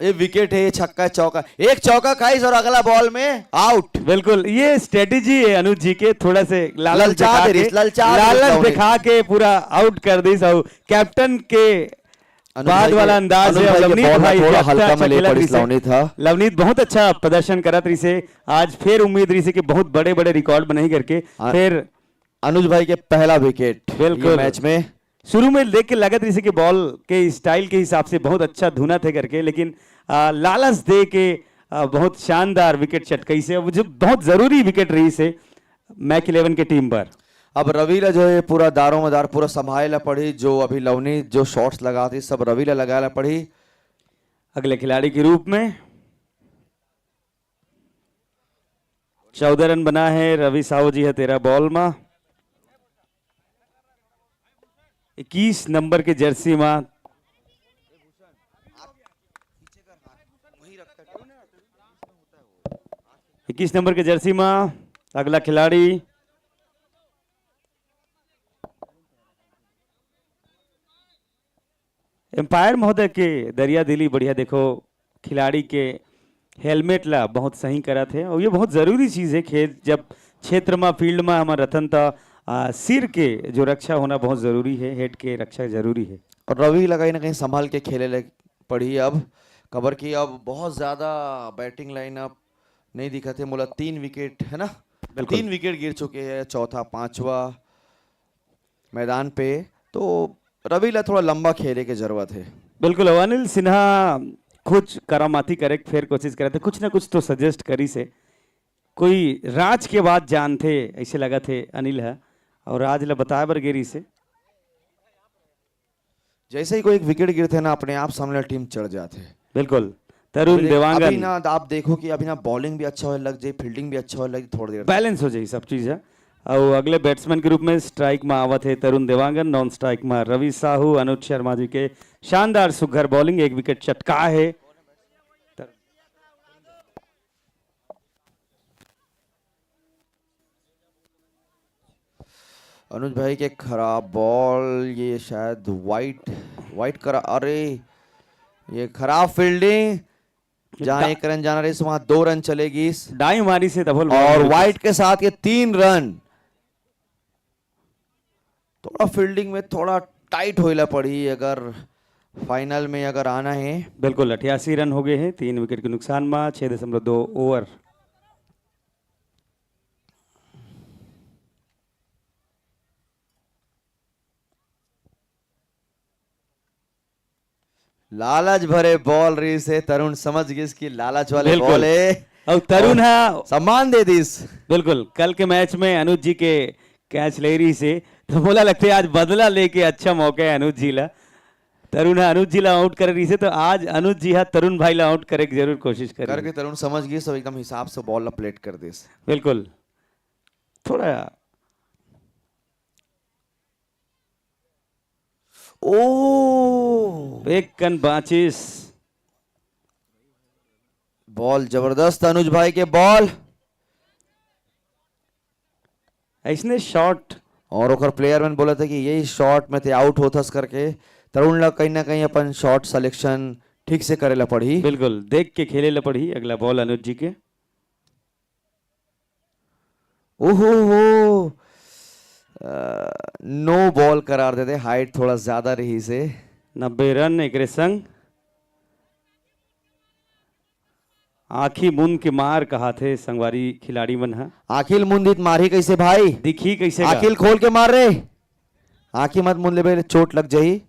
ये विकेट है, ये छक्का चौका, एक चौका खाइस और अगला बॉल में आउट। बिल्कुल, ये स्ट्रेटेजी है अनुज जी के, थोड़ा से लालच ललचा दिखा दे के, रही, ललचा दे रही लालच लवनीत। दिखा के पूरा आउट कर दिस। और कैप्टन के अनुज बाद भाई वाला के, अंदाज अनुज है, भाई के लवनीत बॉल भाई थोड़ा भी अच्छा, हल्का अच्छा में ले खेलत पड़ी रहिसे। लवनीत हा। लवनीत बहुत अच्छा प्रदर्शन करत रहिसे। आज फिर उम्मीद रहिसे कि बहुत बड़े-बड़े रिकॉर्ड बनाही करके। आ, फिर अनुज भाई के पहला विकेट ये बिल्कुल। मैच में। शुरू में देख के लगत रहिसे कि बॉल के स्टाइल के हिसाब से बहुत अच्छा धुनत हे करके, लेकिन, आ, लालच दे के, आ, बहुत शानदार विकेट चटकइसे, वो जो बहुत जरूरी विकेट रहिसे मैक इलेवन के टीम पर। अब रवि ला जो है पूरा दारोमदार पूरा संभाले ला पड़ी, जो अभी लवनीत जो शॉट्स लगात हे सब रवि ला लगाए ला पड़ी। अगले खिलाड़ी के रूप में चौदह रन बना है रवि साहू जी है तेरह बॉल मा। इक्कीस नंबर के जर्सी मा, इक्कीस नंबर के जर्सी मा अगला खिलाड़ी अंपायर महोदय के दरिया दिली बढ़िया। देखो, खिलाड़ी के हेलमेट ला बहुत सही करत हे, और ये बहुत जरूरी चीज है। खेल जब क्षेत्र मा, फील्ड मा हमन रथन त, आ, सिर के जो रक्षा होना बहुत जरूरी है, हेड के रक्षा जरूरी है। और रवि ला कहीं ना कहीं संभाल के खेले ले पड़ी अब, काबर कि अब बहुत ज्यादा बैटिंग लाइनअप नहीं दिखत हे। मोला तीन विकेट है ना, बिल्कुल। तीन विकेट गिर चुके हैं, चौथा, पांचवा मैदान पे, तो रवि ला थोड़ा लंबा खेले के जरूरत है। बिल्कुल, अनिल सिन्हा कुछ करामाती करे के फेर कोशिश करे थे, कुछ ना कुछ तो सजेस्ट करी से। कोई राज के बात जानथे ऐसे लगत हे अनिल ह, और राज ल बताए बर गे रहिस हे। जैसे ही कोई एक विकेट गिरथे ना, अपने आप सामने टीम चढ़ जाथे। बिल्कुल। तरुण अभी देख, देवांगन। अभी ना आप देखो कि अभी ना बॉलिंग भी अच्छा होए लग जाए, फील्डिंग भी अच्छा होए लग जाए, थोड़ी देर। बैलेंस हो जाए सब चीज है। और अगले बैट्समैन के रूप में स्ट्राइक में आवत है तरुण देवांगन, नॉन स्ट्राइक में रवि साहू, अनुज शर्मा जी के शानदार सुघर बॉलिंग, एक विकेट चटका है। अनुज भाई के खराब बॉल, ये शायद वाइट, वाइट करा, अरे ये खराब फील्डिंग। जहाँ डा- एक रन जाना रही, वहां दो रन चलेगी। डाई मारी से तभोल और वाइट के साथ ये तीन रन। थोड़ा फील्डिंग में थोड़ा टाइट होइला पड़ी अगर फाइनल में अगर आना है। बिल्कुल, अठासी रन हो गए हैं तीन विकेट के नुकसान में, छः दशमलव दो ओवर। लालच भरे बॉल रही से तरुण समझ गिस कि लालच वाले बिल्कुल। बॉल है। और तरुण और हा सम्मान दे दिस। बिल्कुल, कल के मैच में अनुज जी के कैच ले रही से, तो बोला लगते आज बदला लेके अच्छा मौका है अनुज जी ला। तरुण हा अनुज जी ला आउट कर रही से, तो आज अनुज जी हा तरुण भाई ला आउट करे के जरूर कोशिश करे। करके तरुण समझ गिस, सब एकदम हिसाब से बॉल ला प्लेट कर दिस। बिल्कुल, थोड़ा ओ एक कन बांचिस। बॉल जबरदस्त अनुज भाई के बॉल। ऐसने शॉट। और ओकर प्लेयर मन बोला था कि यही शॉट में ते आउट होथस करके। तरुण ला कहीं ना कहीं अपन शॉट सिलेक्शन ठीक से करे ला पड़ी। बिल्कुल, देख के खेले ला पड़ी। अगला बॉल अनुज जी के। ओहो हो, नो बॉल करार देते, हाइट थोड़ा ज्यादा रही से। नब्बे रन एकरे संग। आँखी मुंद के मार कहाथे संगवारी खिलाड़ी मन ह। आँखी ल मुंदित मारही कैसे भाई? दिखही कैसे गा? आँखी ल खोल के मार रे। आँखी मत मुंद लेबे, चोट लग जाही।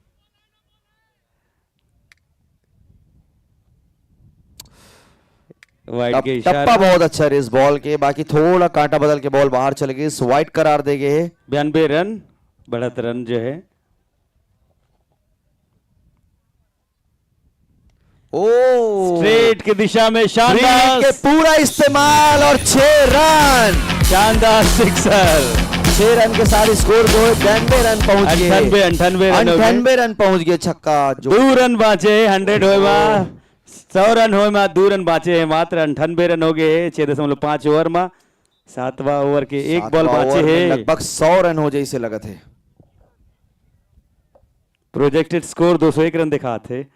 वाइड टप-, के इशारा। टप्पा बहुत अच्छा रहिस बॉल के, बाकी थोड़ा कांटा बदल के बॉल बाहर चले गिस, वाइड करार दे गए हे। बयानबे रन, बढ़त रन जो है। ओ। स्ट्रेट के दिशा में शानदार। स्ट्रेट के पूरा इस्तेमाल और छह रन। शानदार सिक्सर। छह रन के साथ स्कोर बोर्ड बयानबे रन पहुंच गए। अंठानबे, अंठानबे रन हो गए। अंठानबे रन पहुंच गए, छक्का जो दो रन बांचे, हंड्रेड होए बा। सौ रन होए मा दो रन बांचे हे, मात्र अंठानबे रन हो गए हे, छह दशमलव पाँच ओवर मा। सातवां ओवर के एक बॉल बांचे हे। लगभग सौ रन हो जाए इसे लगत हे। प्रोजेक्टेड स्कोर दो सौ एक रन दिखात हे।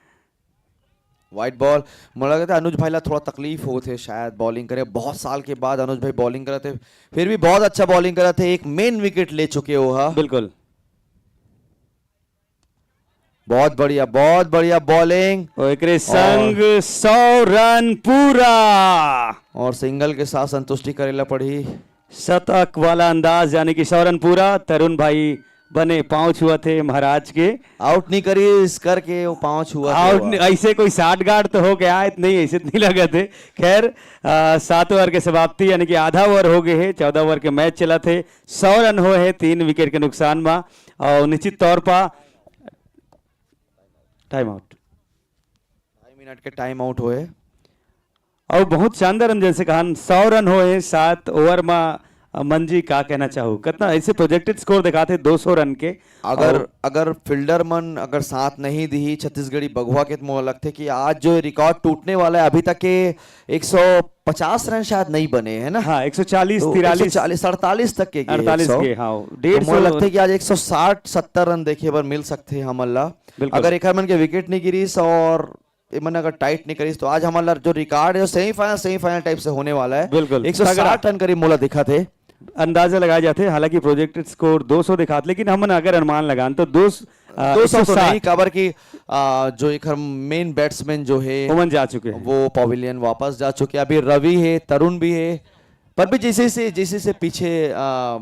वाइड बॉल, मोला लगता है अनुज भाई ला थोड़ा तकलीफ होत हे शायद बॉलिंग करे। बहुत साल के बाद अनुज भाई बॉलिंग करत हे, फिर भी बहुत अच्छा बॉलिंग करत हे। एक मेन विकेट ले चुके हो हा। बिल्कुल। बहुत बढ़िया, बहुत बढ़िया बॉलिंग। और एकरे संग सौ रन पूरा। और सिंगल के साथ संतुष्टि करेला पड़ी। शतक वाला अंदाज, यानी कि सौ रन पूरा। तरुण भाई बने पांव छुआ थे महाराज के। आउट नहीं करी इस करके वो पांव छुआ थे आउट वो। नहीं, ऐसे कोई साठ गार्ड तो हो गया, इतने ही, ऐसे नहीं लगा थे। खैर, आ, सात ओवर के समाप्ति, यानी कि आधा ओवर हो गए है, चौदह ओवर के मैच चला थे, सौ रन होए हैं तीन विकेट के नुकसान मा। और निश्चित तौर पर टाइम आउट। ढाई मिनट के टाइम आउट होए। और बहुत शानदार, हम जैसे कहा, सौ रन होए हैं सात ओवर मा। अ, मन जी, का कहना चाहू, कितना ऐसे प्रोजेक्टेड स्कोर दिखाते दो सौ रन के। अगर और अगर फील्डर मन अगर साथ नहीं दी छत्तीसगढ़ी बघवा के, तो मोला लगते कि आज जो रिकॉर्ड टूटने वाला है, अभी तक के एक सौ पचास रन शायद नहीं बने, है ना? हाँ, एक सौ चालीस, तो तिरालीस। एक सौ चालीस, अड़तालीस तक के गए, अड़तालीस एक सौ। के, हाँ, तो डेढ़ सौ। मोला लगता है कि आज एक सौ साठ सत्तर रन देखे बर मिल सकते हैं हमन ला। बिल्कुल। अगर एक मन के विकेट नहीं गिरीस और ये मन अगर टाइट नहीं करीस, तो आज हमन ला जो रिकॉर्ड है, सेमीफाइनल, सेमीफाइनल टाइप से होने वाला है। बिल्कुल, एक सौ साठ तगड़ा। रन करीब मोला दिखा थे। अंदाजा लगाए जाते, हालांकि प्रोजेक्टेड स्कोर दो सौ दिखात, लेकिन हमन अगर अनुमान लगान तो दो, आ, दो सौ तो एक सौ साठ। नहीं, काबर कि, आ, जो एक मेन बैट्समैन जो है, ओमन जा चुके हैं। वो पवेलियन वापस जा चुके हैं। अभी रवि है, तरुण भी है, पर भी जैसे से जैसे से पीछे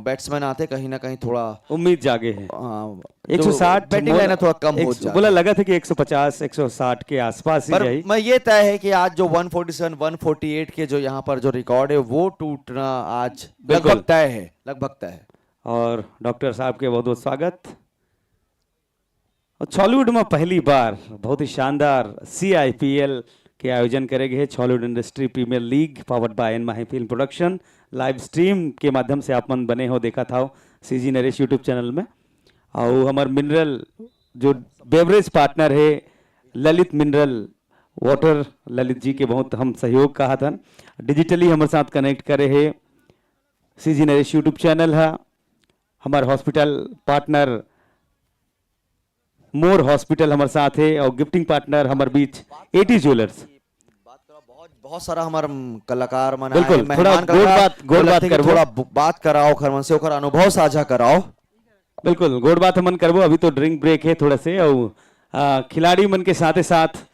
बैट्समैन आते, कहीं ना कहीं थोड़ा उम्मीद जागे है। एक सौ साठ बैटिंग लाइन थोड़ा कम हो जाता, बोला लगा था कि एक सौ पचास एक सौ साठ के आसपास ही जाए। मैं ये तय है कि आज जो one forty seven one forty eight के जो यहाँ पर जो रिकॉर्ड है वो टूटना आज लगभग तय है, लगभग तय है। और डॉक्टर साहब के बहुत बहुत स्वागत। और छॉलीवुड में पहली बार बहुत ही शानदार सी आई पी एल के आयोजन करे गए Chhollywood industry premier league powered by N Mahi film production live stream के माध्यम से आप मन बने हो देखा था C G Naresh YouTube channel में। और हमार मिनरल जो बेवरेज पार्टनर है ललित मिनरल वाटर, ललित जी के बहुत हम सहयोग कहा था। डिजिटली हमारे साथ कनेक्ट करे है सी जी नरेश यूट्यूब चैनल है। हमार हॉस्पिटल पार्टनर मोर हॉस्पिटल हमारे साथ है और गिफ्टिंग पार्टनर हमारे बीच एटी ज्वेलर्स। बहुत बहुत सारा हमार कलाकार मन बिल्कुल थोड़ा गोड़ बात गोड़ बात करबो, थोड़ा बात कराओ खर मन से ओकर अनुभव साझा कराओ। बिल्कुल गोड़ बात हमन करबो। अभी तो ड्रिंक ब्रेक है थोड़ा से और खिलाड़ी मन के साथे साथ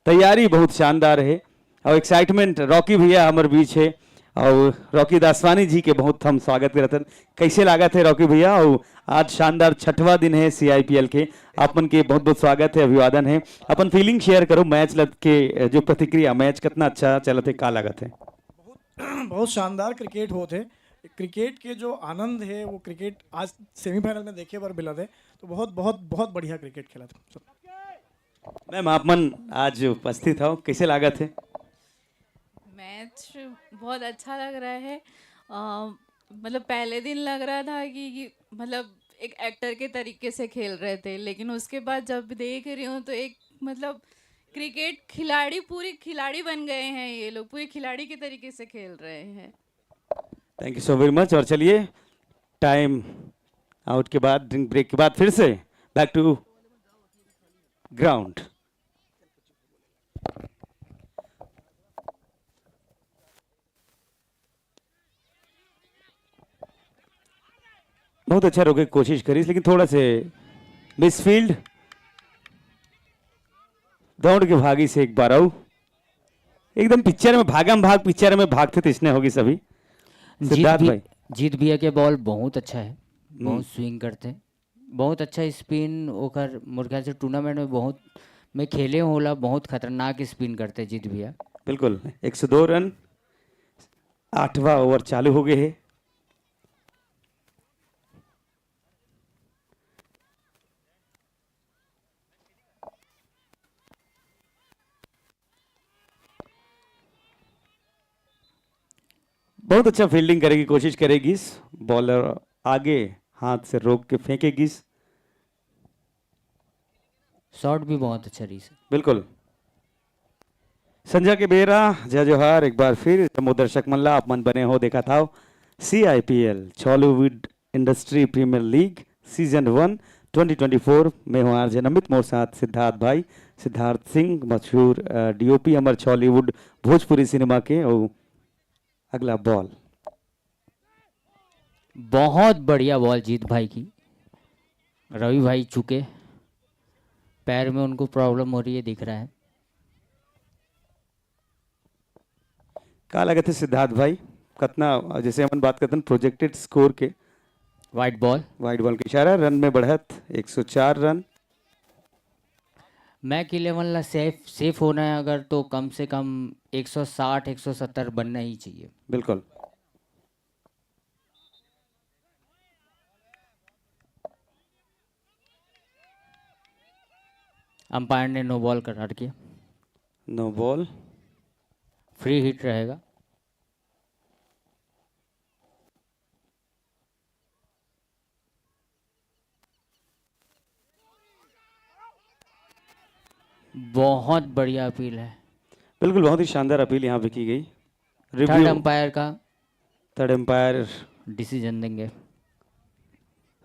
तैयारी बहुत शानदार है और एक्साइटमेंट रॉकी भैया हमारे बीच है और रॉकी दासवानी जी के बहुत हम स्वागत करते हैं। कैसे लागत है रॉकी भैया? और आज शानदार छठवां दिन है सी आई पी एल के, आप मन के बहुत बहुत स्वागत है, अभिवादन है। अपन फीलिंग शेयर करो मैच लग के जो प्रतिक्रिया, मैच कितना अच्छा चलत है, का लागत है? बहुत बहुत शानदार क्रिकेट होत है। क्रिकेट के जो आनंद है वो क्रिकेट आज सेमीफाइनल में देखे बर मिलत है। तो बहुत बहुत बहुत बढ़िया क्रिकेट खेलत है। मैम आप मन आज उपस्थित हो, कैसे लागत है? मैच बहुत अच्छा लग रहा है। अ, मतलब पहले दिन लग रहा था कि, कि मतलब एक एक्टर के तरीके से खेल रहे थे, लेकिन उसके बाद जब देख रही हूँ तो एक मतलब क्रिकेट खिलाड़ी, पूरे खिलाड़ी बन गए हैं ये लोग, पूरे खिलाड़ी के तरीके से खेल रहे हैं। Thank you so very much. और चलिए टाइम आउट के बाद, ड्रिंक ब्रेक के बाद फिर से बैक टू ग्राउंड। बहुत अच्छा रोके कोशिश करिस, लेकिन थोड़ा से मिसफील्ड। दौड़ के भागी से एक बार आऊ, एकदम पिक्चर में भागम भाग, पिक्चर में भागते तो इसने होगी सभी। जीत सिद्धार्थ भी, भाई। जीत भैया के बॉल बहुत अच्छा है, हम्म। बहुत स्विंग करते हैं, बहुत अच्छा स्पिन। ओकर मोर ख्याल से टूर्नामेंट में बहुत मैं खेले हूँ, ओला बहुत खतरनाक स्पिन करते हैं जीत भैया। बिल्कुल, एक सौ दो रन, आठवां ओवर चालू हो गए है। बहुत अच्छा फील्डिंग करेगी, कोशिश करेगी। बॉलर आगे हाथ से रोक के फेंकेगी। शॉट भी बहुत अच्छा रही सर। बिल्कुल। संझा के बेरा जय जोहार एक बार फिर समूह दर्शक मन ला, आप मन बने हो देखा था C I P L Chhollywood industry premier league season one twenty twenty four. मैं हूँ आरजे नमित, मोर साथ सिद्धार्थ भाई, सिद्धार्थ सिंह, मशहूर डी ओ पी हमर छॉलीवुड भोजपुरी सिनेमा के। और अगला बॉल, बहुत बढ़िया बॉल जीत भाई की। रवि भाई चुके, पैर में उनको प्रॉब्लम हो रही है, दिख रहा है। का लगत है सिद्धार्थ भाई, कितना, जैसे हमन बात करते हैं प्रोजेक्टेड स्कोर के, वाइड बॉल। वाइड बॉल के इशारा, रन में बढ़त एक सौ चार रन। मैक इलेवन ला सेफ, सेफ होना है अगर, तो कम से कम एक सौ साठ, एक सौ सत्तर बनना ही चाहिए। बिल्कुल। अंपायर ने नो बॉल करार किया। नो बॉल। फ्री हिट रहेगा। बहुत बढ़िया अपील है। बिल्कुल, बहुत ही शानदार अपील यहाँ पे की गई। थर्ड रिव्यू अंपायर का थर्ड अंपायर डिसीजन देंगे।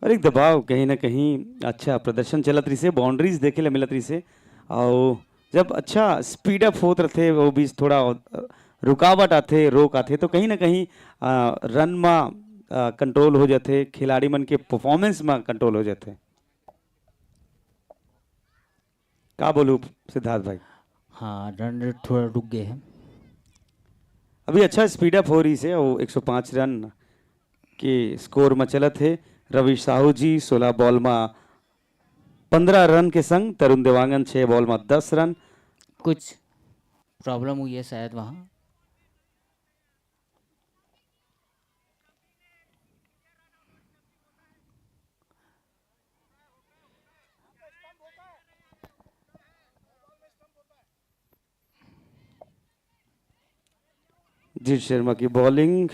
और एक दबाव कहीं ना कहीं अच्छा प्रदर्शन चलत रही से, बाउंड्रीज देखे ले मिलत रही से, और जब अच्छा स्पीड अप होत रहते वो बीच थोड़ा रुकावट आते, रोक आते, तो कहीं ना कहीं आ, रन में आ, कंट्रोल हो जाते, खिलाड़ी मन के परफॉर्मेंस में कंट्रोल हो जाते। का बोलू सिद्धार्थ भाई? हाँ, रन रेट थोड़ा रुक गए हैं। अभी अच्छा स्पीड अप हो रहिस हे, अउ एक सौ पाँच रन के स्कोर म चलत हे। रवि साहू जी सोलह बॉल म पंद्रह रन के संग, तरुण देवांगन छह बॉल म दस रन। कुछ प्रॉब्लम हुई है शायद वहाँ। जीत शर्मा की बॉलिंग।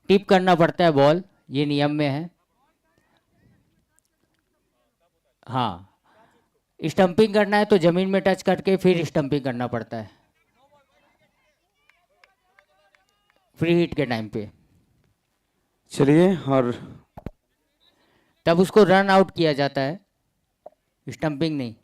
टिप करना पड़ता है बॉल, ये नियम में है। हाँ, स्टंपिंग करना है तो जमीन में टच करके फिर स्टंपिंग करना पड़ता है फ्री हिट के टाइम पे। चलिए, और तब उसको रन आउट किया जाता है, स्टंपिंग नहीं।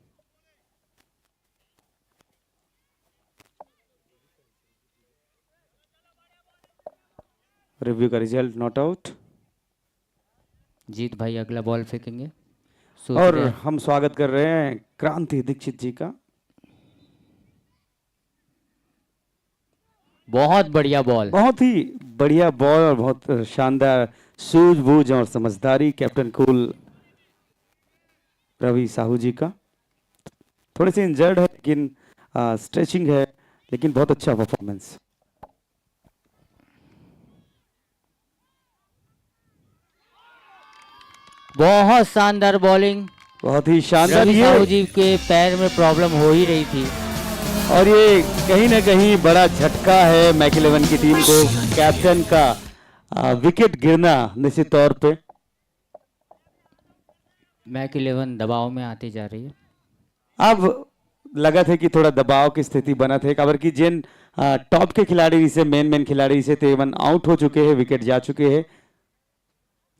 रिव्यू का रिजल्ट नॉट आउट। जीत भाई अगला बॉल फेंकेंगे। और हम स्वागत कर रहे हैं क्रांति दीक्षित जी का। बहुत बढ़िया बॉल। बहुत ही बढ़िया बॉल और बहुत शानदार सूझबूझ और समझदारी, कैप्टन कूल रवि साहू जी का। थोड़े से इंजर्ड है, लेकिन स्ट्रेचिंग है, लेकिन बहुत अच्छा परफॉर्मेंस। बहुत शानदार बॉलिंग। बहुत ही शानदार। रवि ये साहू जी के पैर में प्रॉब्लम हो ही रही थी। और ये कहीं ना कहीं बड़ा झटका है मैक इलेवन की टीम को, कैप्टन का विकेट गिरना निश्चित तौर पे। मैक इलेवन दबाव में आती जा रही है। अब लगत हे कि थोड़ा दबाव के स्थिति बनत हे, काबर कि जेन टॉप के खिलाड़ी रहिसे, मेन मेन खिलाड़ी रहिसे, तेमन आउट हो चुके हे, विकेट जा चुके हे।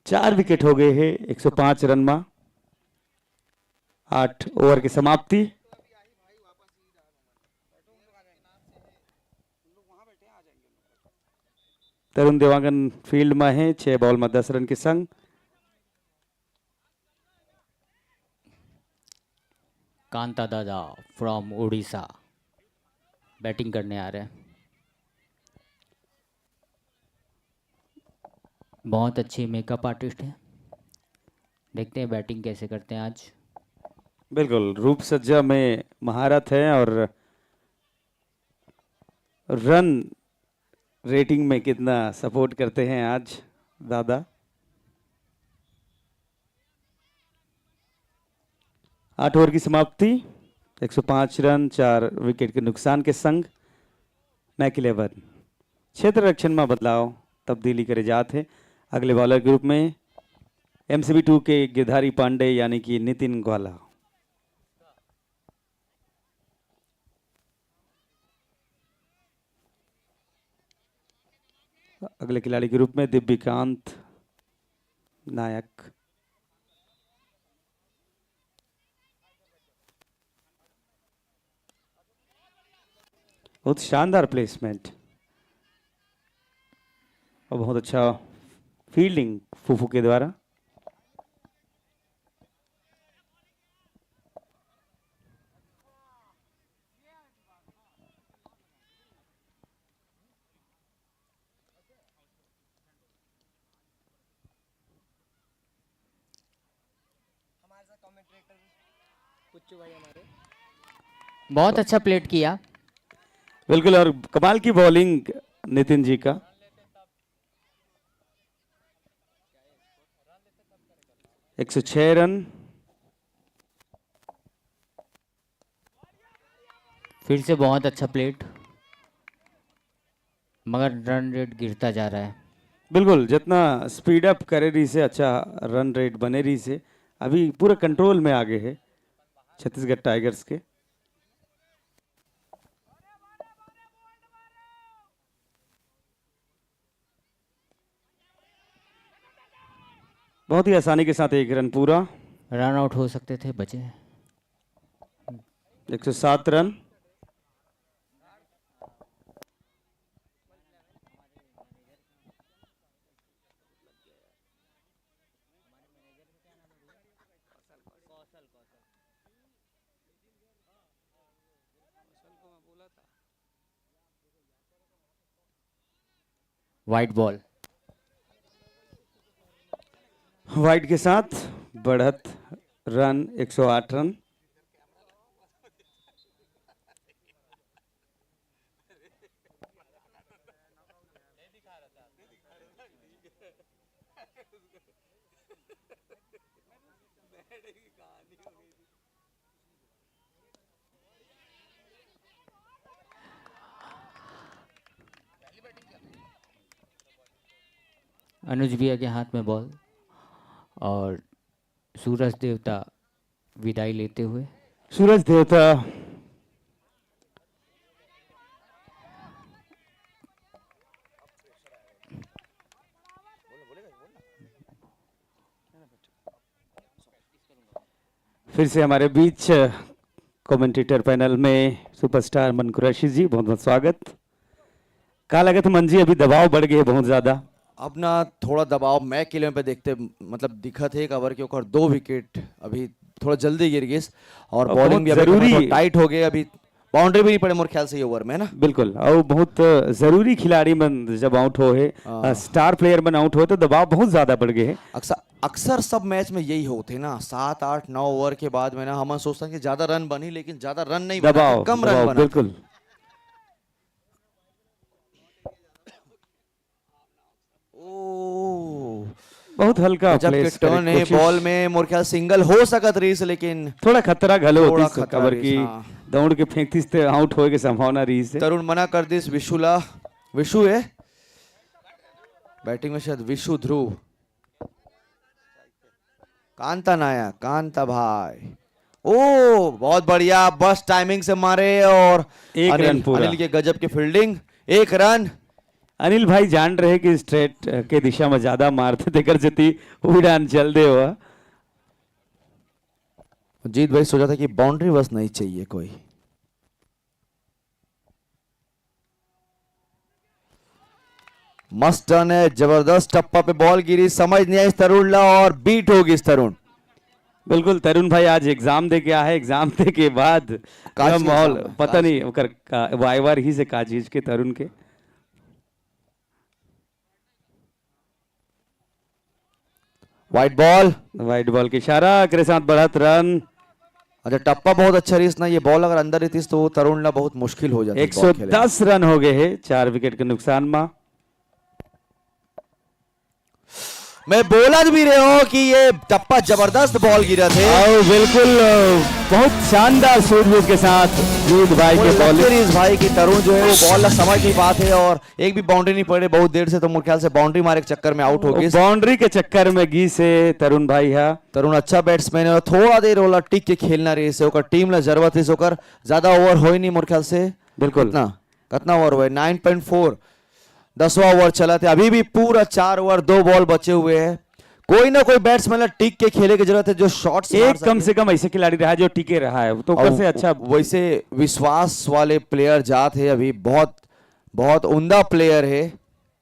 चार विकेट हो गए हे एक सौ पाँच रन मा, आठ ओवर की समाप्ति। तरुण देवांगन फील्ड में है, छह बॉल में दस रन के संग। कांता दादा फ्रॉम उड़ीसा बैटिंग करने आ रहे हैं। बहुत अच्छे मेकअप आर्टिस्ट हैं। देखते हैं बैटिंग कैसे करते हैं आज। बिल्कुल, रूप सज्जा में महारत है और रन रेटिंग में कितना सपोर्ट करते हैं आज दादा। आठ ओवर की समाप्ति, एक सौ पाँच रन, चार विकेट के नुकसान के संग मैक इलेवन क्षेत्र रक्षण में बदलाव, तब्दीली करे जात हे। अगले बॉलर के रूप में एमसीबी टू के गिरधारी पांडे यानी कि नितिन ग्वाला। अगले खिलाड़ी के रूप में दिव्यकांत नायक। बहुत शानदार प्लेसमेंट और बहुत अच्छा फील्डिंग फूफू के द्वारा। बहुत अच्छा प्लेट किया। बिल्कुल, और कमाल की बॉलिंग नितिन जी का। एक सौ छह रन। फिर से बहुत अच्छा प्लेट, मगर रन रेट गिरता जा रहा है। बिल्कुल, जितना स्पीड अप करे रहिसे, अच्छा रन रेट बने रहिसे, अभी पूरा कंट्रोल में आ गए है छत्तीसगढ़ टाइगर्स के। बहुत ही आसानी के साथ एक रन पूरा। रन आउट हो सकते थे, बचे। एक सौ सात रन। Wide ball. वाइड के साथ बढ़त रन, एक सौ आठ रन। अनुज भैया के हाथ में बॉल और सूरज देवता विदाई लेते हुए। सूरज देवता फिर से हमारे बीच कमेंटेटर पैनल में सुपरस्टार मन कुरैशी जी, बहुत बहुत स्वागत। का लगत मन जी, अभी दबाव बढ़ गए बहुत ज्यादा? अब ना थोड़ा दबाव मैक इलेवन पे देखते, मतलब दिखत है, काबर कि ओकर दो विकेट अभी थोड़ा जल्दी गिर गिस और और बॉलिंग बहुत भी अभी जरूरी थोड़ा टाइट हो गए। अभी बाउंड्री भी नहीं पड़े मोर ख्याल से ये ओवर में ना। बिल्कुल, और बहुत जरूरी खिलाड़ी मन जब आउट हो है, हाँ। स्टार प्लेयर मन आउट हो तो दबाव बहुत ज्यादा बढ़ गए है। अक्सर, अक्सर सब मैच में यही होते ना, सात आठ नौ ओवर के बाद में ना हम सोचते हैं कि ज्यादा रन बनी, लेकिन ज्यादा रन नहीं बना, दबाव, कम रन दबाव, बना। बिल्कुल। ओ, बहुत हल्का गजब के प्लेस करे टर्न है कोशिश। बॉल में मोर ख्याल सिंगल हो सकत रहीस, लेकिन थोड़ा खतरा घलो थोड़ा होतिस, खतरा काबर रहीस, कि हाँ। दौड़ के फेंकतिस ते आउट होए के संभावना रहीस है। तरुण मना कर दिस विशु ला। विशु है बैटिंग में शायद, विशु ध्रुव। कांता नायक, कांता भाई, ओ बहुत बढ़िया, बस टाइमिंग से मारे और एक अनिल, रन पूरा। अनिल के गजब की फील्डिंग, एक रन। अनिल भाई जान रहे कि स्ट्रेट के दिशा में ज्यादा मारते, तेकर सेती उड़ान चल दे हुआ। जीत भाई सोचा था कि बाउंड्री बस नहीं चाहिए कोई। मस्त टर्न है, जबरदस्त टप्पा पे बॉल गिरी, समझ नहीं आई इस तरुण ला और बीट हो गई इस तरुण। बिल्कुल, तरुण भाई आज एग्जाम दे के आए हैं, एग्जाम दे के बाद का यह चीज माहौल एग्जाम है? पता का नहीं चीज? ओकर का, वाइवा रहीस हे का चीज के तरुण के। Wide ball. वाइड बॉल के इशारा के साथ बढ़त रन। अच्छा, टप्पा बहुत अच्छा रहीस ना, ये बॉल अगर अंदर रहतीस तो तरुण ला बहुत मुश्किल हो जाती बॉल खेले। एक सौ दस रन हो गए हैं चार विकेट के नुकसान में। मैं बोला भी रहे हो कि ये टप्पा जबरदस्त बॉल गिरा थे। और बिल्कुल, अ, बहुत शानदार सूझबूझ के साथ जीत भाई के बॉलिंग। इस भाई की तरुण जो है वो बॉल ला समझ नहीं पाते और एक भी बाउंड्री नहीं पड़े बहुत देर से, तो मोर ख्याल से बाउंड्री मारे के चक्कर में आउट हो गई। बाउंड्री के चक्कर में गिस हे तरुण भाई हा। तरुण अच्छा बैट्समैन है और थोड़ा देर ओला टिक के खेलना रहीस हे, ओकर टीम ला जरूरत रहीस हे, ओकर ज्यादा ओवर होए नहीं मोर ख्याल से। बिल्कुल। कितना, कितना ओवर हुआ है? नाइन पॉइंट फोर, दसवां ओवर चलत हे, अभी भी पूरा चार ओवर, दो बॉल बचे हुए हैं। कोई ना कोई बैट्समैन ला टिक के खेले की जरूरत है, जो शॉट्स मार एक कम सके। से कम ऐसे खिलाड़ी रहा है जो टिके रहा है, तो ऊपर और से अच्छा। वैसे विश्वास वाले प्लेयर जात हे अभी, बहुत, बहुत उम्दा प्लेयर है।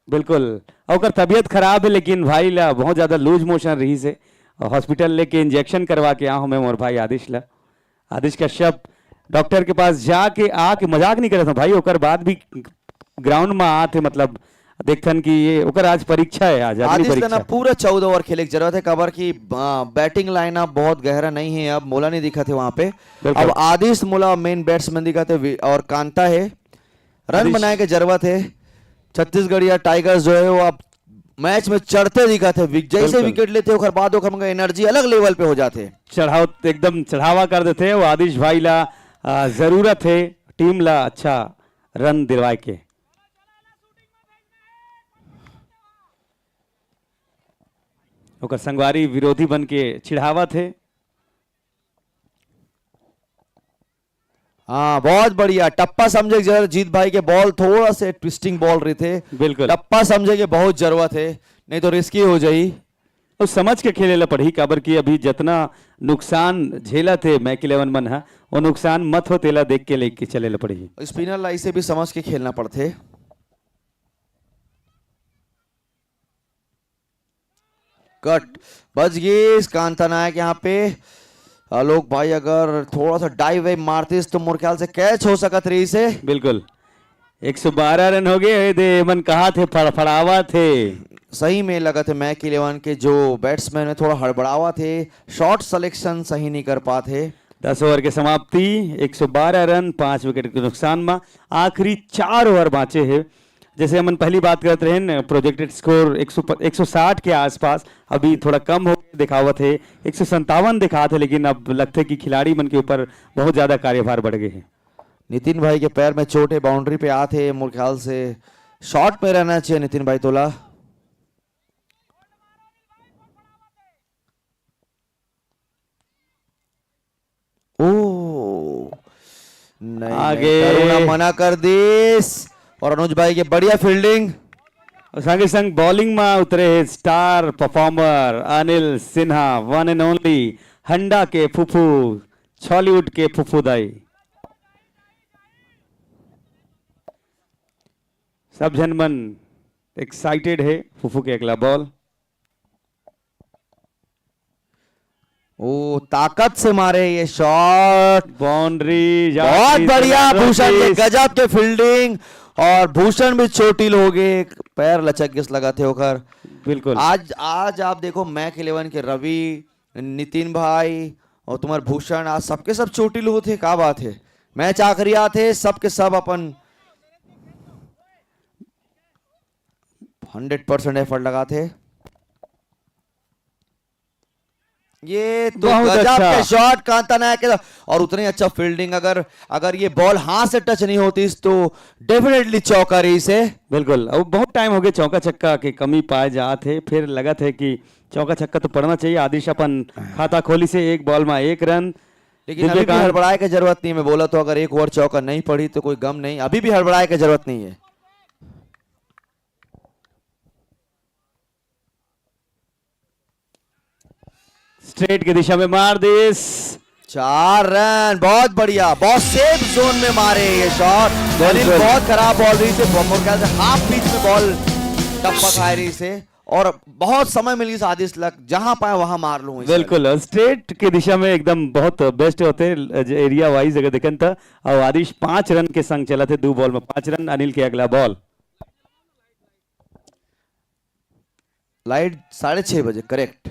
बिल्कुल, ओकर तबीयत खराब है, लेकिन भाई ला बहुत ज्यादा लूज मोशन रहीस हे, और हॉस्पिटल लेके इंजेक्शन करवा के आए हों मैं मोर भाई आदिश ला। आदिश कश्यप डॉक्टर के पास जाके आके, मजाक नहीं करत हों भाई, ओकर बाद भी ग्राउंड में आत हे, मतलब देखथन कि ये ओकर आज परीक्षा है, आज आखिरी आदिश ला ना परीक्षा। पूरा चौदह ओवर खेले के जरूरत है, काबर कि, आ, बैटिंग लाइनअप बहुत गहरा नहीं है, अब मोला नहीं दिखत हे वहां पे। बिल्कुल। अब आदिश मोला मेन बैट्समैन दिखत हे वि-, और कांता है। रन आदिश। बनाए के जरूरत है। छत्तीसगढ़िया टाइगर्स जो है वो अब मैच में चढ़ते दिखत हे, विक-, जैसे बिल्कुल। विकेट लेथे ओकर बाद ओकर मन के एनर्जी अलग लेवल पे हो जाथे। चढ़ाव, एकदम चढ़ावा कर देथे वो आदिश भाई ला, आ, जरूरत हे टीम ला अच्छा रन दिलवाए के। ओकर संगवारी विरोधी बन के चिढ़ावत हे। हाँ, बहुत बढ़िया। टप्पा समझे के जरूरत, जीत भाई के बॉल थोड़ा से ट्विस्टिंग बॉल रहिथे। बिल्कुल। टप्पा समझे के बहुत जरूरत है, नहीं तो रिस्की हो जाई। अउ समझ के खेले ला पड़ही, काबर कि अभी जतना नुकसान झेलत हे मैक इलेवन मन ह, वो नुकसान मत हो, तेला देख के लेके चले ला पड़ही। स्पिनर ला इसे भी समझ के खेलना पड़थे। कट, बच गई इस कांता नायक यहाँ पे। आलोक भाई अगर थोड़ा सा डाइव वाइव मारतीस तो मोर ख्याल से कैच हो सकत रहिसे। बिल्कुल, एक सौ बारह रन हो गए हे दे, मन कहा थे फड़फड़ावा थे। सही में लगत हे मैक इलेवन के जो बैट्समैन हे थोड़ा हड़बड़ावा थे, शॉट सिलेक्शन सही नहीं कर पात हे। दस ओवर के समाप्ति, एक सौ बारह रन, पाँच विकेट के नुकसान में आखिरी चार ओवर बाँचे हे। जैसे हमन पहली बात करत रहेन, प्रोजेक्टेड स्कोर एक सौ, एक सौ साठ के आसपास, अभी थोड़ा कम हो दिखावत हे, एक सौ संतावन दिखात हे, लेकिन अब लगथे कि खिलाड़ी मन के ऊपर बहुत ज्यादा कार्यभार बढ़ गए हे। नितिन भाई के पैर में चोट हे, बाउंड्री पे आत हे, मोर ख्याल से शॉट में रहना चाहिए नितिन भाई तोला। ओ, नहीं, आगे। नहीं, तरुण मना कर दिस। और अनुज भाई के बढ़िया फील्डिंग। और संगे संग बॉलिंग में उतरे हे star performer Anil Sinha, one and only, हंडा के फुफू, छॉलीवुड के फुफू दाई। सब झन मन एक्साइटेड हे, फुफू के अगला बॉल। ओ, ताकत से मारे ये शॉट। बाउंड्री, बहुत बढ़िया भूषण के, गजब के फील्डिंग। और भूषण भी चोटिल हो गए, पैर लचक गिस लगा थे ओकर। बिल्कुल। आज, आज आप देखो मैक इलेवन के रवि, नितिन भाई और तुम्हारे भूषण, आज सबके सब चोटिल होते, क्या बात है। मैच आखिरी आते, सबके सब अपन हंड्रेड परसेंट एफर्ट लगाते। ये तो बहुत गजब अच्छा। का शॉट कांता नायक के, और उतनी अच्छा फील्डिंग। अगर, अगर ये बॉल हाथ से टच नहीं होती तो डेफिनेटली चौका रही से। बिल्कुल, अब बहुत टाइम हो गया चौका छक्का के कमी पाए जात हे, फिर लगत हे कि चौका छक्का तो पड़ना चाहिए। आदिश अपन खाता खोली से एक बॉल में एक रन। लेकिन अभी भी हड़बड़ाए की जरूरत नहीं, मैं बोला तो अगर एक ओवर चौका नहीं पड़ी तो कोई गम नहीं, अभी भी हड़बड़ाए की जरूरत नहीं है। स्ट्रेट की दिशा में मार दिस। चार रन, बहुत बढ़िया, बहुत सेफ जोन में मारे ये शॉट। अनिल, बहुत खराब बॉल रही से, मोर ख्याल से हाफ पिच में बॉल टप्पा खा रही से, और बहुत समय मिल गई आदिश लग, जहां पाए वहां मार लूं। बिल्कुल, स्ट्रेट की दिशा में एकदम बहुत बेस्ट होते एरिया वाइज अगर देखें तो। और आदिश पांच रन के संग चला थे, दो बॉल में पांच रन। अनिल के अगला बॉल। लाइट साढ़े छह बजे, करेक्ट।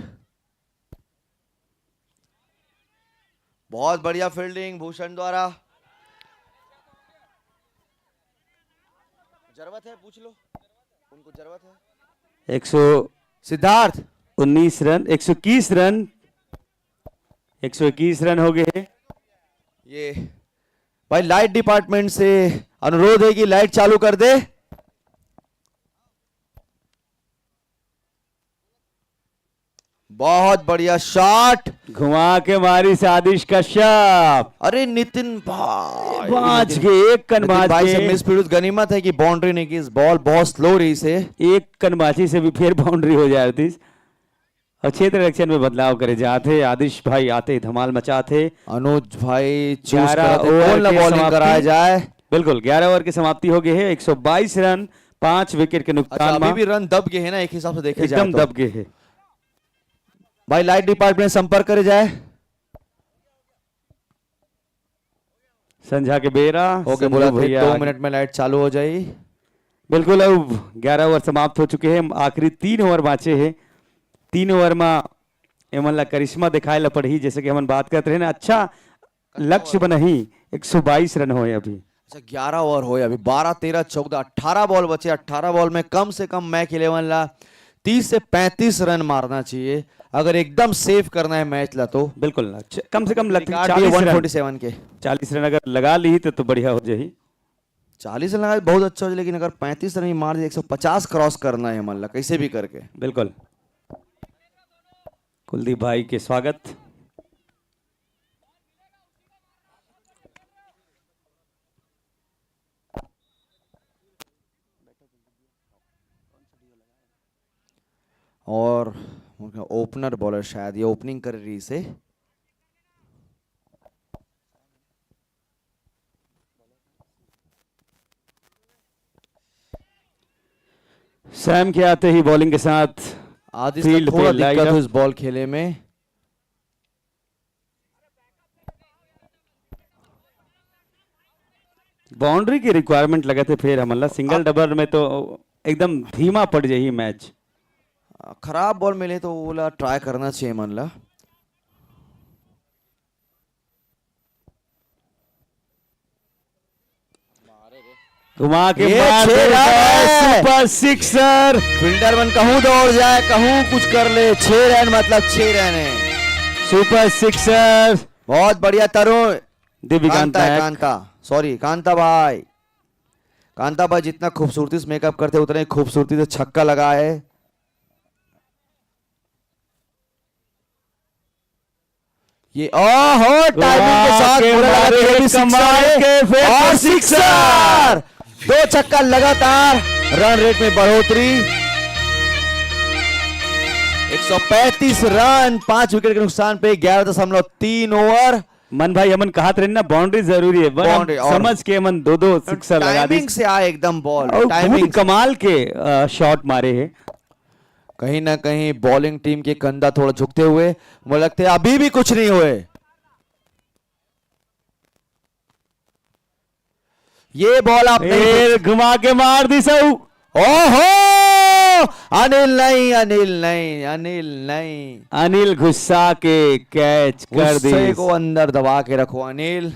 बहुत बढ़िया फील्डिंग भूषण द्वारा। जरूरत है, पूछ लो, उनको जरूरत है। एक सौ, सिद्धार्थ। उन्नीस रन, एक सौ इक्कीस रन, एक सौ इक्कीस रन हो गए हैं। ये भाई, लाइट डिपार्टमेंट से अनुरोध है कि लाइट चालू कर दे। बहुत बढ़िया शॉट। घुमा के मारी से आदिश कश्यप। अरे नितिन भाई, बाज के एक कन नितिन बाज भाई के। से मिस फील्ड, गनीमत है कि बाउंड्री नहीं की, इस बॉल बहुत स्लो रही से। एक कन बाजी से भी फिर बाउंड्री हो जाए थी। और क्षेत्र रक्षण में बदलाव करे जाते, आदिश भाई आते ही धमाल मचाते। अनुज भाई चूज ग्यारह करते ओवर कौन ला के बॉलिंग समाप्ति। कराया जाए। बिल्कुल, ग्यारह ओवर की समाप्ति हो गई है, एक सौ बाईस रन, पांच विकेट के अच्छा, नुकसान अभी में। भी रन दब गए हैं ना, एक हिसाब से देखे जाए एकदम तो। दब गए हैं। भाई, लाइट डिपार्टमेंट संपर्क करे जाए। संझा के बेरा, ओके, संजू बोला थे, भैया दो आगे। मिनट में लाइट चालू हो जाई। बिल्कुल, अब ग्यारह ओवर समाप्त हो चुके हैं, आखिरी तीन ओवर बाँचे हैं। तीन ओवर में एमन ला करिश्मा दिखाए ला पड़ही, जैसे कि हमन बात करत रहे ना, अच्छा लक्ष्य बनाही, एक सौ बाईस रन होए अभी। अच्छा, ग्यारह ओवर होए अभी, बारह, तेरह, चौदह, अठारह बॉल बचे। अठारह बॉल में कम से कम मैक इलेवन ला तीस से पैंतीस रन मारना चाहिए, अगर एकदम सेफ करना है मैच ला तो। बिल्कुल, अच्छा, कम से कम लग-, रिकॉर्ड भी चालीस रन। वन फोर्टी सेवन के। चालीस रन अगर लगा ली तो, तो बढ़िया हो जाही। चालीस रन लगा बहुत अच्छा हो जाए, लेकिन अगर पैंतीस रन ही मार दिए, एक सौ पचास क्रॉस करना है हमन ला कैसे भी करके। बिल्कुल। कुलदीप भाई के स्वागत। और ओपनर बॉलर शायद ये ओपनिंग कर रही से। सैम के आते ही बॉलिंग के साथ आदिश का फील्ड पे थोड़ा दिक्कत लाइनअप। हो इस बॉल खेले में। बाउंड्री के रिक्वायरमेंट लगत हे, फेर हमन ला सिंगल डबल में तो एकदम धीमा पड़ जाही मैच। खराब बॉल मिले तो ओला ट्राई करना चाहिए मन ला। घुमा के ये मार छह रन है। Super sixer. फील्डर मन कहूं दौड़ जाए, कहूं कुछ कर ले, छह रन मतलब छह रन है। Super sixer. बहुत बढ़िया तरुण। दिव्यकांत कांता है, नायक। कांता, सॉरी, कांता भाई। कांता भाई जितना खूबसूरती से मेकअप करते, उतना ही खूबसूरती से छक्का लगा है। ये ओहो, टाइमिंग के वाह, साथ के बोला लगा मारे कि ये भी कमाल सिक्सर है। के, फिर और सिक्सर। सिक्सर। दो छक्का लगातार, रन रेट में बढ़ोतरी। एक सौ पैंतीस रन, पांच विकेट के नुकसान पे ग्यारह दशमलव तीन ओवर। मन भाई, हमन कहत रहे ना, बाउंड्री जरूरी है, पर हम बाउंड्री और समझ के हमन दो दो सिक्सर लगा दी। टाइमिंग से आए एकदम बॉल, और टाइमिंग बहुत कमाल के शॉट मारे हैं। कहीं ना कहीं बॉलिंग टीम के कंधा थोड़ा झुकते हुए मुझे लगता है अभी भी कुछ नहीं हुए। ये बॉल आप नहीं फिर घुमा के मार दी सऊ। ओहो, अनिल नहीं, अनिल नहीं, अनिल नहीं। अनिल गुस्सा के कैच कर गुस्से दी। को अंदर दबा के रखो अनिल।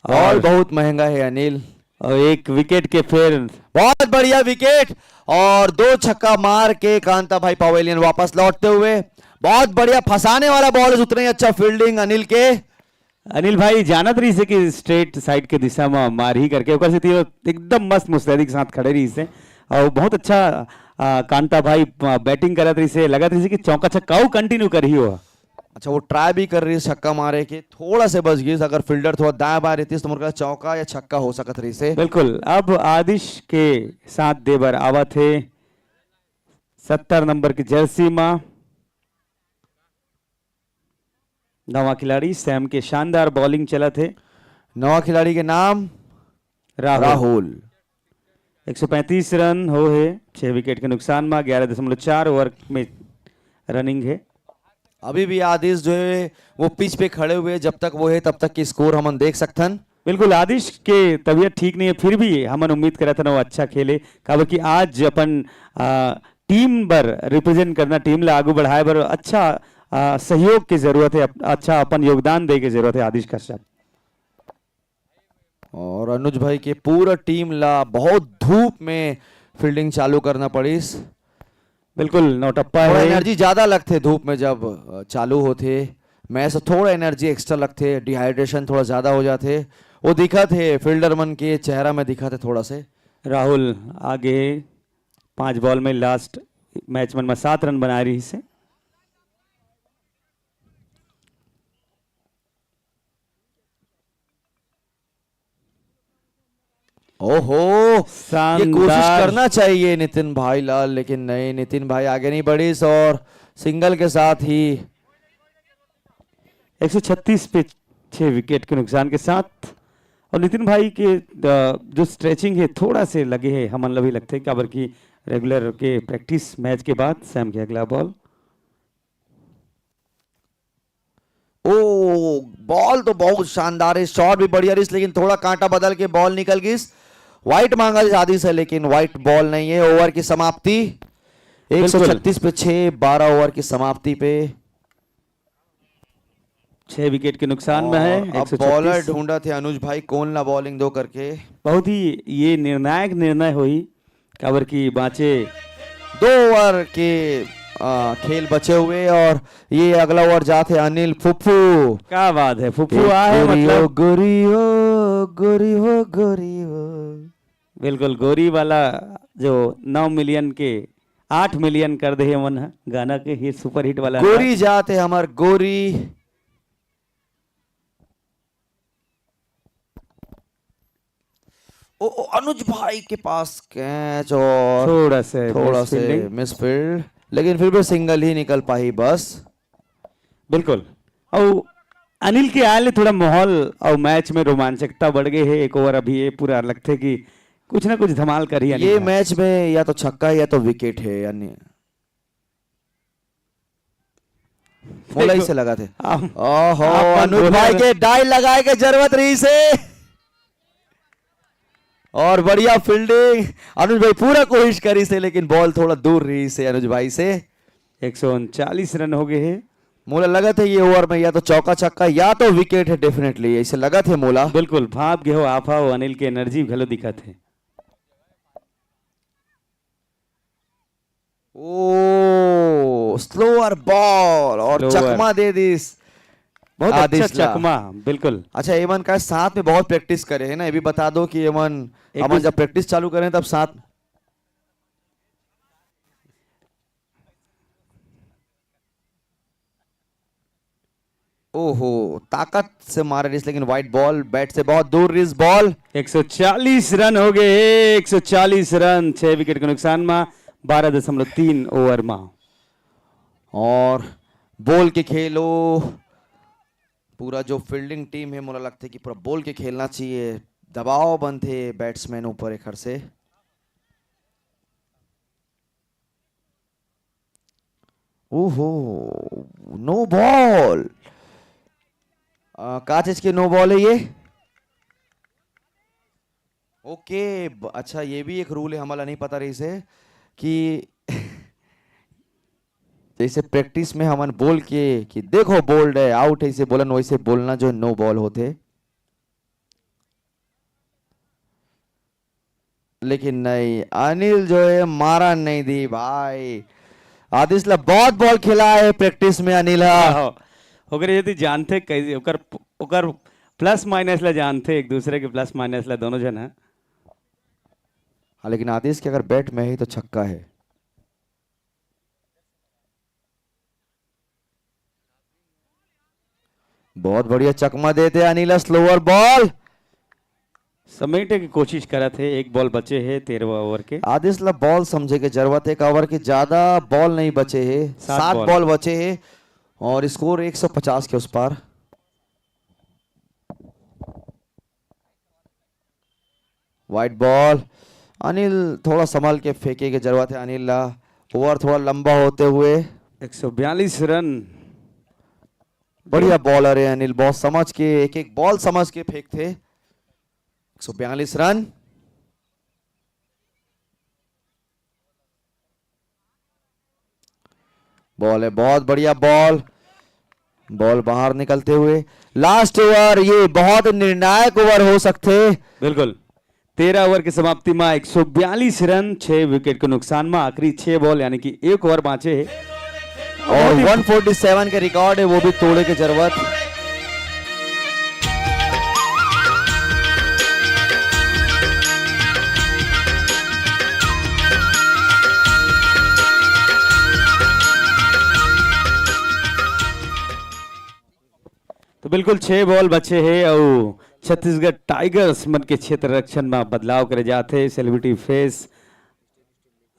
और बॉल बहुत महंगा है अनिल। और एक विकेट के फिर बहुत बढ़िया विकेट और दो छक्का मार के कांता भाई पवेलियन वापस लौटते हुए। बहुत बढ़िया फंसाने वाला बॉल है, उतना ही अच्छा फील्डिंग अनिल के। अनिल भाई जानत रहिसे कि स्ट्रेट साइड के दिशा में मारही करके, ओकर सेती वो एकदम मस्त मुस्तैदी के साथ खड़े रहिसे। और बहुत अच्छा आ, कांता भाई आ, बैटिंग करत रहिसे, लगत रहिसे कि चौका छक्का वो कंटिन्यू करही हो। अच्छा, वो ट्राई भी कर रही है छक्का मारे के, थोड़ा से बच गई। अगर फील्डर थोड़ा दाएं बाएं रहती तो मुझे चौका या छक्का हो सकत रहिसे। बिल्कुल। अब आदिश के साथ देबर आवत हे सत्तर नंबर की जर्सी मा नवा खिलाड़ी। सैम के शानदार बॉलिंग चलत हे। नवा खिलाड़ी के नाम राहुल। राहुल। एक सौ पैंतीस रन हो हे, छह विकेट के नुकसान मा ग्यारह दशमलव चार ओवर में रनिंग हे। अभी भी आदिश जो है वो पिच पे खड़े हुए, जब तक वो है तब तक की स्कोर हमन देख सकथन। बिल्कुल, आदिश के तबीयत ठीक नहीं है, फिर भी हमन उम्मीद करत हन वो अच्छा खेले, काबर कि आज अपन आ, टीम बर रिप्रेजेंट करना, टीम ला आगू बढ़ाए बर अच्छा आ, सहयोग के जरूरत है, अप, अच्छा अपन योगदान दे के जरूरत है आदिश कश्यप। और अनुज भाई के पूरा टीम ला बहुत धूप में फील्डिंग चालू करना पड़िस। बिल्कुल, नौटप्पा थोड़ा है। एनर्जी ज्यादा लगथे धूप में जब अ, चालू होथे, मैच से थोड़ा एनर्जी एक्स्ट्रा लगथे, डिहाइड्रेशन थोड़ा ज्यादा हो जाथे। वो दिखत हे फील्डर मन के चेहरा में, दिखत हे थोड़ा से। राहुल आगे पांच बॉल में लास्ट मैच मन में सात रन बनाए रहिसे। ओहो, ये कोशिश शानदार। करना चाहिए नितिन भाई लाल, लेकिन नहीं, नितिन भाई आगे नहीं बढ़िस और सिंगल के साथ ही एक सौ छत्तीस पे छह विकेट के नुकसान के साथ। और नितिन भाई के अ, जो स्ट्रेचिंग है थोड़ा से लगे है, हमन ला भी लगथे, काबर कि रेगुलर के प्रैक्टिस मैच के बाद। सैम के अगला बॉल। ओ, बॉल तो बहुत शानदार है, शॉट भी बढ़िया रहिस, लेकिन थोड़ा कांटा बदल के बॉल निकल गिस। वाइड मांगा रहिस आदिश से, लेकिन वाइड बॉल नहीं है। ओवर की समाप्ति, एक सौ छत्तीस पे छह, बारह ओवर की समाप्ति पे। छह विकेट के नुकसान में है। और अब बॉलर ढूंढत हे अनुज भाई, कौन ला बॉलिंग दो करके। बहुत ही ये निर्णायक निर्णय होही, काबर कि बांचे दो ओवर के आ, खेल बचे हुए और ये अगला ओवर जात हे अनिल फुफ्फू। क्या बात है, फुफ्फू आ है, गोरी हो, मतलब गोरी हो, गोरी हो, गोरी हो। बिल्कुल, गोरी वाला जो नौ मिलियन के, आठ मिलियन कर दे हे मन ह, गाना के हिट, सुपर हिट वाला। गोरी जात हे हमार गोरी। ओ, ओ, अनुज भाई के पास कैच और थोड़ा से थोड़ा मिस से फील्डिंग। मिस फील्ड, लेकिन फिर भी सिंगल ही निकल पाही बस। बिल्कुल। और अनिल के आए ले थोड़ा माहौल और मैच में रोमांचकता बढ़ गई है। एक ओवर अभी ये पूरा लगथे कि कुछ ना कुछ धमाल करही अनिल ये ह। मैच में या तो छक्का है या तो विकेट है, यानी मोला इसे लगा थे। आप- ओहो, आप अनुज बोले भाई ना। के डाई लगाए के जरूरत रहिसे। और बढ़िया फील्डिंग। अनुज भाई पूरा कोशिश करिस हे, लेकिन बॉल थोड़ा दूर रहिस हे अनुज भाई से। एक सौ उनचालीस रन हो गए हैं। मोला लगत हे ये ओवर में या तो चौका छक्का या तो विकेट हे, डेफिनेटली ऐसे लगत हे मोला। बिल्कुल, भाप गे हो आप हा, अनिल के एनर्जी घलो दिखत हे। ओ, स्लोअर बॉल और स्लोअर। चकमा दे दिस। बहुत अच्छा आदिश ला। चकमा, बिल्कुल। अच्छा, एमन का साथ में बहुत प्रैक्टिस करे हे ना, ये भी बता दो कि एमन, एक हमन दूस- जब प्रैक्टिस चालू करें तब साथ। ओहो, ताकत से मारे रिस, लेकिन वाइड बॉल, बैट से बहुत दूर रिस बॉल। एक सौ चालीस रन हो गए, एक सौ चालीस रन, छह विकेट के नुकसान में, बारह दशमलव तीन ओवर में। और बोल के खेलो, पूरा जो फील्डिंग टीम हे, मोला लगथे कि पूरा बोल के खेलना चाहिए। दबाव बनथे बैट्समैन ऊपर एखर से। ओहो, नो बॉल। आ, का चीज के नो बॉल हे ये? ओके, ब-, अच्छा, ये भी एक रूल हे, हमला नहीं पता रहिस हे कि जैसे प्रैक्टिस में हमन बोल के कि देखो बोल्ड हे, आउट हे, ऐसे बोलन, वैसे बोलना जो नो बॉल होथे। लेकिन नहीं, अनिल जो हे मारा नहीं दी भाई। आदिश ला बहुत बॉल खेला हे प्रैक्टिस में अनिल हा। आहो। ओकरे यदि जानथे कैसे ओकर, ओकर प्लस माइनस ला जानथे, एक दूसरे के प्लस माइनस ला दोनों झन ह। हाँ, लेकिन आदिश के अगर बैट में हे तो छक्का हे। बहुत बढ़िया चकमा देथे अनिल, स्लोअर बॉल। समेटे के कोशिश करत हे, एक बॉल बचे हे तेरहवाँ ओवर के। आदिश ला बॉल समझे के जरूरत हे, एक ओवर के ज्यादा बॉल नहीं बचे हे, सात सात बॉल। बॉल बचे हे और स्कोर एक सौ पचास के उस पार। Wide ball. अनिल थोड़ा संभल के फेंके के जरूरत हे अनिल ला। ओवर थोड़ा लंबा होते हुए। एक सौ बयालीस रन। बढ़िया बॉलर हे अनिल, बहुत समझ के, एक एक बॉल समझ के फेंकथे। एक सौ बयालीस रन। बॉल हे, बहुत बढ़िया बॉल। बॉल बाहर निकलते हुए लास्ट ओवर, ये बहुत निर्णायक ओवर हो सकथे। बिल्कुल, तेरह ओवर की समाप्ति में एक सौ बयालीस रन, छह विकेट के नुकसान में आखिरी छह बॉल यानी कि एक ओवर बांचे हे। और एक सौ सैंतालीस के रिकॉर्ड हे, वो भी तोड़े के जरूरत। तो बिल्कुल छह बॉल बचे हे अउ छत्तीसगढ़ टाइगर्स मन के क्षेत्र रक्षण में बदलाव करे जात हे। सेलिब्रिटी फेस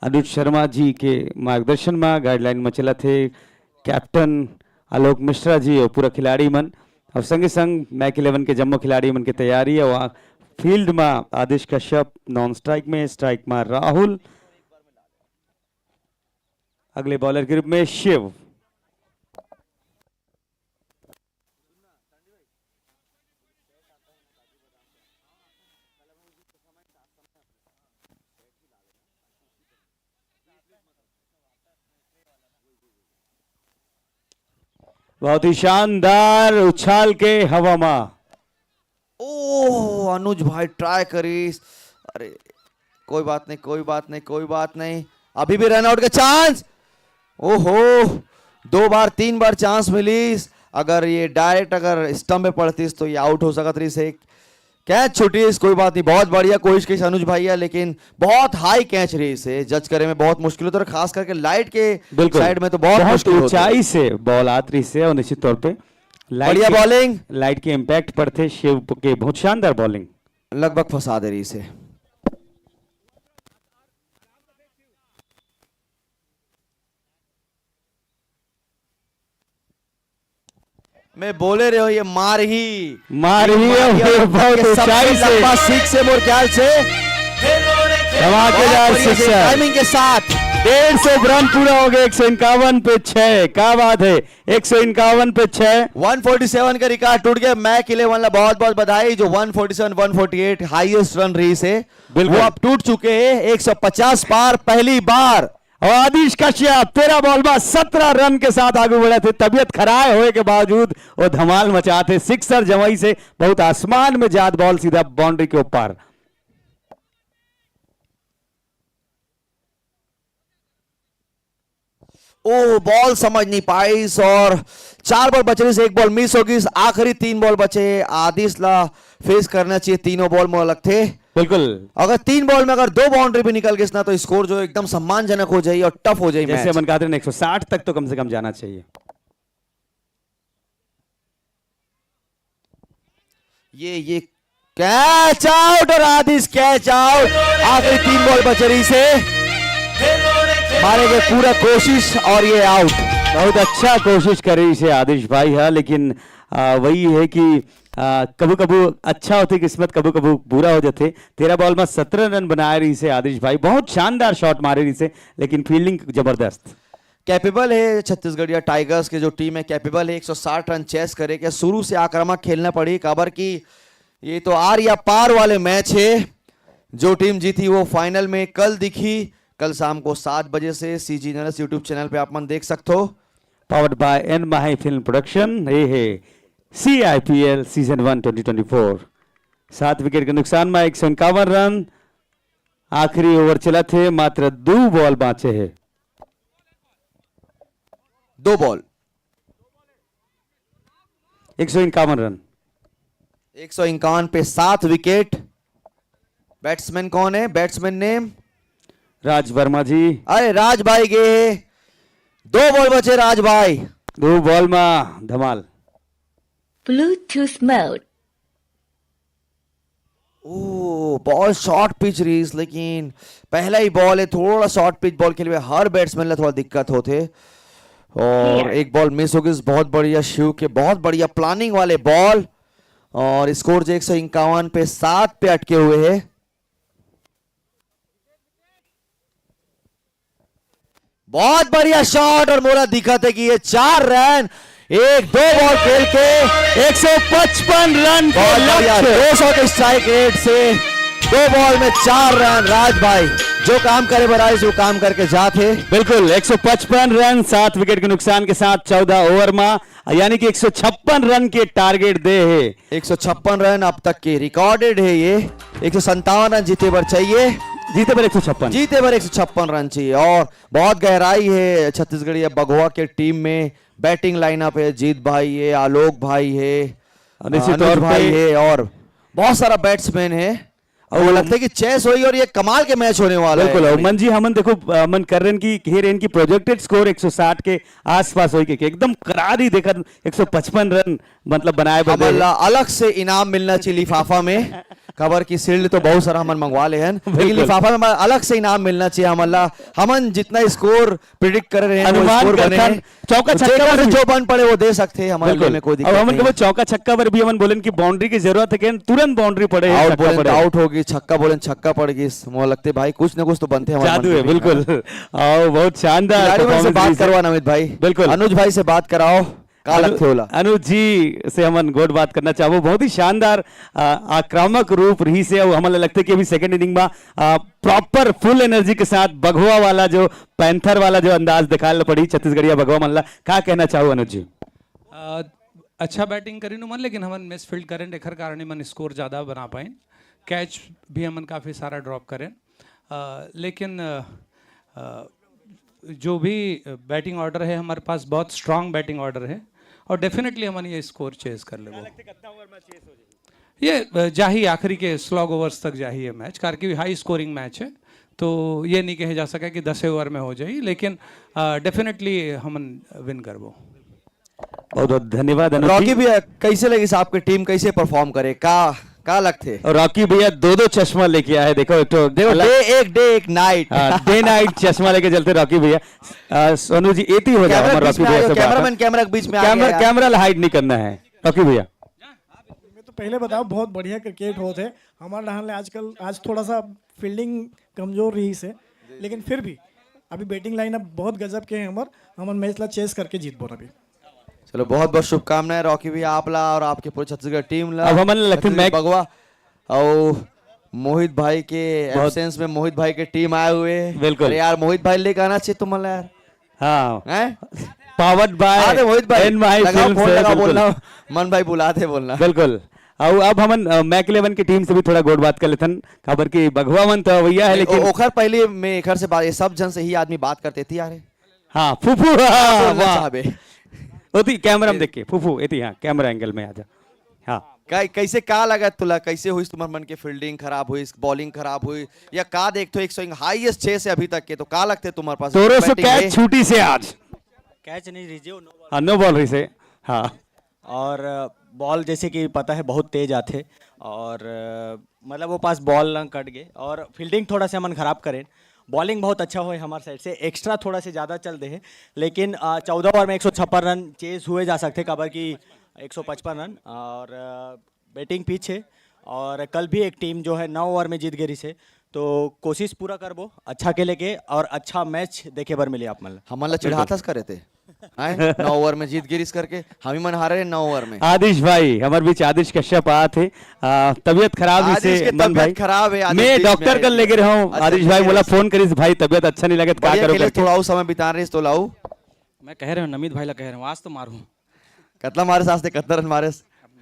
अनुज शर्मा जी के मार्गदर्शन में गाइडलाइन में चलत हे कैप्टन आलोक मिश्रा जी अउ पूरा खिलाड़ी मन अउ संगे संग मैक इलेवन के जम्मो खिलाड़ी मन के तैयारी अउ आ-, फील्ड में आदिश कश्यप नॉन स्ट्राइक में, स्ट्राइक में राहुल, अगले बॉलर के रूप में शिव। बहुत ही शानदार उछाल के हवा मा। ओह, अनुज भाई ट्राई करिस। अरे, कोई बात नहीं, कोई बात नहीं, कोई बात नहीं। अभी भी रन आउट का चांस। ओहो, दो बार, तीन बार चांस मिलिस। अगर ये डायरेक्ट अगर स्टंप पे पड़तिस तो ये आउट हो सकत रहिस हे। कैच छूटिस, कोई बात नहीं, बहुत बढ़िया कोशिश करिस अनुज भैया, लेकिन बहुत हाई कैच रहिस हे, जज करे में बहुत मुश्किल होता है, और खास करके लाइट के बिल्कुल। साइड में तो बहुत बहुत मुश्किल होता है। ऊंचाई से बॉल आत रहिस हे और निश्चित तौर पे लाइट बढ़िया के, बॉलिंग। लाइट के इम्पैक्ट पड़थे शिव के, बहुत शानदार बॉलिंग। लगभग फंसा दे रहिस हे। मैं बोले रहे हो, ये मार ही, मार ही मार ही है, और बहुत सबसे ऊंचाई से। लंबा सिक्स है मोर ख्याल से। धमाकेदार बहुत बढ़िया से सिक्सर। टाइमिंग के साथ। डेढ़ सौ रन पूरा हो गया, एक सौ इक्यावन पे छह। क्या बात है, एक सौ इक्यावन पे छह। वन फोर्टी सेवन का रिकॉर्ड टूट गया। मैक इलेवन ला बहुत बहुत बधाई, जो one forty seven, one forty eight highest run रहिस हे, बिल्कुल। वो अब टूट चुके हैं एक सौ पचास पार पहली बार। और आदिश कश्यप तेरह बॉल में सत्रह रन के साथ आगे बढ़े थे। तबीयत खराब होए के बावजूद वो धमाल मचाते, सिक्सर जमाइस हे, बहुत आसमान में जात बॉल सीधा बाउंड्री के ऊपर। ओ, बॉल समझ नहीं पाइस और चार बॉल बचे रहिस, एक बॉल मिस हो गई। आखिरी तीन बॉल बचे, आदिश ला फेस करना चाहिए तीनों बॉल, मोला लगथे। बिल्कुल। अगर तीन बॉल में अगर दो बाउंड्री भी निकल गई ना, तो स्कोर जो एकदम सम्मानजनक हो जाए और टफ हो जाए जैसे मैच। अपन कहते हैं, एक सौ साठ तक तो कम से कम जाना चाहिए। ये ये कैच आउट और आदिश कैच आउट। आखिरी तीन बॉल बचे रहिस हे, मारे गए पूरा कोशिश और ये आउट। बहुत अच्छा कोशिश करे इसे आदिश भाई, हाँ, लेकिन आ, वही है कि कभी कभी अच्छा होते किस्मत, कभी कभी बुरा हो जाते। तेरह बॉल में सत्रह रन बनाए रहिस हे आदिश भाई, बहुत शानदार शॉट मारे रहिस हे, लेकिन फील्डिंग जबरदस्त। कैपेबल है छत्तीसगढ़िया टाइगर्स के जो टीम है, कैपेबल है एक सौ साठ रन चेस करे के। शुरू से आक्रामक खेलना पड़ी, काबर कि ये तो आर या पार वाले मैच है। जो टीम जीती वो फाइनल में कल दिखी, कल शाम को सात बजे से सीजी नरस YouTube चैनल पे आप मन देख सकते हो। Powered by N Mahi film production. ये है CIPL season one twenty twenty four. सात विकेट के नुकसान में एक सौ इक्यावन रन। आखिरी ओवर चलत हे, मात्र दो बॉल बांचे हे। दो बॉल। एक सौ इक्यावन रन। एक सौ इक्यावन पे सात विकेट। बैट्समैन कौन है? बैट्समैन नेम? राज वर्मा जी। अरे, राज भाई गए। दो बॉल बचे, राज भाई। दो बॉल में धमाल। Bluetooth mode. ओ, बहुत शॉर्ट पिच रहिस, लेकिन पहला ही बॉल है, थोड़ा शॉर्ट पिच बॉल खेले हुए हर बैट्समैन ला थोड़ा दिक्कत होते। और एक बॉल मिस हो गई, बहुत बढ़िया शिव के, बहुत बढ़िया प्लानिंग वाले बॉल। और स्कोर जो एक सौ इक्यावन पे सात पे अटके हुए हैं। बहुत बढ़िया शॉट और मोला दिखत है कि ये चार रन एक दो बॉल खेल के एक सौ पचपन रन के लक्ष्य। दो सौ के स्ट्राइक रेट से दो बॉल में चार रन। राज भाई जो काम करे बर आइस वो काम करके जात हे। बिल्कुल, एक सौ पचपन रन, सात विकेट के नुकसान के साथ चौदह ओवर में, यानी कि एक सौ छप्पन रन के टारगेट दे हे। एक सौ छप्पन रन अब तक के रिकॉर्डेड है ये। एक सौ संतावन रन जीते बर चाहिए। जीते बर एक सौ छप्पन। जीते बर एक सौ छप्पन रन चाहिए। और बहुत गहराई है छत्तीसगढ़िया बघवा के टीम में। बैटिंग लाइनअप है, जीत भाई है, आलोक भाई है, और निश्चित अनुज तौर भाई पे है और बहुत सारा बैट्समैन है। और वो लगता है कि चेस होई और ये कमाल के मैच होने वाला बिल्कुल। है। और मन जी, हमन देखो, अ, मन कर रहे हैं कि कहे रहे हैं कि प्रोजेक्टेड स्कोर एक सौ साठ के आसपास होई के, कि एकदम करारी देखा, एक सौ पचपन रन मतलब बनाए बर हमन दे। ला अलग से इनाम मिलना चाहिए लिफाफा में। काबर की शील्ड तो बहुत सारा हमन मंगवा ले हैं, लेकिन बिल्कुल। लिफाफा में हमन अलग से इनाम मिलना चाहिए हमन ला। हमन जितना स्कोर प्रिडिक्ट कर रहे हैं, वो अनुमान स्कोर बने करथन, हैं। चौका तो छक्का जेकर बर से भी। जो बन पड़े वो दे सकते हैं, हमारे बिल्कुल। में कोई अब दिक्कत हमन नहीं कबो है। चौका छक्का पर भी हमन बोलेन कि बाउंड्री की जरूरत है, कि तुरंत बाउंड्री पड़े है, आउट छक्का बोले पड़े। तो आउट होगी, छक्का बोले छक्का पड़ गई। मोला लगते भाई कुछ ना कुछ तो बनते हैं हमारे जादू मन है, के बीच में। बिल्कुल। आओ, बहुत शानदार खिलाड़ी मन से performance बात रही से। करवा नमित भाई। बिल्कुल। अनुज भाई से बात कराओ, का अनु-, लगथे ओला? अनुज जी से हमन गोठ बात करना चाहबो। बहुत ही शानदार, आ, आक्रामक रूप रही से, और हमन लगते कि अभी सेकंड इनिंग में, आ, प्रॉपर फुल एनर्जी के साथ बघवा वाला जो पैंथर वाला जो अंदाज दिखाए ला पड़ी छत्तीसगढ़िया बघवा मन ला। का कहना चाहू अनुज जी? अ, अच्छा बैटिंग करिन उमन, लेकिन हमन मिसफील्ड करेन, एखर कारण हमन स्कोर ज़्यादा बना पाइन। कैच भी हमन काफ़ी सारा ड्रॉप करेन। अ, लेकिन अ, अ, जो भी बैटिंग ऑर्डर है, हमारे पास बहुत स्ट्रांग बैटिंग ऑर्डर है और डेफिनेटली हमन ये स्कोर चेज कर लेबो। ये अ, जाही आखिरी के स्लॉग ओवर्स तक जाही ये मैच, कारण कि हाई स्कोरिंग मैच है, तो ये नहीं कहे जा सका कि दसे ओवर में हो जाही, लेकिन डेफिनेटली हमन विन करबो। बहुत बहुत धन्यवाद अनुज रॉकी जी। भैया, कैसे लगी आपकी टीम, कैसे परफॉर्म करे, का का लगथे? और रॉकी भैया दो दो चश्मा लेके आए, देखो एक तो देखो, अलग- डे एक, डे एक नाइट। हाँ, डे नाइट चश्मा लेके चलते रॉकी भैया। आ, सोनू जी, एती हो जाओ, कैमरा हमारे के बीच रॉकी में भैया आइए, से बात। कैमरामैन कैमरा के बीच में आ कैमरा, गया। कैमरा ला हाइड नहीं करना है रॉकी भैया। मैं तो पहले बताओ, बहुत बढ़िया क्रिकेट होत है हमारे डहान ले। आजकल आज थोड़ा सा फील्डिंग कमजोर रहिस हे, लेकिन फिर भी अभी बैटिंग लाइनअप बहुत गजब के हैं हमर, हमन मैच ला चेस करके जीतबो अभी। चलो, बहुत बहुत शुभकामनाएं रॉकी भैया आप ला और आपके पूरे छत्तीसगढ़ टीम ला। अब हमन लखन छत्तीसगढ़ मैच बगवा और मोहित भाई के बहुत एब्सेंस में मोहित भाई के टीम आए हुए हैं। बिल्कुल। अरे यार, मोहित भाई लेके आना चाहिए तुम यार। हाँ। हैं? पावर्ड बाय अरे मोहित भाई, एन भाई लगाओ फिल्म फोन, से, लगाओ बिल्कुल। बोलना, मन भाई बुलाते बोलना। बिल्कुल। और अब हमन मैक इलेवन की टीम से भी थोड़ा गोठ बात कर लेथन, काबर कि बघवा मन तो भैया है, नहीं, लेकिन ओ-, ओखर पहले मैं एखर से बात, ये सब जन से ही आदमी बात करते थे यार। हाँ, फूफू, हाँ, बोलना वाह। चाहबे। ओती कैमरा में देख के, फूफू, एती, हाँ, कैमरा एंगल में आ जा। हाँ। कै-, कैसे, का लगत तुला, कैसे होइस तुम्हार मन के? फील्डिंग खराब होइस, बॉलिंग खराब होइस, या का देखथो? एक स्विंग हाईएस्ट छह से अभी तक के, तो का लगथे तुम्हारे पास? तोरे से बैटिंग कैच है? छूटी से आज। कैच नहीं रहिस, नो बॉल। हाँ, नो बॉल रहिस हे। हाँ। और बॉल जैसे कि पता है बहुत तेज आथे और मतलब वो पास बॉल ना कट गए और फील्डिंग थोड़ा से हमन खराब करें। बॉलिंग बहुत अच्छा होए हमारे साइड से, एक्स्ट्रा थोड़ा से ज़्यादा चल दे है, लेकिन चौदह ओवर में एक सौ छप्पन रन चेज हुए जा सकते, काबर कि एक सौ पचपन रन और बैटिंग पिच है और कल भी एक टीम जो है नौ ओवर में जीत गई से, तो कोशिश पूरा करबो अच्छा खेले के और अच्छा मैच देखे बर मिले आप मन ला। हमन ला बिल्कुल। चिढ़ाथस करे ते, हैं? नौ ओवर में जीत गिरिस करके, हम ही मन हारे नौ ओवर में। आदिश भाई, हमारे बीच आदिश कश्यप आत हे। आ, तबीयत खराब आदिश इसे के मन तबीयत भाई। खराब है, आदिश मैं बीच में डॉक्टर आए कल थे। लेके रहा हूँ। अच्छा, आदिश ठीक भाई है। मोला फोन करिस, भाई तबीयत अच्छा नहीं लगत, का बढ़िया करो खेले, करके। थोड़ा और समय बिता रहे तो लाऊ। मैं कह रहे हूँ, नमित भाई ला कह रहे हूँ, आज तो मारू। कतला मारे सास ने, कतना रन मारे?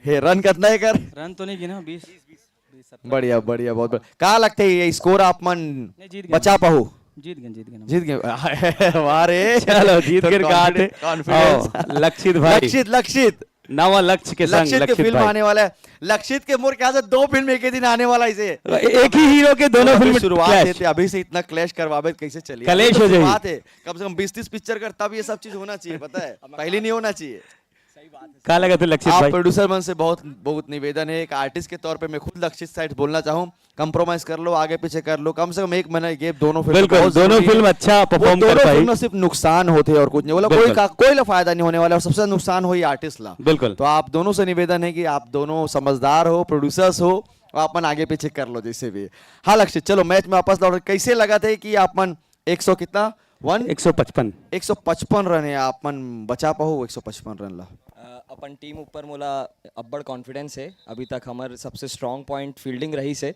हे, रन कतना है कर? रन तो नहीं गिना, बीस। बढ़िया, बढ़िया, बहुत बढ़िया। का लगते है ये स्कोर आप मन नहीं, जीत गए। बचा पाहू? जीत गए, जीत गए। जीत गए। वाह रे। चलो, जीत तो गए, कहा थे। Confidence, confidence. आओ, लक्षित भाई। लक्षित, लक्षित। नवा लक्ष्य के संग लक्षित के लक्षित फिल्म भाई। आने वाला है। लक्षित के मोर ख्याल से दो फिल्म एक ही दिन आने वाला है इसे। एक ही हीरो के दोनों अभी फिल्म शुरुआत clash। है, अभी से इतना क्लैश करवाबे, कैसे चलिए? कलेश अभी तो हो जाई। शुरुआत है, कम से कम बीस तीस पिक्चर कर, तब ये सब चीज होना चाहिए, पता है? पहले नहीं होना चाहिए। का लगत हे लक्षित आप भाई? प्रोड्यूसर मन से बहुत, बहुत निवेदन है, एक आर्टिस्ट के तौर पे मैं खुद लक्षित साइड बोलना चाहूँ, कॉम्प्रोमाइज कर लो, आगे पीछे कर लो, कम से कम एक महीना गैप दोनों फिल्म बिल्कुल, बहुत दोनों जरूरी है। फिल्म अच्छा वो परफॉर्म कर दोनों पाई। फिल्म में सिर्फ नुकसान होते हैं और कुछ नहीं, बोला कोई बिल्कुल। का, कोई ला फायदा नहीं होने वाला है और सबसे ज्यादा नुकसान होई आर्टिस्ट ला। बिल्कुल। तो आप दोनों से निवेदन है कि आप दोनों समझदार हो, प्रोड्यूसर्स हो, आप मन आगे पीछे कर लो जैसे भी। हाँ लक्षित, चलो मैच में वापस लौट, कैसे लगत हे कि आप मन एक सौ कितना? वन? एक सौ पचपन। एक सौ पचपन रन है, आप मन बचा पाहू एक सौ पचपन रन ला? अ, अपन टीम ऊपर मोला अब्बड़ कॉन्फिडेंस है। अभी तक हमर सबसे स्ट्रॉन्ग पॉइंट फील्डिंग रहिस हे।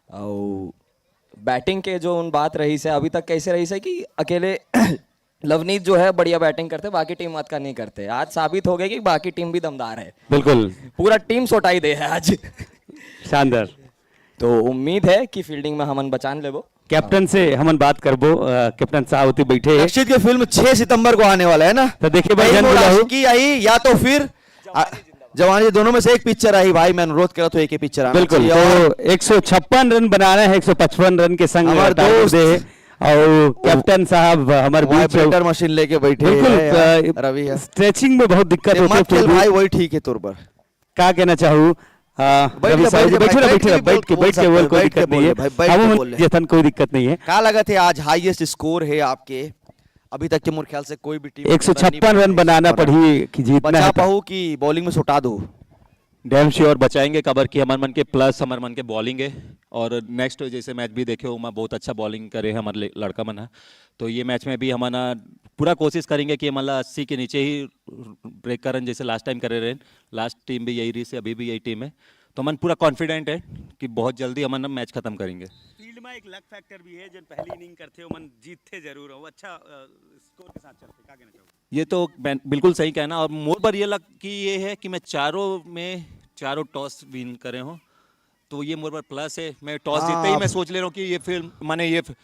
अउ बैटिंग के जो उन बात रहिस हे, अभी तक कैसे रहिस हे कि अकेले लवनीत जो है बढ़िया बैटिंग करते, बाकी टीम अतका नहीं करते। आज साबित हो गया कि बाकी टीम भी दमदार है। बिल्कुल। पूरा टीम सोटाई दे है आज। शानदार। तो उम्मीद है कि फील्डिंग में हमन बचान लेबो। कैप्टन से हमन बात करबो, अ, कैप्टन साहब ओती बैठे हैं। लक्षित के फिल्म छह सितंबर को आने वाला है ना? तो देखिए भाई, कहीं जन मोर बुलाओ। आशिकी आई या तो फिर, आ, जवानी, दोनों में से एक पिक्चर आई भाई, मैं अनुरोध करत हूँ एक ही पिक्चर आना बिल्कुल, चाहिए। तो और एक सौ छप्पन रन बनाना है, एक सौ पचपन रन के संग हमारे टारगेट दोस्त दे है। और कैप्टन साहब हमारे बीच वाइब्रेटर मशीन लेके बैठे बिल्कुल, हैं यार, अ, रवि है। स्ट्रेचिंग में बहुत दिक्कत ये होती है, मत फिर खेल भी भाई, वही ठीक है तोर पर। का कहना चाहू? आ, बैठ रवि के, साहब बैठ जी, के, बैठो ना, बैठ बैठो के ना, भी बैठ के, बोल, बैठ के बोल बोल, कोई कोई दिक्कत बात नहीं है। बोल भाई, बैठ के हमन बोल ले। जतन कोई दिक्कत नहीं है। का लगत हे आज हाईएस्ट स्कोर है आपके अभी तक के? मोर ख्याल से कोई भी टीम एक सौ छप्पन रन बनाना पड़ही कि जीतना बचा है तो। पाहू कि बॉलिंग में सुटा दो? डैम श्योर बचाएंगे, काबर कि हमर मन के प्लस हमर मन के बॉलिंग है। और नेक्स्ट जैसे मैच भी देखे हो, ओमा बहुत अच्छा बॉलिंग करे हमर ले-, लड़का मन ह। तो ये मैच में भी हमन ह पूरा कोशिश करेंगे कि हमन ला अस्सी के नीचे ही ब्रेक करन, जैसे लास्ट टाइम करे रहे। लास्ट टीम भी यही रही से, अभी भी यही टीम है। तो हमन पूरा कॉन्फिडेंट है कि बहुत जल्दी हमन मैच खत्म करेंगे। फील्ड में एक लक फैक्टर भी है, जन पहली इनिंग करते हो, मन जीतते जरूर हो, अच्छा, अ, स्कोर के साथ चलते, क्या कहना चाहोगे? ये तो मैं बिल्कुल सही कहना, और मोर पर ये लक कि ये है कि मैं चारों में, चारों टॉस विन करे हूँ, तो ये मोर पर प्लस है। मैं टॉस हाँ, जीतते ही मैं अब सोच ले रहा हूँ कि ये फिल्म, माने ये फि-,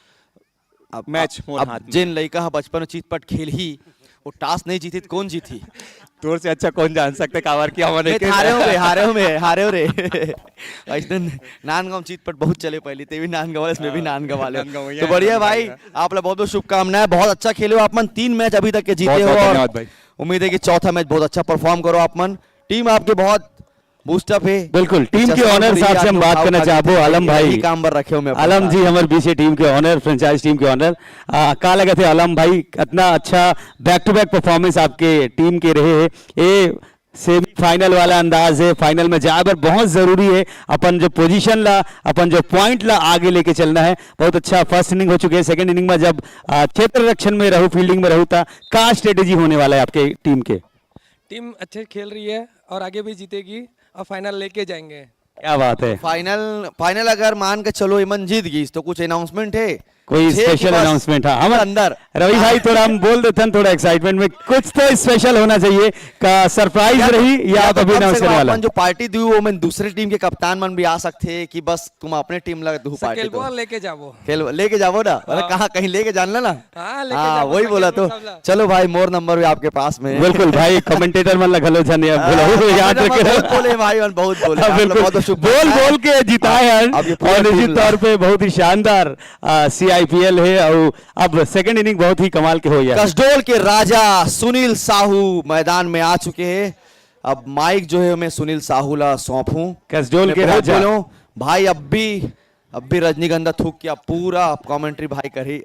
अब, मैच अब, मोर अब हाथ में। जिन लइका ह बचपन में चितपट खेलही, वो टॉस नहीं जीती तो कौन जीती? तोर से अच्छा कौन जान सकते काबर कि हमन मैं एक हारे हूँ बे, हारे हूँ मैं, हारे हूँ रे। ऐसे नांदगांव चितपट बहुत चले पहले, ते भी नांदगांव वाले, इसमें भी हाँ, नांदगांव वाले। नांदगांव, तो यहाँ बढ़िया नांदगांव भाई, है। आप लोग बहुत बहुत शुभकामनाएं, बहुत अच्छा खेले हो आप मन, तीन मैच अभी तक के जीते बहुत हो बहुत और धन्यवाद भाई। उम्मीद है कि चौथा मैच बहुत अच्छा परफॉर्म करो आप मन। टीम आपकी बहुत बूस्टअप है। बिल्कुल, टीम के चश्मा ओनर बढ़िया साहब से हम आपको बात उठाओ, करना उठा चाहबो, के आलम यही भाई। काम पर रखे हो मैं अपने आलम साथ। जी, हमारे बीच टीम के ओनर, फ्रेंचाइज टीम के ओनर। आ, का लगत है आलम भाई, इतना अच्छा बैक टू बैक परफॉर्मेंस आपके टीम के रहे हैं, ये सेमीफाइनल वाला अंदाज है, फाइनल में जाए बर बहुत जरूरी है अपन जो पोजीशन ला, अपन जो पॉइंट ला आगे लेके चलना है। बहुत अच्छा फर्स्ट इनिंग हो चुके हैं, सेकंड इनिंग में जब आ, क्षेत्र रक्षण में रहू, फील्डिंग में रहू, ता का स्ट्रेटेजी होने वाला है आपके टीम के? टीम अच्छे खेल रही है और आगे भी जीतेगी और फाइनल लेके जाएंगे। क्या बात है। फाइनल फाइनल अगर मान के चलो एमन जीत गई तो कुछ अनाउंसमेंट है? कोई छह के स्पेशल बाद अनाउंसमेंट? हाँ, हम अंदर। रवि भाई, थोड़ा हम बोल देते हैं, थोड़ा एक्साइटमेंट में कुछ तो स्पेशल होना चाहिए, का सरप्राइज या तो- रही या या आप तो अभी कम से अनाउंस कम करने वाला? अपन जो पार्टी दी वो मैं दूसरे टीम के कप्तान मन भी आ सकते हैं कि बस तुम अपने टीम ला दू पार्टी दो। केलबोआ लेके जाओ। खेल लेके जाओ ना, मतलब हाँ। कहाँ कहीं लेके जान लेना। हाँ, लेके हाँ, जाओ, वही बोला तो। मुकाबला। चलो भाई, मोर नंबर भी आपके पास में है। बिल्कुल भाई, कमेंटेटर मन ला घलो झन हाँ, बोलो, याद बहुत रखे। बहुत बोले भाई, बहुत बोले हाँ, आप लोग, बिल्कुल। बहुत बहुत बोल शुभकामनाएं। बोल के जिताए हैं। अब ये पूरा और निश्चित टीम ला- तौर पे बहुत ही शानदार सीआईपीएल है। और अब सेकंड इनिंग बहुत ही कमाल के हो गया। कसडोल के राजा सुनील साहू मैदान में आ चुके हैं। अब माइक जो है मैं सुनील साहू ला सौंपू। कसडोल मैं के बहुत राजा। बोलूं, भाई अब भी अब भी रजनीगंधा थूक के अब पूरा कमेंट्री भाई करी।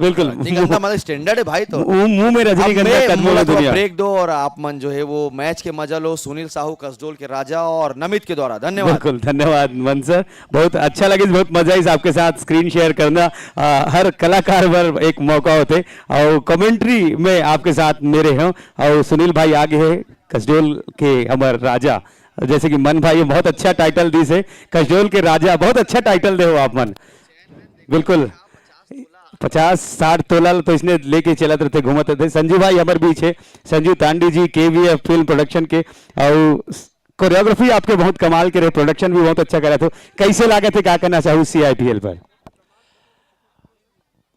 बिल्कुल। रजनीगंधा मतलब स्टैंडर्ड है भाई। तो मुंह मुंह में अब रजनीगंधा, मैं कदमों मुंह में थोड़ा दुनिया। ब्रेक दो और आप मन जो है वो मैच के मजा लो। सुनील साहू, कसडोल के राजा और नमित के द्वारा धन्यवाद। बिल्कुल, धन्यवाद मन सर, बहुत अच्छा लगे, बहुत मजा इस आपके साथ स्क्रीन शेयर करना। आ, हर कलाकार बर एक मौका होते और कमेंट्री में आपके साथ मेरे हैं। और सुनील भाई आगे है कसडोल के हमर राजा, जैसे कि मन भाई बहुत अच्छा टाइटल दिस है, कसडोल के राजा, बहुत अच्छा टाइटल दे हो आप मन। बिल्कुल, पचास साठ तोला ल तो इसने लेके चलत रहते, घूमत रहते। संजू भाई हमर बीच है, संजू तांडी जी, केवीएफ फिल्म प्रोडक्शन के, और कोरियोग्राफी आपके बहुत कमाल के रहे, प्रोडक्शन भी बहुत अच्छा करा थे। कैसे लागत है, क्या कहना चाहू सीआईपीएल पर?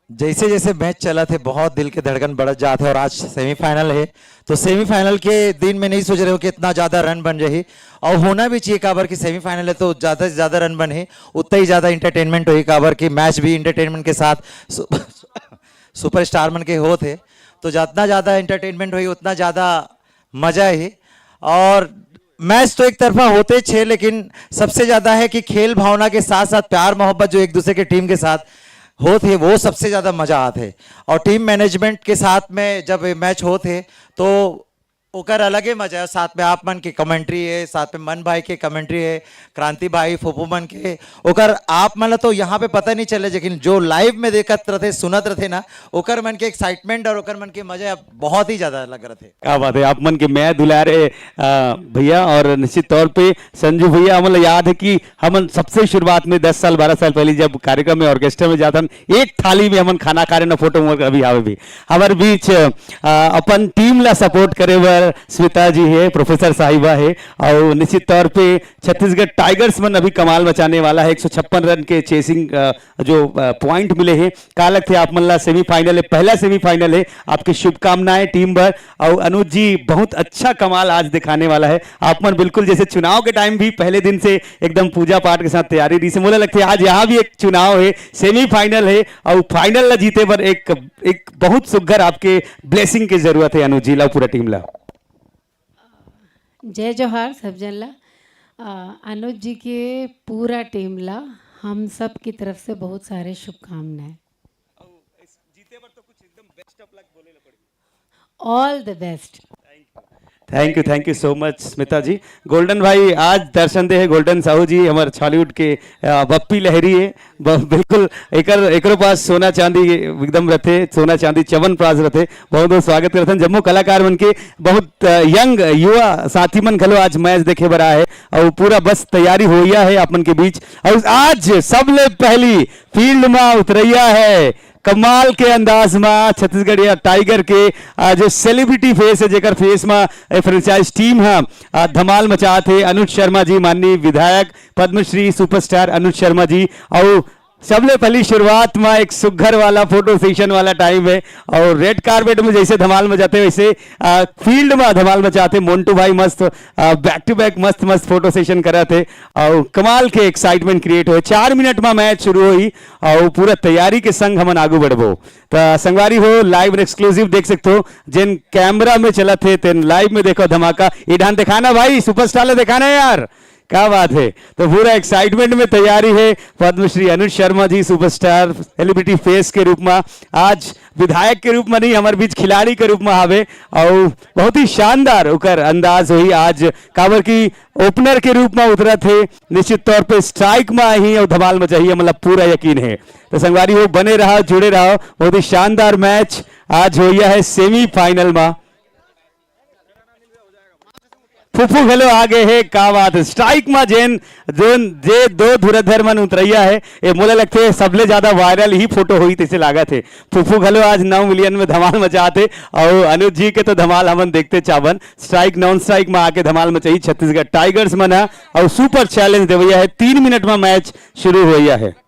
जैसे जैसे मैच चलत हे, बहुत दिल के धड़कन बढ़त जात हे और आज सेमीफाइनल हे, तो सेमीफाइनल के दिन में नहीं सोच रहे हो कि इतना ज़्यादा रन बन जाही, और होना भी चाहिए, काबर कि सेमीफाइनल हे तो ज़्यादा से ज़्यादा रन बने, उतना ही ज़्यादा एंटरटेनमेंट होही, काबर कि मैच भी एंटरटेनमेंट के साथ सु-, सुपरस्टार मन के होत हे, तो जितना ज़्यादा एंटरटेनमेंट होही उतना ज़्यादा मजा ही। और मैच तो एक तरफा होते छे, लेकिन सबसे ज्यादा है कि खेल भावना के साथ साथ प्यार मोहब्बत जो एक दूसरे के टीम के साथ होत हे, वो सबसे ज्यादा मजा आत हे। और टीम मैनेजमेंट के साथ में जब ये मैच होत हे, तो ओकर अलगे मजा है। साथ में आप मन के कमेंट्री है, साथ में मन भाई के कमेंट्री है, क्रांति भाई, फूफू मन के, ओकर आप मन ला तो यहाँ पे पता नहीं चले, लेकिन जो लाइव में देखत रहते, सुनत रहते ना, ओकर मन के एक्साइटमेंट और ओकर मन के मजा बहुत ही ज्यादा लग रहे थे। क्या बात है, आप मन के मैं दुलारे, आ, भैया। और निश्चित तौर पे संजू भैया, हमन ला याद है कि हमन सबसे शुरुआत में दस साल, बारह साल पहले जब कार्यक्रम में, ऑर्केस्ट्रा में जाथन, एक थाली में हमन खाना खा रहे ना, फोटो मोर अभी आवे भी। हमर बीच, आ, अपन टीम ला सपोर्ट करे बर स्मिता जी है, प्रोफेसर साहिबा है, और निश्चित तौर पे छत्तीसगढ़ टाइगर्स मन अभी कमाल मचाने वाला है। एक सौ छप्पन रन के चेसिंग, आ, जो पॉइंट मिले हैं। का लगथे आप मन ला, सेमीफाइनल है, पहला सेमीफाइनल है, आपकी शुभकामनाएं टीम बर। और अनुज जी, बहुत अच्छा कमाल आज दिखाने वाला है। आप मन बिल्कुल जैसे चुनाव के टाइम भी पहले दिन से एकदम पूजा पाठ के साथ तैयारी रही से, मोला लगथे आज यहाँ भी एक चुनाव है, सेमीफाइनल है और फाइनल ला जीते बर एक, एक बहुत सुग्घर आपके ब्लेसिंग के जरूरत है अनुज जी ला, पूरा टीम ला। जय जोहार सब जन ला। अ, अनुज जी के पूरा टीम ला हम सब की तरफ से बहुत सारे शुभकामनाएं। All the best। Thank you, thank you so much Smita ji. Golden भाई आज दर्शन दे है, गोल्डन साहू जी, हमारे छॉलीवुड के, अ, बप्पी लहरी है। ब-, बिल्कुल एकर, एकरो पास सोना चांदी एकदम रहते, सोना चांदी चवन प्रास रहते। बहुत बहुत स्वागत करथन जम्मो कलाकार मन के, बहुत, अ, यंग युवा साथी मन घलो आज मैच देखे बर आए है और पूरा बस तैयारी होइया है आप मन के बीच। और आज सबले पहली फील्ड में उतरैया है कमाल के अंदाज में छत्तीसगढ़िया टाइगर के, आ, जो सेलिब्रिटी फेस है, जेकर फेस में ए फ्रेंचाइज टीम है, आ, धमाल मचात है, अनुज शर्मा जी, माननीय विधायक पद्मश्री सुपरस्टार अनुज शर्मा जी। और सबले पहली शुरुआत में एक सुग्घर वाला फोटो सेशन वाला टाइम है और रेड कार्पेट में जैसे धमाल मचाते वैसे, आ, फील्ड में धमाल मचाते। मोंटू भाई मस्त, आ, बैक टू बैक मस्त मस्त फोटो सेशन करत हे और कमाल के एक्साइटमेंट क्रिएट होए। चार मिनट में मैच शुरू होई और पूरा तैयारी के संग हमन आगू बढ़बो। त संगवारी हो, लाइव एक्सक्लूसिव देख सकते हो, जेन कैमरा में चलत हे तेन लाइव में देखो धमाका। ये ढान दिखाना भाई, सुपरस्टार ला दिखाना यार, क्या बात है। तो पूरा एक्साइटमेंट में तैयारी है Padma Shri Anuj Sharma ji, superstar celebrity face के रूप में आज विधायक के रूप में नहीं, हमारे बीच खिलाड़ी के रूप में आवे। और बहुत ही शानदार ओकर अंदाज हुई आज, काबर की ओपनर के रूप में उतरत हे, निश्चित तौर पे स्ट्राइक में ही और धमाल मचाही, मतलब पूरा यकीन है। तो संगवारी हो, बने रहा, जुड़े रहा, बहुत ही शानदार मैच आज होइया है सेमीफाइनल में। फुफू घलो आगे है, का बात है। स्ट्राइक में जेन जोन जे दो धुरंधर मन उतरैया है, ये मोला लगथे सबले ज्यादा वायरल ही फोटो होई तैसे लागत है। फुफू घलो आज नौ मिलियन में धमाल मचात है और अनुज जी के तो धमाल हमन देखते चावन। स्ट्राइक नॉन स्ट्राइक में आके धमाल मचाही छत्तीसगढ़ टाइगर्स मन ह और सुपर चैलेंज देवैया है। तीन मिनट में मैच शुरू होइया है।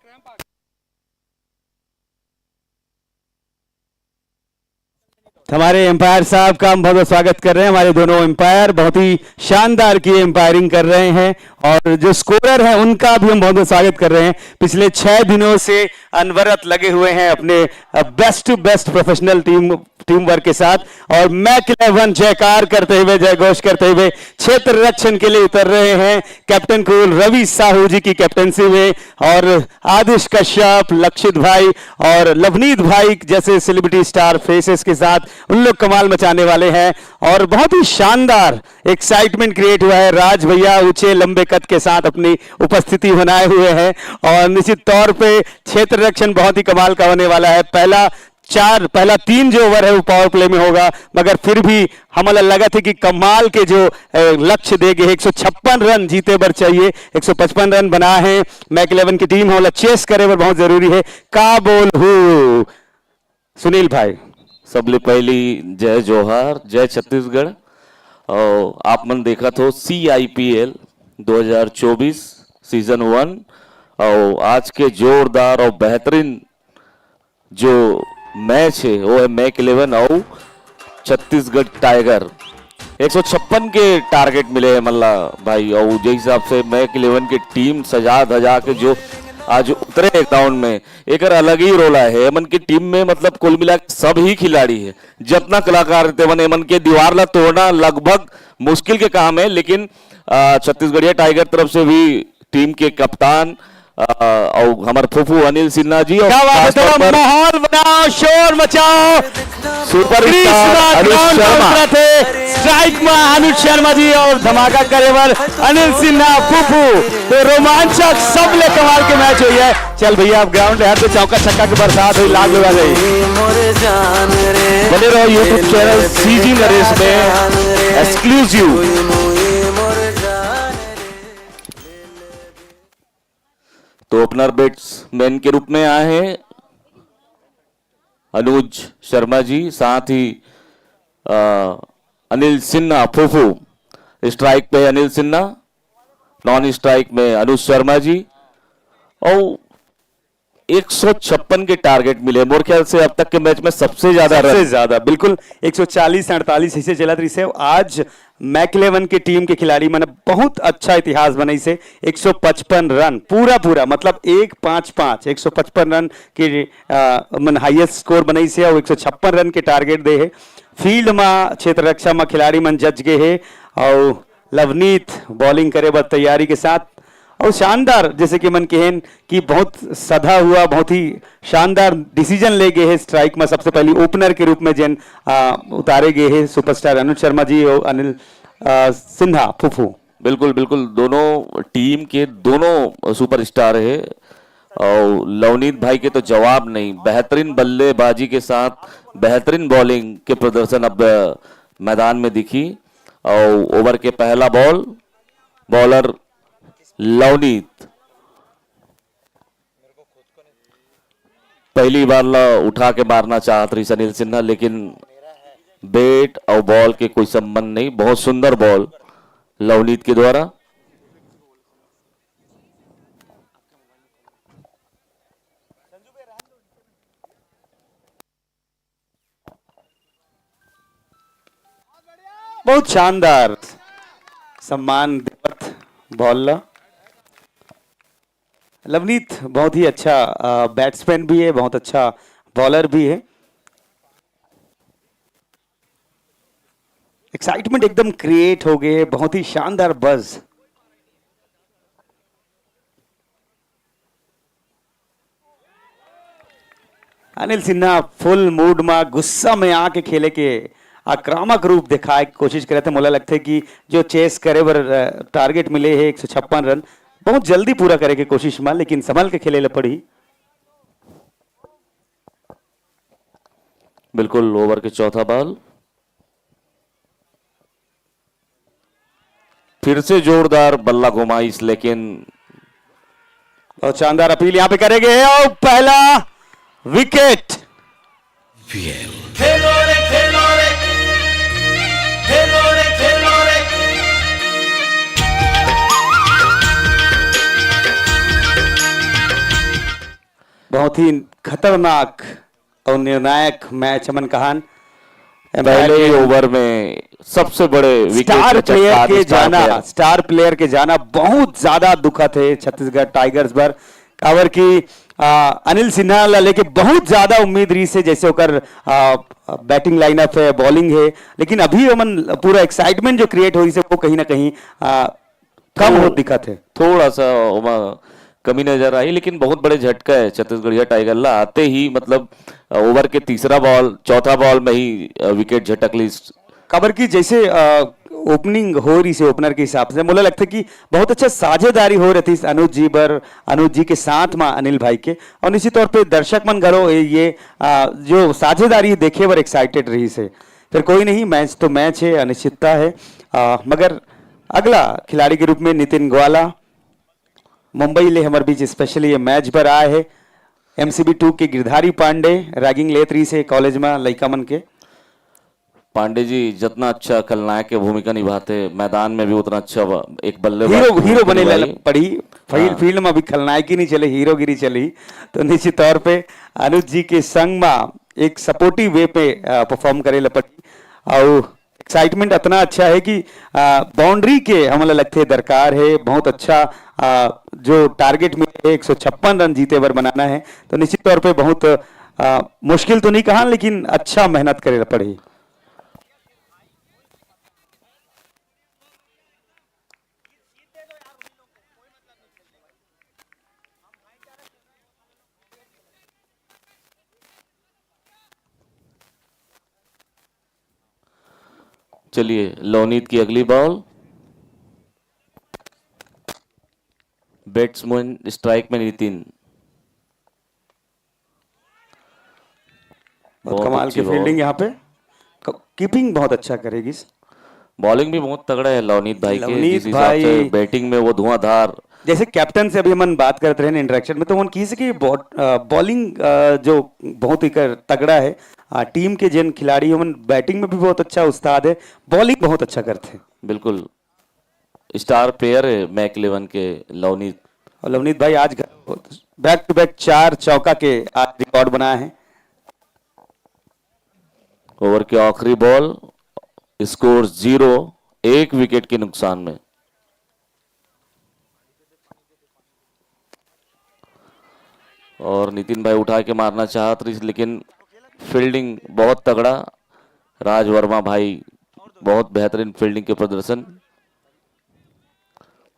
हमारे एम्पायर साहब का हम बहुत बहुत स्वागत कर रहे हैं। हमारे दोनों एम्पायर बहुत ही शानदार की एम्पायरिंग कर रहे हैं और जो स्कोरर हैं उनका भी हम बहुत बहुत स्वागत कर रहे हैं। पिछले छह दिनों से अनवरत लगे हुए हैं अपने best to best professional team team work के साथ। और मैक इलेवन जयकार करते हुए, जय घोष करते हुए क्षेत्र रक्षण के लिए उतर रहे हैं कैप्टन कूल रवि साहू जी की कैप्टनसी में। और आदिश कश्यप, लक्षित भाई और लवनीत भाई जैसे सेलिब्रिटी स्टार फेसेस के साथ उन लोग कमाल मचाने वाले हैं। और बहुत ही शानदार एक्साइटमेंट क्रिएट हुआ है। राज भैया ऊंचे लंबे कद के साथ अपनी उपस्थिति बनाए हुए हैं और निश्चित तौर पे क्षेत्र रक्षण बहुत ही कमाल का होने वाला है। पहला चार, पहला तीन जो ओवर है वो पावर प्ले में होगा, मगर फिर भी हमला लगत है कि कमाल के जो अ, लक्ष्य दे गए, एक सौ छप्पन रन जीते बर चाहिए, एक सौ पचपन रन बना है। मैक इलेवन की टीम हमला चेस करे बर बहुत जरूरी है। का बोल हूँ सुनील भाई? सबले पहली जय जोहार, जय छत्तीसगढ़। और आप मन देखत हो C I P L दो हज़ार चौबीस सीजन वन, और आज के जोरदार और बेहतरीन जो मैच है वो है मैक इलेवन और छत्तीसगढ़ टाइगर। एक सौ छप्पन के टारगेट मिले हैं मल्ला भाई, और जे हिसाब से मैक इलेवन के टीम सजा धजा के जो आज उतरे ग्राउंड में, एकर अलग ही रोला है। एमन के टीम में मतलब कुल मिला के सब ही खिलाड़ी है, जितना कलाकार रहते मन, एमन के दीवार ला तोड़ना लगभग मुश्किल के काम है। लेकिन अ, छत्तीसगढ़िया टाइगर तरफ से भी टीम के कप्तान अ, और हमारे फूफू अनिल सिन्हा जी और क्या बात है, खास तौर थोड़ा पर माहौल बनाओ, शोर मचाओ। सुपरस्टार कृष्णा अनुज ग्राउंड शर्मा। उतरत हे स्ट्राइक में अनुज शर्मा जी और धमाका करे बर अनिल सिन्हा फूफू। तो रोमांचक सबले कमाल के मैच होइया है। चल भैया, अब ग्राउंड है तो चौका छक्का के बरसात होई, लाग लगा गई। बने रहो YouTube channel C G Naresh में एक्सक्लूसिव। तो ओपनर बैट्समैन के रूप में आए हैं अनुज शर्मा जी, साथ ही अ, अनिल सिन्हा फूफू। स्ट्राइक पे है अनिल सिन्हा, नॉन स्ट्राइक में अनुज शर्मा जी। और एक सौ छप्पन के टारगेट मिले, मोर ख्याल से अब तक के मैच में सबसे ज्यादा सबसे रन। ज्यादा, बिल्कुल। एक सौ चालीस अड़तालीस ऐसे चलत रहिसे। आज मैक इलेवन के टीम के खिलाड़ी मन बहुत अच्छा इतिहास बनाइसे। एक सौ पचपन रन पूरा पूरा, मतलब एक पाँच पाँच, एक सौ पचपन रन के अ, मन हाईएस्ट स्कोर बनाइसे और एक सौ छप्पन रन के टारगेट दे है। फील्ड में क्षेत्र रक्षा में खिलाड़ी मन जच गए है और लवनीत बॉलिंग करे बर तैयारी के साथ और शानदार, जैसे कि मन कहेन कि बहुत सधा हुआ, बहुत ही शानदार डिसीजन ले गए है स्ट्राइक में। सबसे पहली ओपनर के रूप में जेन अ, उतारे गए है सुपरस्टार अनुज शर्मा जी और अनिल अ, सिन्हा फूफू। बिल्कुल, बिल्कुल, दोनों टीम के दोनों सुपरस्टार है और लवनीत भाई के तो जवाब नहीं। बेहतरीन बल्लेबाजी के साथ बेहतरीन बॉलिंग के प्रदर्शन अब मैदान में दिखी। और ओवर के पहला बॉल, बॉलर लवनीत पहली बार ला उठा के मारना चाहत रहिस अनिल सिन्हा, लेकिन बैट और बॉल के कोई संबंध नहीं। बहुत सुंदर बॉल लवनीत के द्वारा। बहुत शानदार सम्मान देवत बॉल ला। लवनीत बहुत ही अच्छा बैट्समैन भी है, बहुत अच्छा बॉलर भी है। एक्साइटमेंट एकदम क्रिएट हो गए है, बहुत ही शानदार बज। अनिल सिन्हा फुल मूड में, गुस्सा में आके खेले के आक्रामक रूप दिखाए के कोशिश करे थे। मोला लगथे कि जो चेस करे बर टारगेट मिले हे एक सौ छप्पन रन, बहुत जल्दी पूरा करे के कोशिश में, लेकिन संभल के खेले ल पड़ी। बिल्कुल, ओवर के चौथा बॉल। फिर से जोरदार बल्ला घुमाइस, लेकिन और शानदार अपील यहाँ पे करेंगे और पहला विकेट। बहुत ही खतरनाक और निर्णायक मैच हमन कहान। पहले ही ओवर में सबसे बड़े विकेट स्टार के प्लेयर चटका के दी, स्टार जाना प्लेयर। स्टार प्लेयर के जाना बहुत ज्यादा दुखद है छत्तीसगढ़ टाइगर्स पर। काबर कि आ, अनिल सिन्हा ला लेके बहुत ज्यादा उम्मीद रही से, जैसे ओकर आ, बैटिंग लाइनअप है, बॉलिंग है, लेकिन अभी हमन पूरा एक्साइटमेंट जो क्रिएट होइस हे वो कहीं ना कहीं आ, कम तो होत दिखत है। थोड़ा सा ओमा कमी नजर आई, लेकिन बहुत बड़े झटका है छत्तीसगढ़िया टाइगर ला। आते ही मतलब ओवर के तीसरा बॉल, चौथा बॉल में ही विकेट झटक ली। काबर कि जैसे ओपनिंग हो रही से ओपनर के हिसाब से मोला लगता कि बहुत अच्छा साझेदारी हो रही थी अनुज जी बर, अनुज जी के साथ में अनिल भाई के, और निश्चित तौर पे दर्शक मन घलो ये, ये आ, जो साझेदारी देखे बर एक्साइटेड रही से। फिर कोई नहीं, मैच तो मैच है, अनिश्चितता है। आ, मगर अगला खिलाड़ी के रूप में नितिन ग्वाला मुंबई ले हमर बीच स्पेशली ये मैच पर आए है। एमसीबी टू के गिरधारी पांडे रैगिंग लेत रही से कॉलेज में लइका मन के। पांडे जी जितना अच्छा खलनायक के भूमिका निभाते, मैदान में भी उतना अच्छा ब-, एक बल्लेबाज हीरो की हीरो भूमिका बने निभाई। लग पड़ी। फील्ड हाँ। फील्ड में अभी खलनायकी नहीं चले, हीरोगिरी चली। तो निश्चित तौर पे अनुज जी के संग में एक सपोर्टिव वे पे परफॉर्म करे ला पड़ी। और एक्साइटमेंट इतना अच्छा है कि बाउंड्री के हमला लगते दरकार है। बहुत अच्छा आ, जो टारगेट में एक सौ छप्पन रन जीते बर बनाना है, तो निश्चित तौर पे बहुत आ, मुश्किल तो नहीं कहा, लेकिन अच्छा मेहनत करे ला पड़ी। चलिए, लवनीत की अगली बॉल, बैट्समैन स्ट्राइक में नितिन। बहुत कमाल की फील्डिंग यहाँ पे। कीपिंग बहुत अच्छा करेगी। बॉलिंग भी बहुत तगड़ा है लवनीत भाई के, लवनीत जिस हिसाब से भाई। बैटिंग में वो धुआंधार। जैसे कैप्टन से अभी हमन बात करते रहे इंटरेक्शन में, तो उन्होंने कही से कि बॉट-, अ, बॉलिंग, अ, जो बहुत ही कर, तगड़ा है। अ, टीम के जिन खिलाड़ी हैं, उन बैटिंग में भी बहुत अच्छा उस्ताद है, बॉलिंग बहुत अच्छा करते हैं। बिल्कुल, स्टार प्लेयर है मैक इलेवन के लवनीत। और लवनीत भाई आज बैक टू बैक चार चौका के आज रिकॉर्ड बनाया है। ओवर के आखिरी बॉल, स्कोर जीरो, एक विकेट के नुकसान में। और नितिन भाई उठा के मारना चाहत रही, लेकिन फील्डिंग बहुत तगड़ा। राज वर्मा भाई, बहुत बेहतरीन फील्डिंग के प्रदर्शन।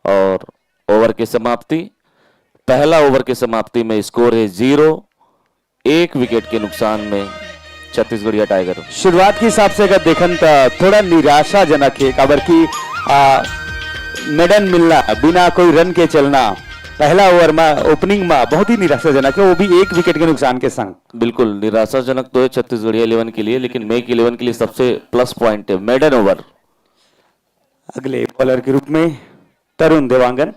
और ओवर के समाप्ति, पहला ओवर के समाप्ति में स्कोर है जीरो, एक विकेट के नुकसान में छत्तीसगढ़िया टाइगर। शुरुआत के हिसाब से अगर देखन त थोड़ा निराशाजनक है, काबर कि, आ, मेडन मिलना, बिना कोई रन के चलना, पहला ओवर में ओपनिंग में बहुत ही निराशाजनक है, वो भी एक विकेट के नुकसान के संग। बिल्कुल निराशाजनक तो है छत्तीसगढ़िया इलेवन के लिए, लेकिन मैक इलेवन के लिए सबसे प्लस पॉइंट है मेडन ओवर। अगले बॉलर के रूप में तरुण देवांगन।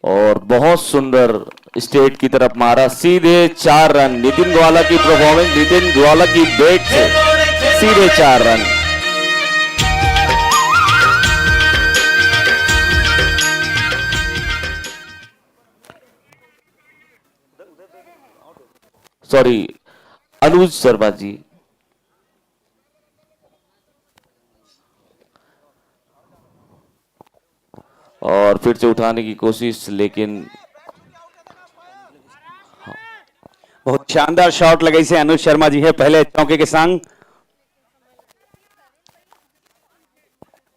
और बहुत सुंदर स्ट्रेट की तरफ मारा, सीधे चार रन। नितिन ग्वाला की परफॉर्मेंस, नितिन ग्वाला की बैट से सीधे चार रन। सॉरी, अनुज शर्मा जी। और फिर से उठाने की कोशिश, लेकिन बहुत शानदार शॉट लगाई से अनुज शर्मा जी है पहले चौके के संग।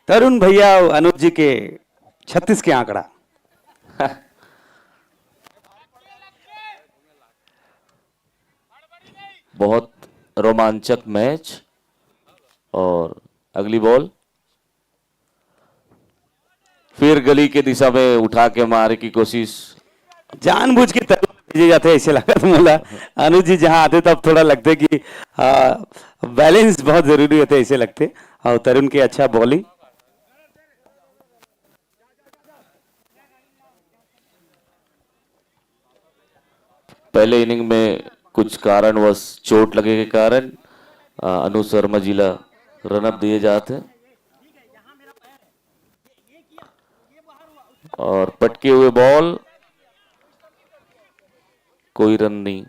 तरुण भैया और अनुज जी के छत्तीस के आंकड़ा। बहुत रोमांचक मैच। और अगली बॉल फिर गली के दिशा में उठा के मारे की कोशिश। जानबूझ के तरुण भेजे जाते हैं, ऐसे लगत मोला। अनुज जी जहां आते तब थोड़ा लगते कि बैलेंस बहुत जरूरी होते, ऐसे लगते। और तरुण के अच्छा बॉलिंग। पहले इनिंग में कुछ कारणवश चोट लगे के कारण, अ, अनु शर्मा जी ला रनअप दिए जात हे। और पटके हुए बॉल, कोई रन नहीं।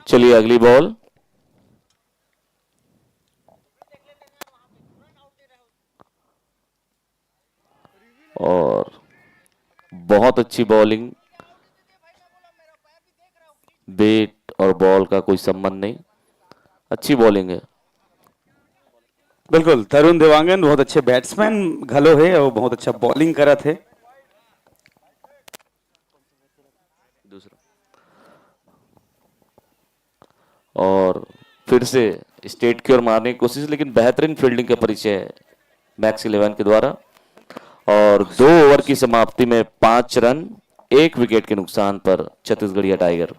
चलिए, अगली बॉल। और बहुत अच्छी बॉलिंग। बैट और बॉल का कोई संबंध नहीं, अच्छी बॉलिंग है। बिल्कुल, तरुण देवांगन बहुत अच्छे बैट्समैन घलो हे और बहुत अच्छा बॉलिंग करत हे। दूसरा। और फिर से स्ट्रेट की ओर मारने की कोशिश, लेकिन बेहतरीन फील्डिंग का परिचय है मैक्स इलेवन के द्वारा। और दो ओवर की समाप्ति में पांच रन, एक विकेट के नुकसान पर छत्तीसगढ़िया टाइगर।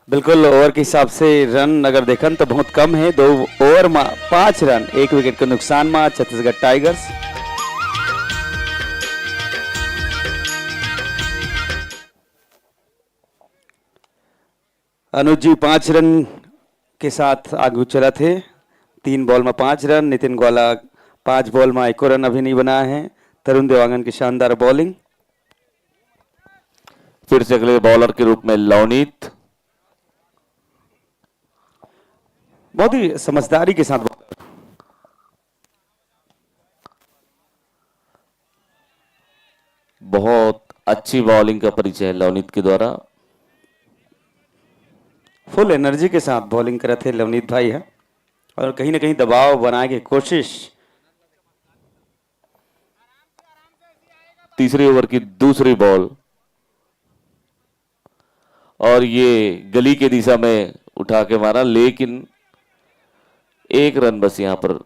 बिल्कुल, ओवर के हिसाब से रन अगर देखन तो बहुत कम है। दो ओवर में पांच रन, एक विकेट के नुकसान में छत्तीसगढ़ टाइगर्स। अनुज जी पांच रन के साथ आगू चलत हे, तीन बॉल में पांच रन। नितिन ग्वाला पांच बॉल में एको रन अभी नहीं बनाए हैं। तरुण देवांगन की शानदार बॉलिंग। फिर से अगले बॉलर के रूप में लवनीत। बहुत ही समझदारी के साथ बॉलर। बहुत अच्छी बॉलिंग का परिचय है लवनीत के द्वारा। फुल एनर्जी के साथ बॉलिंग करत हे लवनीत भाई है, और कहीं ना कहीं दबाव बनाए के कोशिश। तीसरी ओवर की दूसरी बॉल, और ये गली के दिशा में उठा के मारा, लेकिन एक रन बस यहाँ पर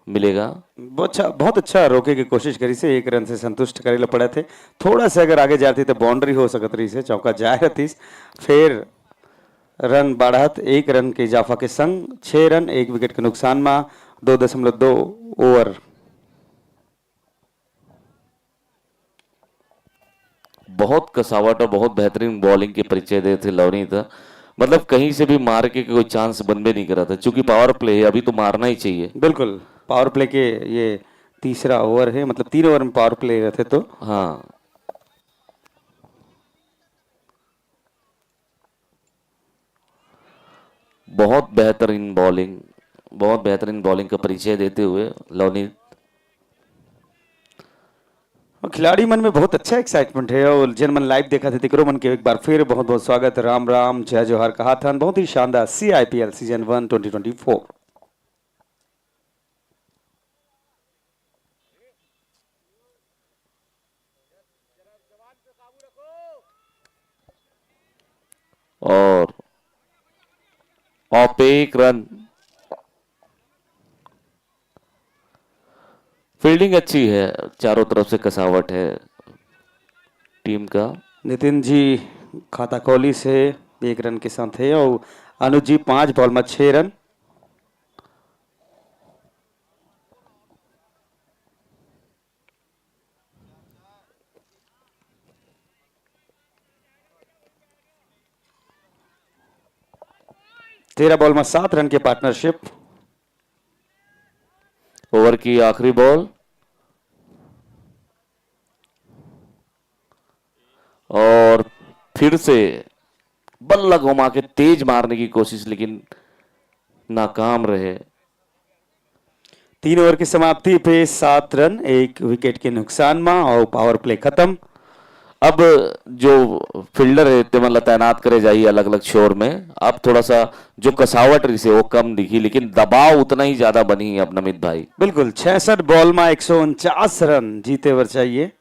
मिलेगा। बहुत अच्छा, बहुत अच्छा रोके की कोशिश करिस हे, एक रन से संतुष्ट करे ला पड़त हे। थोड़ा सा अगर आगे जाती तो बाउंड्री हो सकत रहिस हे, चौका जाए रहतिस। फिर रन बढ़त, एक रन के इजाफा के संग छह रन, एक विकेट के नुकसान में दो दशमलव दो ओवर। बहुत कसावट और बहुत बेहतरीन बॉलिंग के परिचय देत हे लवनीत। मतलब कहीं से भी मार के कोई चांस बनबे नहीं करा था, चूंकि पावर प्ले है, अभी तो मारना ही चाहिए। बिल्कुल, पावर प्ले के ये तीसरा ओवर है, मतलब तीन ओवर में पावर प्ले रहते तो। हाँ, बहुत बेहतरीन बॉलिंग, बहुत बेहतरीन बॉलिंग का परिचय देते हुए लवनीत। और खिलाड़ी मन में बहुत अच्छा एक्साइटमेंट है, और जिन मन लाइव देखा थे, तिकरो मन के एक बार फिर बहुत बहुत स्वागत, राम राम, जय जोहार कहा था। बहुत ही शानदार C I P L season one twenty twenty four। और ऑफ एक रन। फील्डिंग अच्छी है, चारों तरफ से कसावट है टीम का। नितिन जी खाता खोलिस हे एक रन के साथ है, और अनुज जी पांच बॉल में छह रन। तेरह बॉल में सात रन के पार्टनरशिप। ओवर की आखिरी बॉल, और फिर से बल्ला घुमा के तेज मारने की कोशिश, लेकिन नाकाम रहे। तीन ओवर की समाप्ति पे सात रन, एक विकेट के नुकसान मा और पावर प्ले खत्म। अब जो फील्डर है, तेमन ला तैनात करे जाही अलग-अलग छोर में। अब थोड़ा सा जो कसावट रहिसे, वो कम दिखी, लेकिन दबाव उतना ही ज्यादा बनही अब नमित भाई। बिल्कुल, छियासठ बॉल मा एक सौ उनचास रन जीते बर चाहिए।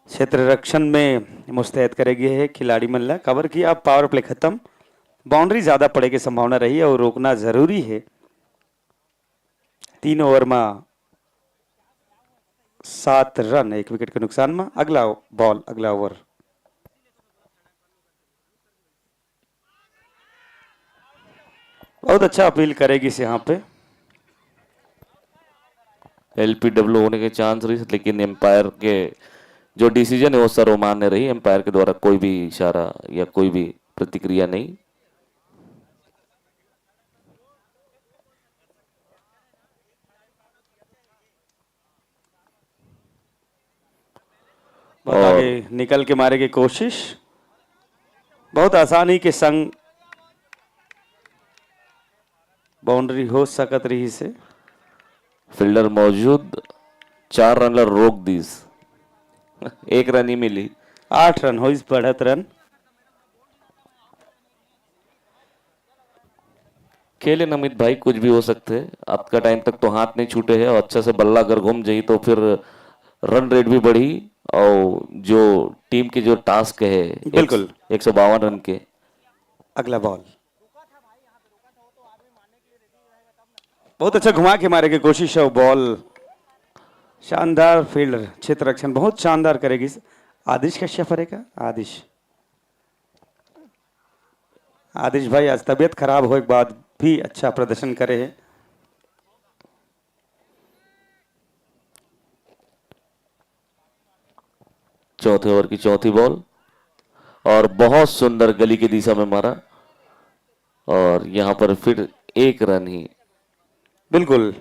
क्षेत्र रक्षण में मुस्तैद करे गे हे खिलाड़ी मन ला, काबर कि अब पावर प्ले खत्म, बाउंड्री ज्यादा पड़े के संभावना रही और रोकना जरूरी है। तीन ओवर मा सात रन, एक विकेट के नुकसान मा। अगला बॉल, अगला ओवर। बहुत अच्छा अपील करे गिस यहाँ पे। एलपीडब्ल्यू होने के चांस रही, लेकिन एम्पायर के जो डिसीजन है, वो सर्वमान्य रही। एम्पायर के द्वारा कोई भी इशारा या कोई भी प्रतिक्रिया नहीं। बहुत और आगे निकल के मारे के कोशिश, बहुत आसानी के संग बाउंड्री हो सकत रहिसे। फील्डर मौजूद, चार रन ला रोक दिस। एक रन ही मिली। आठ रन होइस बढ़त रन। खेले नमित भाई, कुछ भी हो सकते हैं। अब का टाइम तक तो हाथ नहीं छूटे हैं और अच्छा से बल्ला अगर घूम जाई तो फिर रन रेट भी बढ़ी और जो टीम के जो टास्क है एक, बिल्कुल। एक सौ बावन रन के। अगला बॉल बहुत अच्छा घुमा के मारे के कोशिश है, बॉल शानदार फील्डर, क्षेत्र रक्षण बहुत शानदार करेगी। आदिश कश्यप हरे का? आदिश, आदिश भाई आज तबीयत खराब होए के बाद भी अच्छा प्रदर्शन करे है। चौथे ओवर की चौथी बॉल और बहुत सुंदर गली की दिशा में मारा और यहाँ पर फिर एक रन ही। बिल्कुल।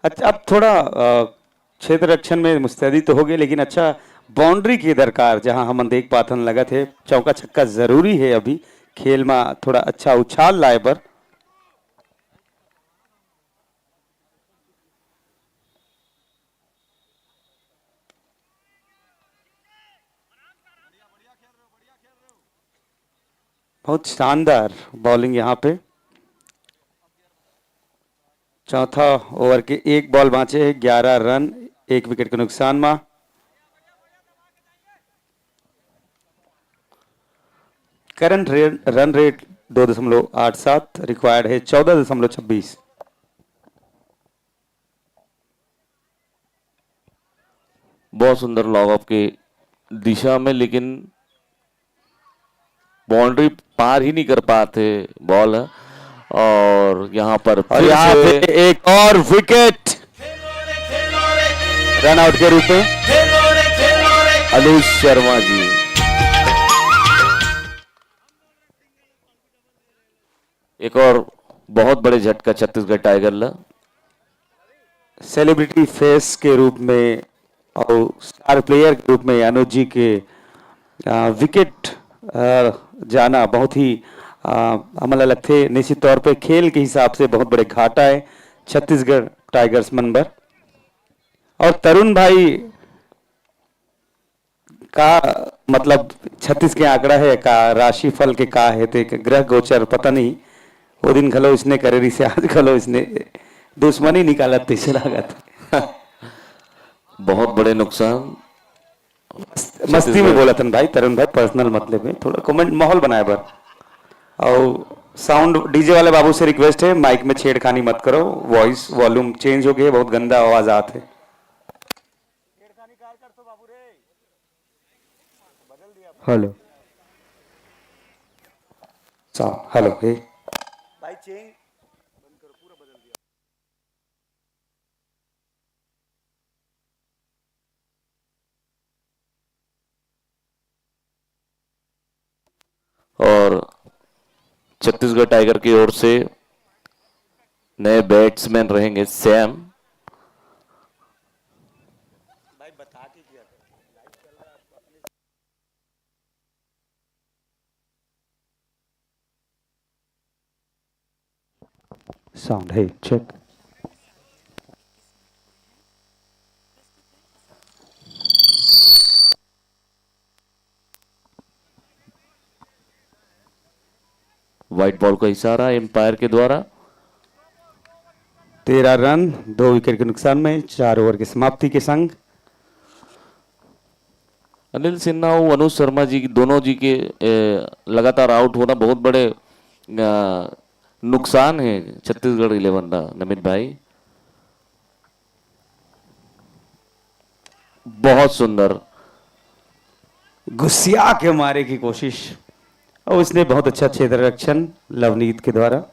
अच्छा, अब थोड़ा, अ, क्षेत्र रक्षण में मुस्तैदी तो हो गई, लेकिन अच्छा बाउंड्री की दरकार, जहां हमन देख पाथन लगत हे, चौका छक्का जरूरी है अभी खेल में थोड़ा अच्छा उछाल लाए बर। बहुत शानदार बॉलिंग यहाँ पे। चौथा ओवर के एक बॉल बांचे हे, ग्यारह रन, एक विकेट के नुकसान मा। करंट रे-, रन रेट दो दशमलव आठ सात, रिक्वायर्ड है चौदह दशमलव छब्बीस। बहुत सुंदर लॉग ऑफ के दिशा में, लेकिन बाउंड्री पार ही नहीं कर पाते, बॉल है। और यहाँ पर और फिर यहाँ से पे एक और विकेट रन आउट के रूप में अनुज शर्मा जी। एक और बहुत बड़े झटका छत्तीसगढ़ टाइगर ला। सेलिब्रिटी फेस के रूप में और स्टार प्लेयर के रूप में अनुज जी के, आ, विकेट, आ, जाना बहुत ही, आ, हमन ला लगथे निश्चित तौर पे खेल के हिसाब से बहुत बड़े घाटा है छत्तीसगढ़ टाइगर्स मन बर। और तरुण भाई का, मतलब, छत्तीस के आंकड़ा है का, राशिफल के का है, ते ग्रह गोचर पता नहीं। वो दिन घलो इसने करे रहिसे, आज घलो इसने दुश्मनी निकालत तैसे लागत। बहुत बड़े नुकसान। मस्ती में बोलत हन भाई, तरुण भाई, पर्सनल मतलब में थोड़ा कमेंट माहौल बनाए बर। और साउंड डीजे वाले बाबू से रिक्वेस्ट है, माइक में छेड़खानी मत करो, वॉइस वॉल्यूम चेंज हो गया, बहुत गंदा आवाज आत है। हेलो। सा-, हेलो, हे। भाई, चेंज बंद करो, पूरा बदल दिया। और छत्तीसगढ़ टाइगर की ओर से नए बैट्समैन रहेंगे Sam. Sound, hey, check. White ball का इशारा एम्पायर के द्वारा। तेरह रन, दो विकेट के नुकसान में, चार ओवर की समाप्ति के संग। अनिल सिन्हा और अनुज शर्मा जी की, दोनों जी के, ए, लगातार आउट होना बहुत बड़े, अ, नुकसान है छत्तीसगढ़ इलेवन का, नमित भाई। बहुत सुंदर। गुस्सिया के मारे की कोशिश, और उसने बहुत अच्छा क्षेत्र रक्षण लवनीत के द्वारा।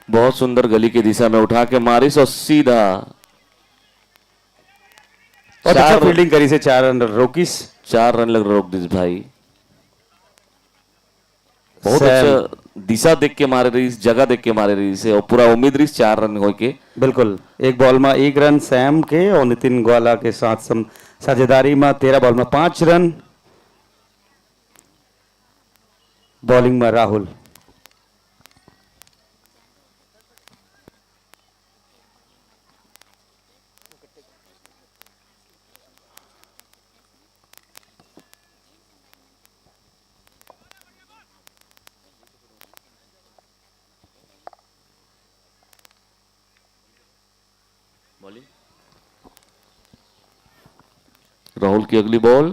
बहुत सुंदर गली की दिशा में उठा के मारिस और सीधा बहुत अच्छा फील्डिंग करी से, चार रन रोकिस। चार रन लग रोक दिस भाई। बहुत अच्छा दिशा देख के मारे रहिस, जगह देख के मारे रहिस और पूरा उम्मीद रहिस चार रन होए के। बिल्कुल, एक बॉल में एक रन सैम के और नितिन ग्वाला के साथ सम, साझेदारी में तेरह बॉल में पांच रन। बॉलिंग में राहुल। राहुल की अगली बॉल।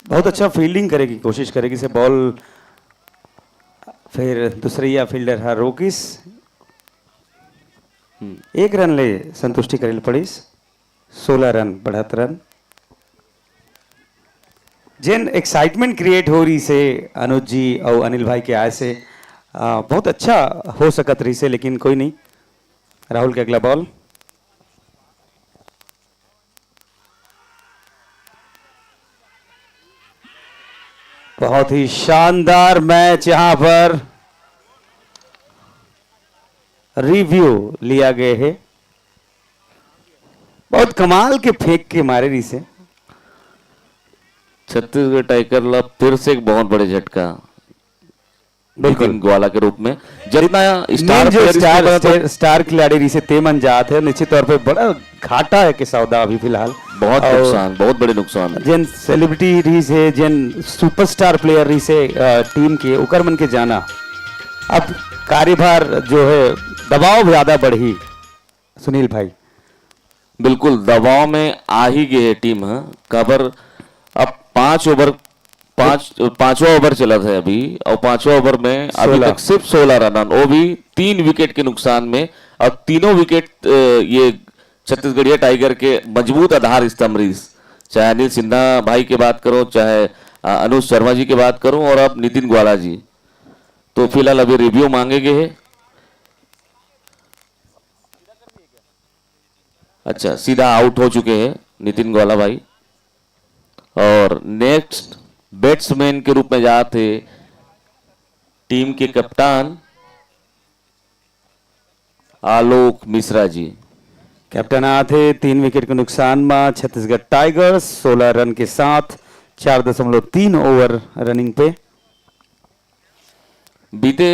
बहुत अच्छा फील्डिंग करेगी, कोशिश करेगी से बॉल, फिर दूसरैया फील्डर हा रोकिस। एक रन ले संतुष्टि करेल पड़िस। सोलह रन बढ़त रन। जेन एक्साइटमेंट क्रिएट हो रही से अनुज जी और अनिल भाई के आए से, आ, बहुत अच्छा हो सकत रही से, लेकिन कोई नहीं। राहुल के अगला बॉल। बहुत ही शानदार मैच यहां पर रिव्यू लिया गया है। बहुत कमाल के फेंक के मारे रही से। छत्तीसगढ़ टाइगर ला फिर से एक बहुत बड़े झटका। बिल्कुल। नितिन ग्वाला के रूप में जितना स्टार जो स्टार, स्टार, स्टार खिलाड़ी रही से ते मन जात है, निश्चित तौर पे बड़ा घाटा है के सौदा अभी फिलहाल। बहुत नुकसान, बहुत बड़े नुकसान। जिन सेलिब्रिटी रही से, जिन सुपरस्टार प्लेयर रही से टीम के, उकर मन के जाना, अब कार्यभार जो है, दबाव ज्यादा बढ़ी। सुनील भाई। बिल्कुल दबाव में आ ही गए है टीम ह। काबर अब पांच ओवर, पांच पांचवा ओवर चलत है अभी, और पांचवा ओवर में अभी तक सिर्फ सोलह रन, वो भी तीन विकेट के नुकसान में। और तीनों विकेट ये छत्तीसगढ़िया टाइगर के मजबूत आधार स्तंभ रहीस, चाहे अनिल सिन्हा भाई के बात करो, चाहे अनुज शर्मा जी के बात करो, और अब नितिन ग्वाला जी। तो फिलहाल अभी रिव्यू मांगे गए हैं। अच्छा, सीधा आउट हो चुके हैं नितिन ग्वाला भाई। और नेक्स्ट बैट्समैन के रूप में जात हे टीम के कप्तान आलोक मिश्रा जी। कैप्टन आत हे तीन विकेट के नुकसान में छत्तीसगढ़ टाइगर्स सोलह रन के साथ चार दशमलव तीन ओवर रनिंग पे। बीते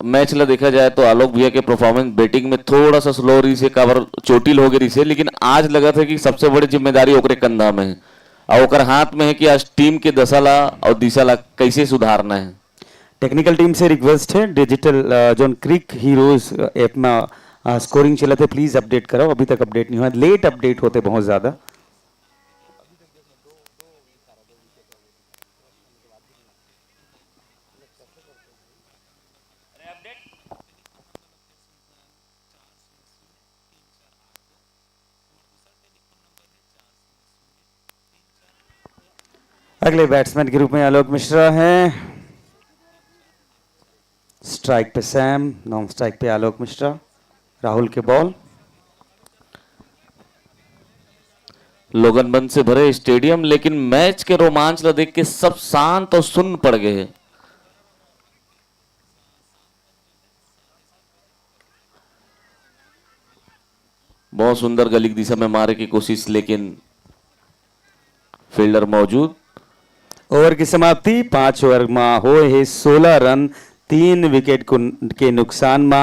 मैच ला देखा जाए तो आलोक भैया के परफॉर्मेंस बैटिंग में थोड़ा सा स्लो रहिसे, काबर चोटिल हो गए रहिसे, लेकिन आज लगत हे कि सबसे बड़ी जिम्मेदारी ओकरे कंधा में हे और ओकर हाथ में हे कि आज टीम के दशा ला और दिशा ला कैसे सुधारना हे। टेक्निकल टीम से रिक्वेस्ट हे, डिजिटल जोन क्रिक हीरोज ऐप में स्कोरिंग चलत हे, प्लीज अपडेट कराओ, अभी तक अपडेट नहीं हुआ, लेट अपडेट होते बहुत ज्यादा। अगले बैट्समैन के रूप में आलोक मिश्रा हैं। स्ट्राइक पे सैम, नॉन स्ट्राइक पे आलोक मिश्रा। राहुल के बॉल। लोगन मन से भरे स्टेडियम, लेकिन मैच के रोमांच ला देख के सब शांत और सुन्न पड़ गए हैं। बहुत सुंदर गली की दिशा में मारे की कोशिश, लेकिन फील्डर मौजूद। ओवर की समाप्ति, पांच ओवर मा होए हे सोलह रन, तीन विकेट को, के नुकसान मा।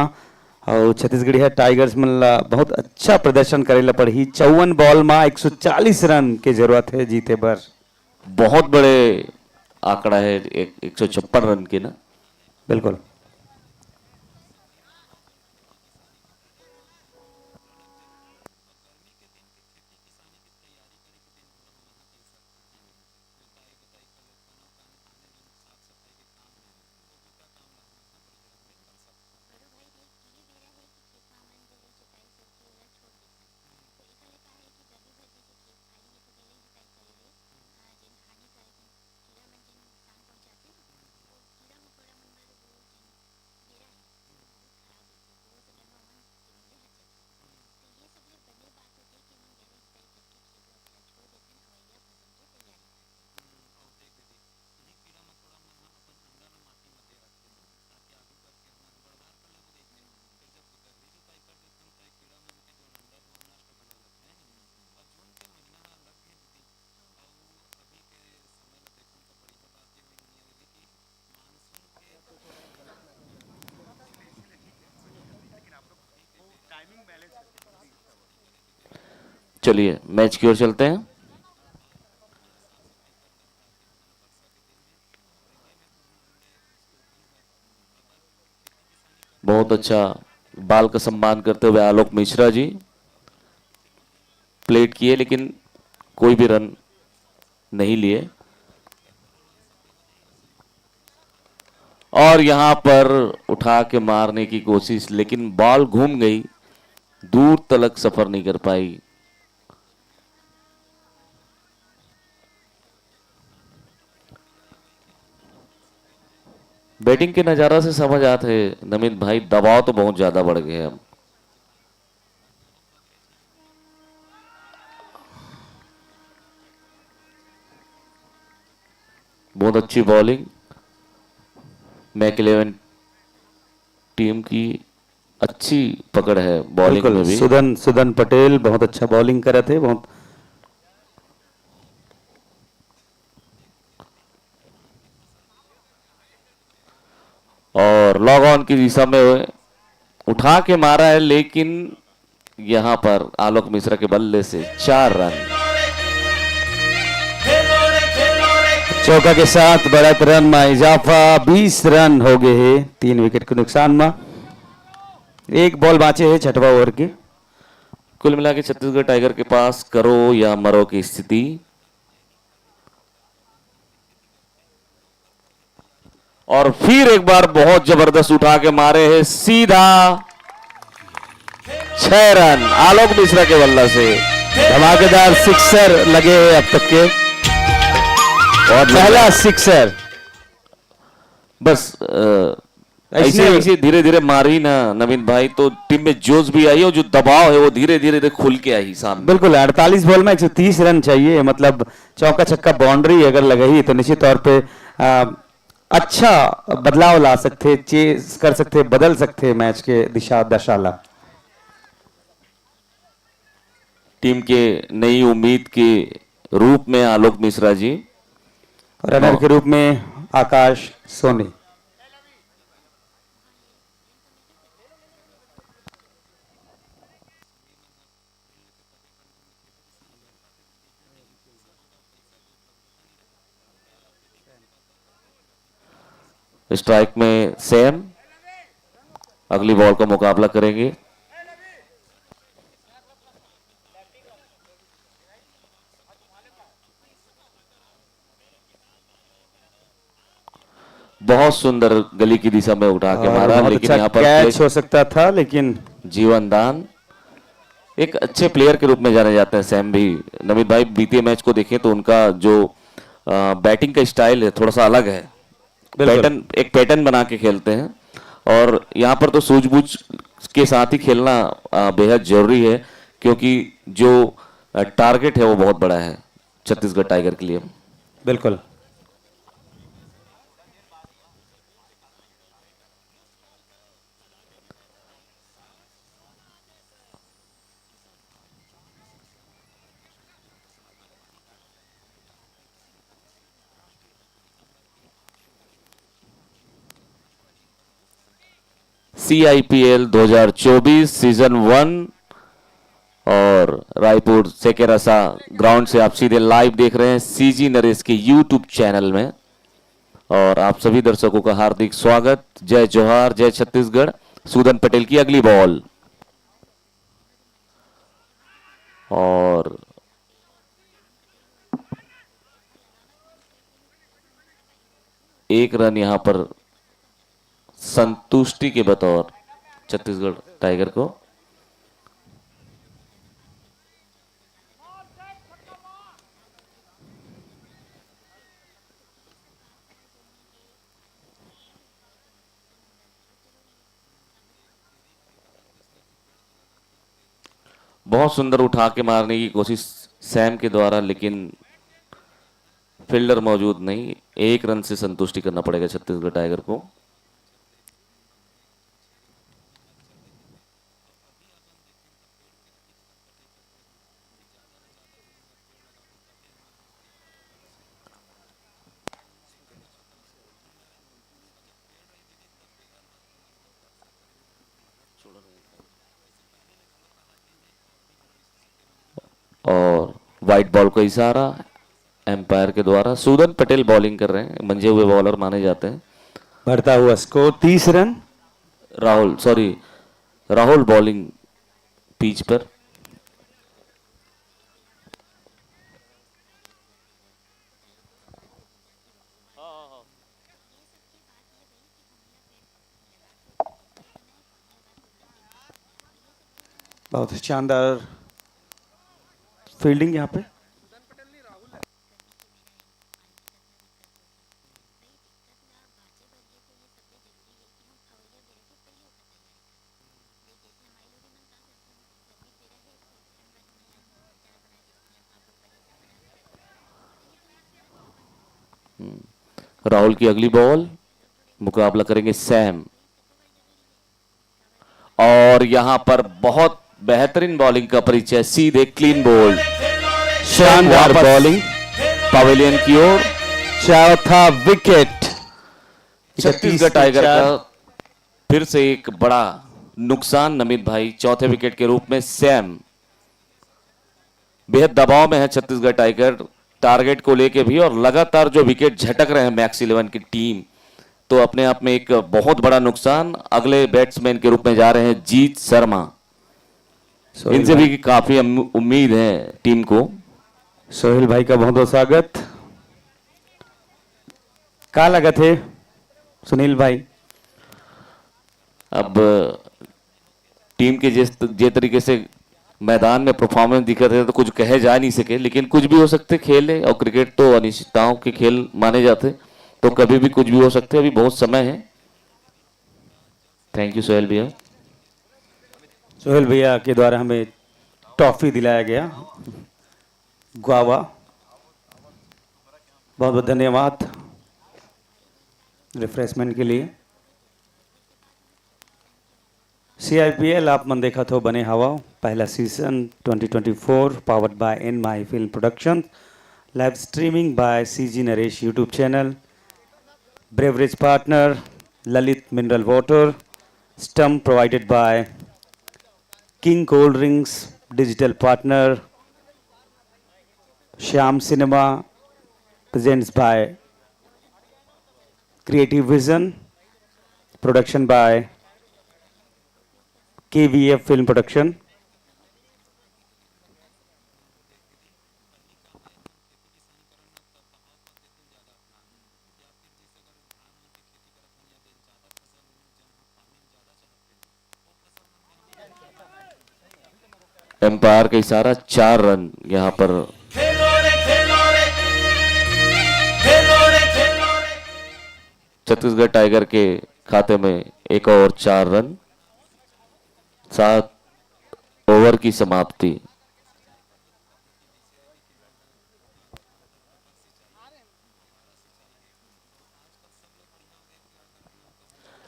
और छत्तीसगढ़िया टाइगर्स मन ला बहुत अच्छा प्रदर्शन करे ला पड़ही। चौवन बॉल मा एक सौ चालीस रन के जरूरत है जीते बर। बहुत बड़े आंकड़ा है एक, एक सौ छप्पन रन के ना। बिल्कुल। चलिए, मैच की ओर चलते हैं। बहुत अच्छा, बॉल का सम्मान करते हुए आलोक मिश्रा जी प्लेट किए, लेकिन कोई भी रन नहीं लिए। और यहां पर उठा के मारने की कोशिश, लेकिन बॉल घूम गई, दूर तलक सफर नहीं कर पाई। बैटिंग के नजारा से समझ आत हे नमित भाई, दबाव तो बहुत ज्यादा बढ़ गए हैं अब। बहुत अच्छी बॉलिंग, मैक इलेवन टीम की अच्छी पकड़ है बॉलिंग में भी। सुदन सुदन पटेल बहुत अच्छा बॉलिंग करत हे, बहुत और लॉग ऑन की दिशा में उठा के मारा है, लेकिन यहां पर आलोक मिश्रा के बल्ले से चार रन। चौका के साथ बढ़त रन में इजाफा, बीस रन हो गए हैं तीन विकेट के नुकसान में। एक बॉल बांचे है छठवा ओवर के। कुल मिला के छत्तीसगढ़ टाइगर के पास करो या मरो की स्थिति। और फिर एक बार बहुत जबरदस्त उठा के मारे हैं सीधा छह रन आलोक मिश्रा के बल्ला से। धमाकेदार सिक्सर लगे हैं अब तक के। और पहला सिक्सर। बस अ, ऐसे ऐसे धीरे धीरे मारी ना नवीन भाई, तो टीम में जोश भी आई और जो दबाव है वो धीरे धीरे खुल के आई सामने। बिल्कुल, अड़तालीस बॉल में एक सौ तीस रन चाहिए, मतलब चौका छक्का बाउंड्री अगर लगही तो निश्चित तौर पे आ, अच्छा बदलाव ला सकते, चेंज कर सकते, बदल सकते मैच के दिशा दशा ला। टीम के नई उम्मीद के रूप में आलोक मिश्रा जी, रनर के रूप में आकाश सोनी। स्ट्राइक में सैम अगली बॉल का मुकाबला करेंगे। बहुत सुंदर गली की दिशा में उठा के मारा, लेकिन अच्छा यहाँ पर कैच हो सकता था, लेकिन जीवन दान। एक अच्छे प्लेयर के रूप में जाने जाते हैं सैम भी। नमित भाई, बीते मैच को देखें तो उनका जो बैटिंग का स्टाइल है, थोड़ा सा अलग है। पैटर्न, एक पैटर्न बना के खेलते हैं और यहाँ पर तो सूझबूझ के साथ ही खेलना बेहद जरूरी है, क्योंकि जो टारगेट है वो बहुत बड़ा है छत्तीसगढ़ टाइगर के लिए। बिल्कुल। सी आई पी एल दो हज़ार चौबीस सीजन वन और रायपुर सेकेरासा ग्राउंड से आप सीधे लाइव देख रहे हैं सीजी नरेश के यूट्यूब चैनल में। और आप सभी दर्शकों का हार्दिक स्वागत। जय जोहार, जय छत्तीसगढ़। सूदन पटेल की अगली बॉल और एक रन यहाँ पर संतुष्टि के बतौर छत्तीसगढ़ टाइगर को। बहुत सुंदर उठा के मारने की कोशिश सैम के द्वारा, लेकिन फील्डर मौजूद नहीं। एक रन से संतुष्टि करना पड़ेगा छत्तीसगढ़ टाइगर को। और वाइड बॉल का इशारा एम्पायर के द्वारा। सूदन पटेल बॉलिंग कर रहे हैं, मंजे हुए बॉलर माने जाते हैं। बढ़ता हुआ स्कोर तीस रन। राहुल, सॉरी, राहुल बॉलिंग पीच पर। बहुत शानदार फील्डिंग यहाँ पे। राहुल की अगली बॉल, मुकाबला करेंगे सैम। और यहां पर बहुत बेहतरीन बॉलिंग का परिचय, सीधे क्लीन बोल्ड। शानदार बॉलिंग पवेलियन की ओर। चौथा विकेट। छत्तीसगढ़ टाइगर का फिर से एक बड़ा नुकसान नमित भाई। चौथे विकेट के रूप में सैम बेहद दबाव में है छत्तीसगढ़ टाइगर, टारगेट को लेके भी, और लगातार जो विकेट झटक रहे हैं मैक्स इलेवन की टीम, तो अपने आप में एक बहुत बड़ा नुकसान। अगले बैट्समैन के रूप में जा रहे हैं जीत शर्मा। इनसे भी काफी उम्मीद है टीम को। सोहेल भाई का बहुत बहुत स्वागत। का लगत हे सुनील भाई? अब टीम के जिस जे तरीके से मैदान में परफॉर्मेंस दिखत हे तो कुछ कहे जा नहीं सके, लेकिन कुछ भी हो सकते खेल है और क्रिकेट तो अनिश्चितताओं के खेल माने जाते, तो कभी भी कुछ भी हो सकते। अभी बहुत समय है। थैंक यू सोहेल भैया। सोहेल भैया के द्वारा हमें ट्रॉफी दिलाया गया, गुआवा। बहुत बहुत धन्यवाद रिफ्रेशमेंट के लिए। सी आई पी एल आप मन देखत हो बने हवा, पहला season twenty twenty four, powered by In My Film Production, live streaming by C G Naresh YouTube channel, beverage partner Lalit Mineral Water, stump provided by King Cold Drinks, digital partner Shyam Cinema, presents by Creative Vision, production by K V F Film Production. Umpire का इशारा, चार रन यहाँ पर। Chhattisgarh tiger के खाते में एक और चार रन। सात ओवर की समाप्ति।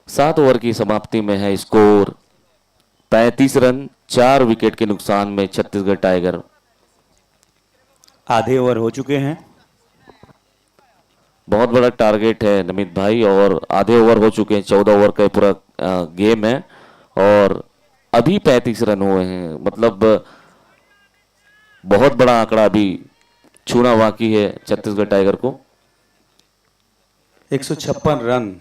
सात ओवर की समाप्ति में है स्कोर पैंतीस रन। चार विकेट के नुकसान में छत्तीसगढ़ टाइगर। आधे ओवर हो चुके हैं। बहुत बड़ा टारगेट है नमित भाई, और आधे ओवर हो चुके हैं। चौदह ओवर का ये पूरा, अ, गेम है और अभी पैंतीस रन हुए हैं। मतलब, बहुत बड़ा आंकड़ा अभी छूना बाकी है छत्तीसगढ़ टाइगर को। एक सौ छप्पन रन।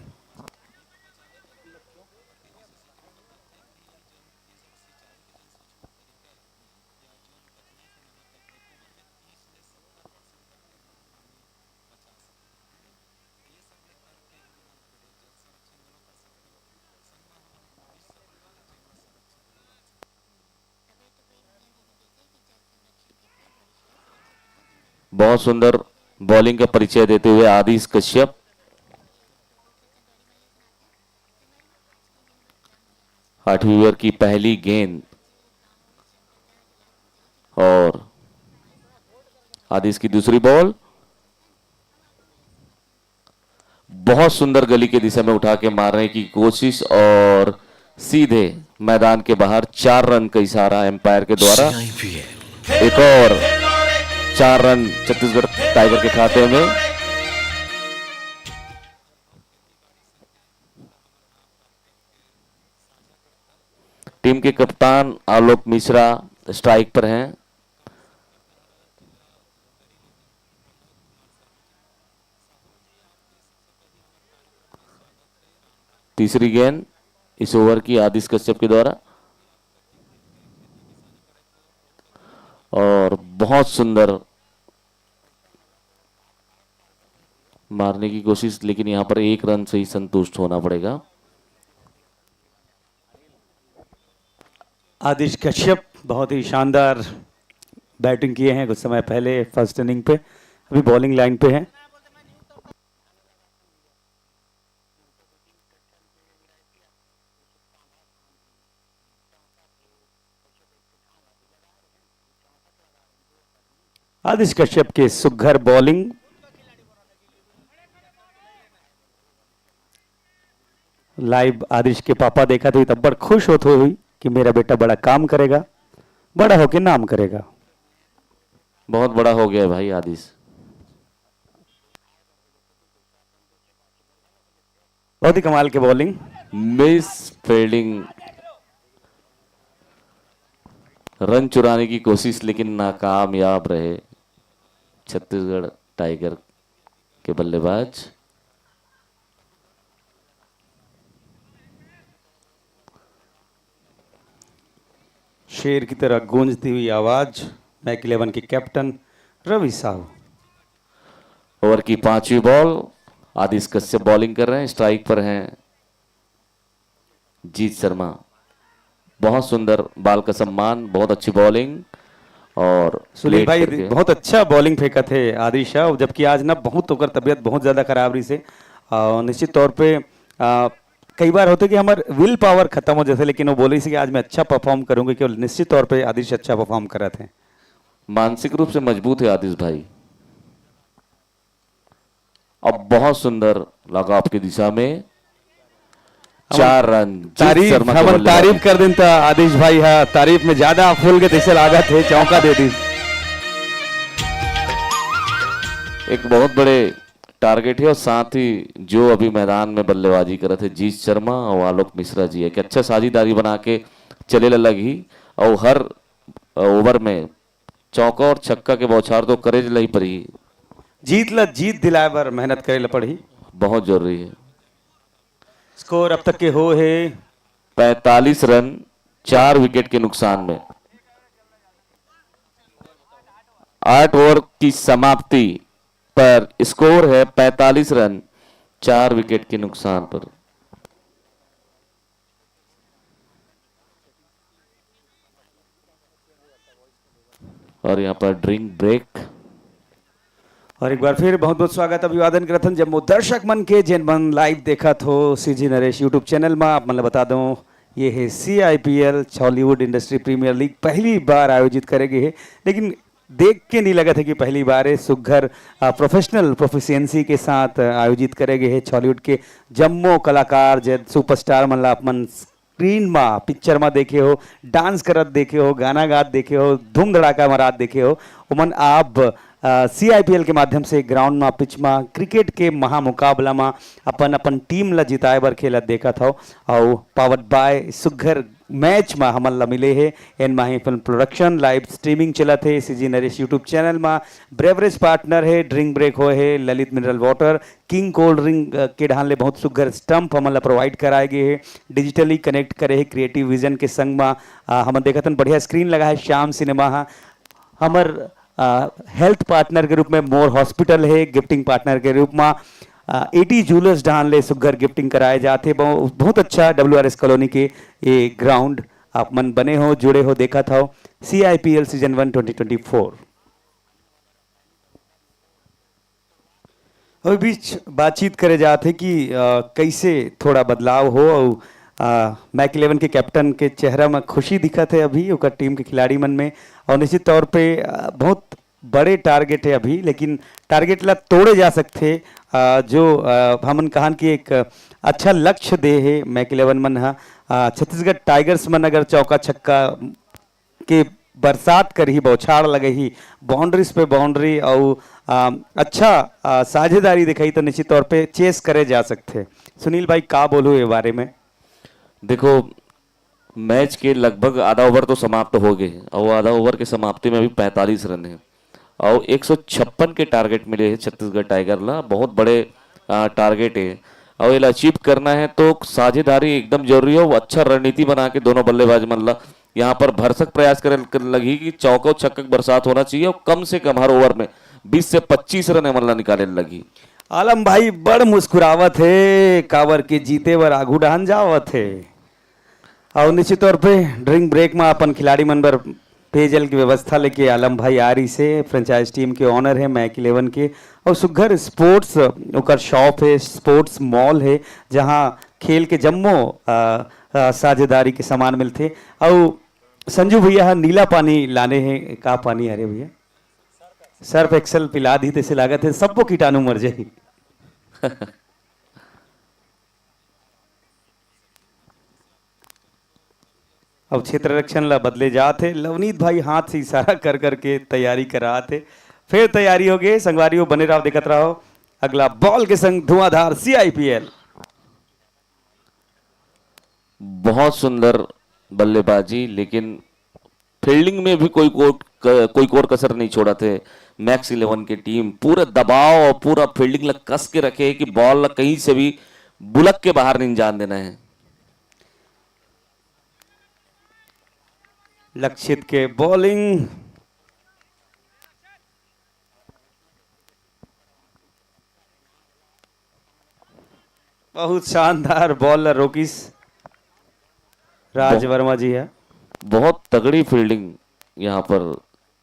बहुत सुंदर बॉलिंग का परिचय देते हुए आदिश कश्यप। आठवीं ओवर की पहली गेंद और आदिश की दूसरी बॉल। बहुत सुंदर गली के दिशा में उठा के मारने की कोशिश और सीधे मैदान के बाहर। चार रन का इशारा अंपायर के द्वारा। एक और चार रन छत्तीसगढ़ टाइगर के खाते में। टीम के कप्तान आलोक मिश्रा स्ट्राइक पर हैं। तीसरी गेंद इस ओवर की आदिश कश्यप के द्वारा, और बहुत सुंदर मारने की कोशिश, लेकिन यहां पर एक रन से ही संतुष्ट होना पड़ेगा। आदिश कश्यप बहुत ही शानदार बैटिंग किए हैं कुछ समय पहले फर्स्ट इनिंग पे, अभी बॉलिंग लाइन पे हैं। आदिश कश्यप के सुघर बॉलिंग। लाइव आदिश के पापा देखा थे तब बड़ खुश होते हुए कि मेरा बेटा बड़ा काम करेगा, बड़ा होके नाम करेगा। बहुत बड़ा हो गया है भाई आदिश। बहुत ही कमाल के बॉलिंग। मिस फील्डिंग, रन चुराने की कोशिश लेकिन नाकामयाब रहे छत्तीसगढ़ टाइगर के बल्लेबाज। शेर की तरह गूंजती हुई आवाज, मैक इलेवन के कैप्टन रवि साहू। ओवर की पांचवी बॉल, आदिश कश्यप बॉलिंग कर रहे हैं, स्ट्राइक पर हैं जीत शर्मा। बहुत सुंदर बाल का सम्मान, बहुत अच्छी बॉलिंग। और सुनील भाई, बहुत अच्छा बॉलिंग फेंका थे आदिश शाह, जबकि आज ना बहुत ओकर तबियत बहुत ज्यादा खराब रही से। निश्चित तौर पे आ, कई बार होते कि हमारे विल पावर खत्म हो जैसे, लेकिन वो बोले कि आज मैं अच्छा परफॉर्म करूंगी, क्यों निश्चित तौर पे आदिश अच्छा परफॉर्म कर रहे थे। मानसिक रूप से मजबूत है आदिश भाई। अब बहुत सुंदर लगा आपकी दिशा में, चार रन। तारीफ, हमन तारीफ कर दिन था आदिश भाई, हाँ, तारीफ में ज्यादा फूल के जैसे लागत है, चौका दे दी। एक बहुत बड़े टारगेट है और साथ ही जो अभी मैदान में बल्लेबाजी करत है जीत शर्मा और आलोक मिश्रा जी, एक अच्छा साझीदारी बना के चले ला लगही और हर ओवर में चौका और छक्का के बौछार तो करे ला ही पड़ही। जीत ला जीत दिलाए बर मेहनत करे ला पड़ही। बहुत जरूरी है। स्कोर अब तक के हो है पैंतालीस रन, चार विकेट के नुकसान में। आठ ओवर की समाप्ति पर स्कोर है पैंतालीस रन, चार विकेट के नुकसान पर। और यहां पर ड्रिंक ब्रेक। और एक बार फिर बहुत बहुत स्वागत, अभिवादन करत हन जम्मो दर्शक मन के, जेन मन लाइव देखत हो सीजी नरेश YouTube चैनल मा। आप मन ला बता दो, ये है CIPL, Chhollywood industry premier league पहली बार आयोजित करे गए है, लेकिन देख के नहीं लगत है कि पहली बार है। सुग्घर प्रोफेशनल प्रोफिशिएंसी के साथ आयोजित करे गए है। छॉलीवुड के जम्मो कलाकार, जे सुपरस्टार मन ला आप मन स्क्रीन मा, पिक्चर मा देखे हो, डांस करत देखे हो, गाना गात देखे हो, धूम धड़ाका मरात देखे हो, ओमन आप सीआईपीएल के माध्यम से ग्राउंड मा, पिच मा, क्रिकेट के महामुकाबला मा अपन अपन टीम ला जिताए बर खेलत देखत हो। अउ पावर्ड बाय सुग्घर मैच मा हमन ला मिले हे N Mahi film production. Live streaming चलत हे सीजी नरेश YouTube चैनल मा। ब्रेवरेज पार्टनर हे, ड्रिंक ब्रेक होए हे Lalit mineral water, king cold drink के ढान ले बहुत सुग्घर स्टंप हमन ला प्रोवाइड कराए गे हे। डिजिटली कनेक्ट करे हे क्रिएटिव विजन के संग मा। अ, हमन देखत हन बढ़िया स्क्रीन लगा है श्याम सिनेमा हा। हमर हेल्थ पार्टनर के रूप में मोर हॉस्पिटल है, गिफ्टिंग पार्टनर के रूप में एटी जूलर्स ढान ले सुग्घर गिफ्टिंग कराए जाथे। बहु-, बहुत अच्छा डब्ल्यूआरएस कॉलोनी के ये ग्राउंड। आप मन बने हो, जुड़े हो, देखत हो सीआईपीएल सीजन वन ट्वेंटी ट्वेंटी फोर। अउ बीच बातचीत करे जात हे कि अ, कैसे थोड़ा बदलाव हो। अउ अ, मैक इलेवन के कैप्टन के चेहरा में खुशी दिखत है अभी ओकर टीम के खिलाड़ी मन में। और निश्चित तौर पे अ, बहुत बड़े टारगेट है अभी, लेकिन टारगेट ला तोड़े जा सकथे। अ, जो अ, हमन कहन कि एक अच्छा लक्ष्य दे हे मैक इलेवन मन ह। अ, छत्तीसगढ़ टाइगर्स मन अगर चौका छक्का के बरसात करही, बौछार लगही, बाउंड्रीज पे बाउंड्री अउ अ, अच्छा अ, साझेदारी दिखाई तो निश्चित तौर पे चेस करे जा सकथे। सुनील भाई, का बोलू ये बारे में? देखो, मैच के लगभग आधा ओवर तो समाप्त हो गए हे, और आधा ओवर के समाप्ति में अभी पैंतालीस रन है, और एक सौ छप्पन के टारगेट मिले हैं छत्तीसगढ़ टाइगर ला। बहुत बड़े आ, टारगेट है, और ये अचीव करना है तो साझेदारी एकदम जरूरी है। वो अच्छा रणनीति बना के दोनों बल्लेबाज मन ला यहाँ पर भरसक प्रयास करे लगही कि चौका छक्का के बरसात होना चाहिए, और कम से कम हर ओवर में बीस से पच्चीस रन एमन ला निकाले लगही। आलम भाई बड़ मुस्कुरावत हे, काबर के जीते बर आगू डहन जावत हे। और निश्चित तौर पे ड्रिंक ब्रेक में अपन खिलाड़ी मन बर पेयजल की व्यवस्था लेके आलम भाई आ रही से, फ्रेंचाइज टीम के ओनर है मैक इलेवन के। और सुग्घर स्पोर्ट्स ओकर शॉप है, स्पोर्ट्स मॉल है, जहाँ खेल के जम्मो आ, आ, साझेदारी के सामान मिलथे। और संजू भैया ह नीला पानी लाने हैं। का पानी हरे भैया? सर्फ एक्सेल पिला दी, तैसे लागत है सबको कीटाणु मर जाही। अब क्षेत्र रक्षण ला बदले जात हे। लवनीत भाई हाथ से इशारा कर करके तैयारी करात हे। फिर तैयारी हो गई, संगवारी हो, बने रहो, देखत रहो अगला बॉल के संग धुआंधार सीआईपीएल। बहुत सुंदर बल्लेबाजी, लेकिन फील्डिंग में भी कोई कोट क-, कोई कोर कसर नहीं छोड़त हे। मैक्स इलेवन की टीम पूरा दबाव और पूरा फील्डिंग ला कस के रखे है कि बॉल ला कहीं से भी बुलक के बाहर नहीं जान देना है। लक्षित के बॉलिंग। बहुत शानदार बॉल ला रोकिस राज बहु- वर्मा जी है। बहुत तगड़ी फील्डिंग यहाँ पर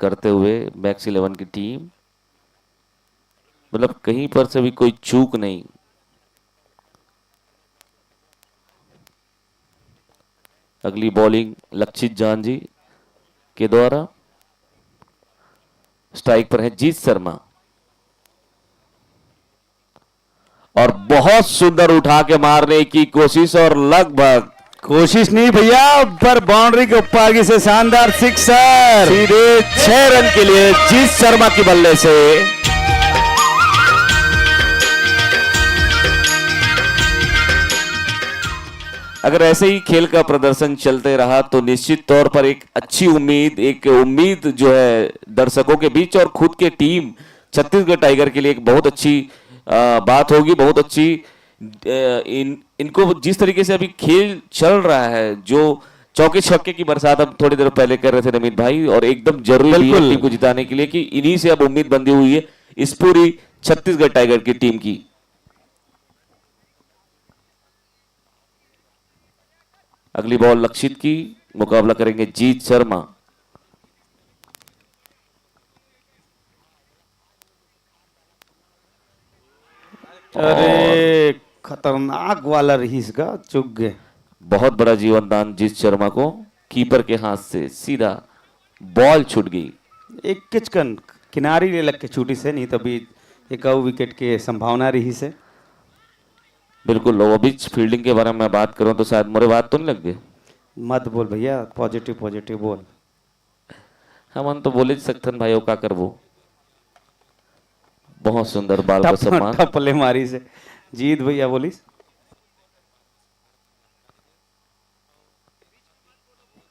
करते हुए मैक्स इलेवन की टीम, मतलब कहीं पर से भी कोई चूक नहीं। अगली बॉलिंग लक्षित जान जी के द्वारा। स्ट्राइक पर है जीत शर्मा। और बहुत सुंदर उठा के मारने की कोशिश और लगभग कोशिश नहीं भैया, पर बाउंड्री के ऊपर की से शानदार सिक्सर। सीधे छह रन के लिए जीत शर्मा के बल्ले से। अगर ऐसे ही खेल का प्रदर्शन चलते रहा तो निश्चित तौर पर एक अच्छी उम्मीद, एक उम्मीद जो है दर्शकों के बीच और खुद के टीम छत्तीसगढ़ टाइगर के लिए एक बहुत अच्छी आ, बात होगी, बहुत अच्छी। आ, इन इनको जिस तरीके से अभी खेल चल रहा है, जो चौके छक्के की बरसात हम थोड़ी देर पहले कर रहे थे नमित भाई, और एकदम जरूरी भी है बिल्कुल। टीम को जिताने के लिए कि इन्हीं से अब उम्मीद बंधी हुई है इस पूरी छत्तीसगढ़ टाइगर की टीम की। अगली बॉल लक्षित की, मुकाबला करेंगे जीत शर्मा। अरे, खतरनाक वाला रहिस गा, चुक गे। बहुत बड़ा जीवन दान जीत शर्मा को, कीपर के हाथ से सीधा बॉल छूट गई। एक किचकन किनारी ले लग के छूटी से, नहीं तो अभी एक अउ विकेट के संभावना रहिस हे। बिल्कुल, वो बीच फील्डिंग के बारे में मैं बात करूं तो शायद मोरे बात तो नहीं लग गए। मत बोल भैया, पॉजिटिव पॉजिटिव बोल। हमन तो बोले सकथन भाई, वो का करबो। बहुत सुंदर बाल का टप, सम्मान। टप ले मारी से। जीत भैया बोलिस।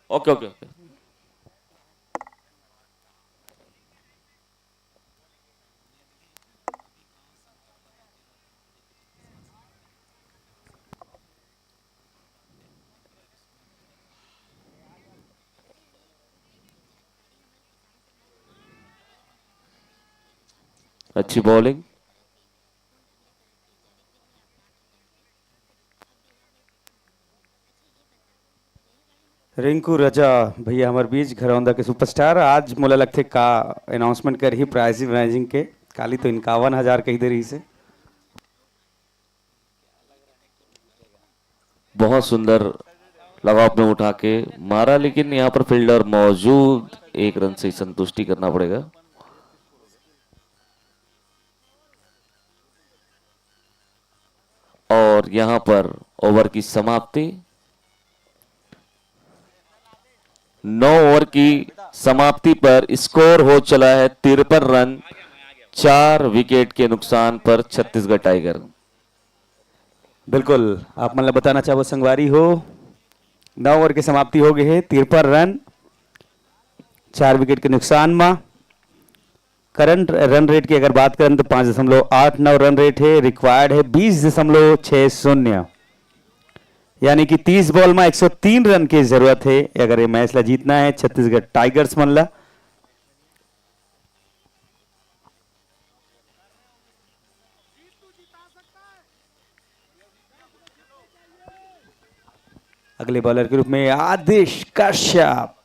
ओके, ओके, ओके। अच्छी बॉलिंग। रिंकू रजा भैया, हमर बीच घरौंदा के सुपरस्टार, आज मोला लगथे का अनाउंसमेंट करही प्राइज राइजिंग के। काली तो इक्यावन हजार कही दे रहिस हे। बहुत सुंदर लगाव में उठा के मारा, लेकिन यहाँ पर फील्डर मौजूद, एक रन से संतुष्टि करना पड़ेगा। और यहाँ पर ओवर की समाप्ति। नौ ओवर की समाप्ति पर स्कोर हो चला है तिरपन रन, चार विकेट के नुकसान पर छत्तीसगढ़ टाइगर। बिल्कुल, आप मन ला बताना चाहबो संगवारी हो, नौ ओवर की समाप्ति हो गई है, तिरपन रन, चार विकेट के नुकसान मा। करंट रन रेट की अगर बात करन तो पाँच दशमलव आठ नौ रन रेट है, रिक्वायर्ड है बीस दशमलव छः शून्य, यानी कि तीस बॉल में एक सौ तीन रन की जरूरत है अगर ये मैच ला जीतना है छत्तीसगढ़ टाइगर्स मन ला। अगले बॉलर के रूप में आदिश कश्यप।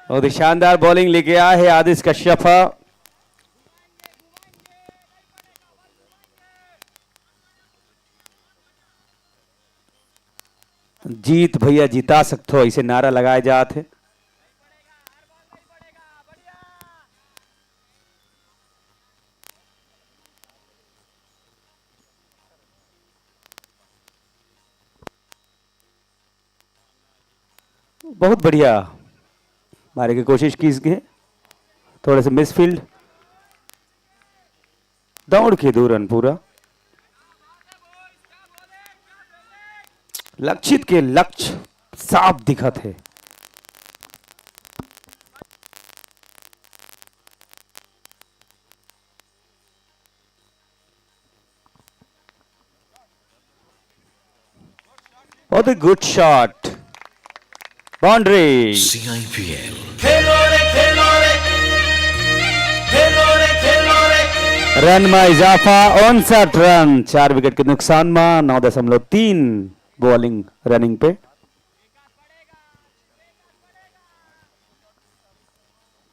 बहुत ही शानदार बॉलिंग लेके आए हैं आदिश कश्यप। जीत भैया जिता सकथो, ऐसे नारा लगाए जात हे। बहुत बढ़िया मारे की कोशिश की इसके, थोड़े से मिसफील्ड, दौड़ के दो रन पूरा। लक्षित के लक्ष्य साफ दिखत हे। बहुत ही गुड शॉट, बाउंड्री। सीआईपीएल। रन में इजाफा, उनसठ रन, चार विकेट के नुकसान में नौ दशमलव तीन बॉलिंग रनिंग पे।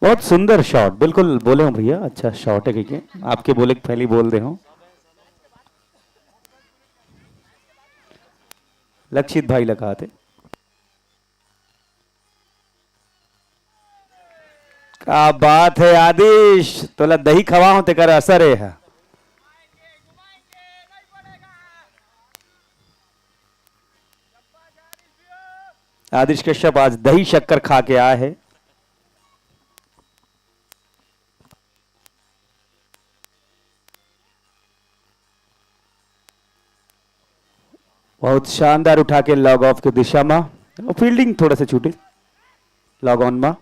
बहुत सुंदर शॉट, बिल्कुल बोले हो भैया, अच्छा शॉट है, क्योंकि आपके बोले के पहले ही बोल दे हो। लक्षित भाई लगा थे। क्या बात है आदिश, तोला दही खवा हो तेकर असर है। आदिश कश्यप आज दही शक्कर खा के आए हैं। बहुत शानदार उठा के लॉग ऑफ के दिशा में, फील्डिंग थोड़ा सा छूटे, लॉग ऑन में।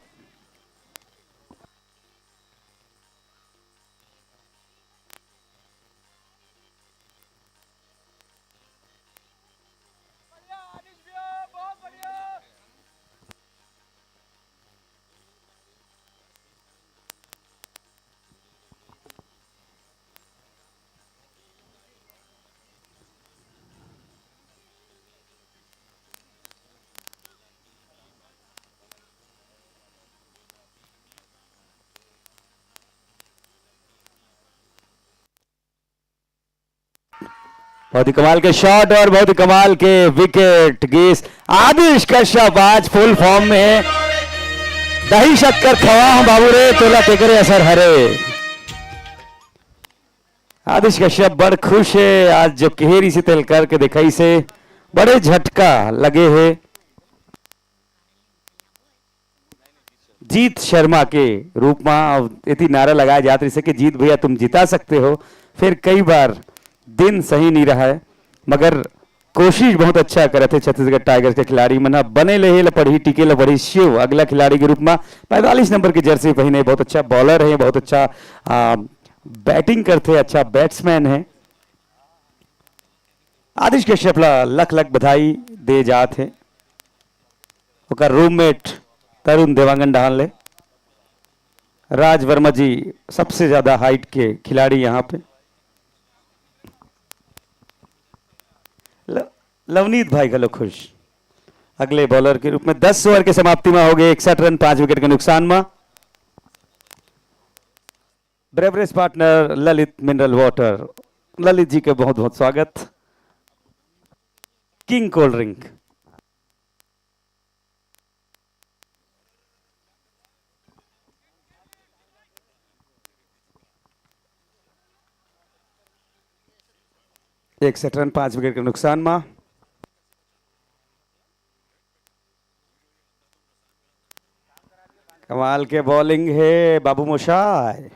बहुत ही कमाल के शॉट और बहुत ही कमाल के विकेट। गेस आदिश कश्यप आज फुल फॉर्म में है। दही शक्कर खवा हम बाबू रे, तोला तेकरे असर हरे। आदिश कश्यप बड़ खुश है आज, जो केहेरी से तेल करके दिखाई से बड़े झटका लगे है। जीत शर्मा के रूप में अब इति नारा लगाया जात रहिसे कि जीत भैया तुम जिता सकते हो। फिर कई बार दिन सही नहीं रहा है, मगर कोशिश बहुत अच्छा करत हे छत्तीसगढ़ टाइगर्स के खिलाड़ी मन ह। बने लेहे ल पड़ही, टिके ल पड़ही शिव अगला खिलाड़ी के रूप में। पैंतालीस नंबर की जर्सी पहिने, बहुत अच्छा बॉलर है, बहुत अच्छा आ, बैटिंग करते, अच्छा बैट्समैन है। आदिश कश्यप ला लख लख बधाई दे जात हे। ओकर रूममेट तरुण देवांगन डहान ले। राज वर्मा जी सबसे ज्यादा हाइट के खिलाड़ी यहाँ पे। ल-, लवनीत भाई घलो खुश। अगले बॉलर के रूप में दस ओवर के समाप्ति में हो गए इकसठ रन, पांच विकेट के नुकसान में। ब्रेवरेज पार्टनर ललित मिनरल वाटर, ललित जी के बहुत बहुत स्वागत। King cold drink. इकसठ रन, पांच विकेट के नुकसान मा। कमाल के बॉलिंग है बाबू मोशाय।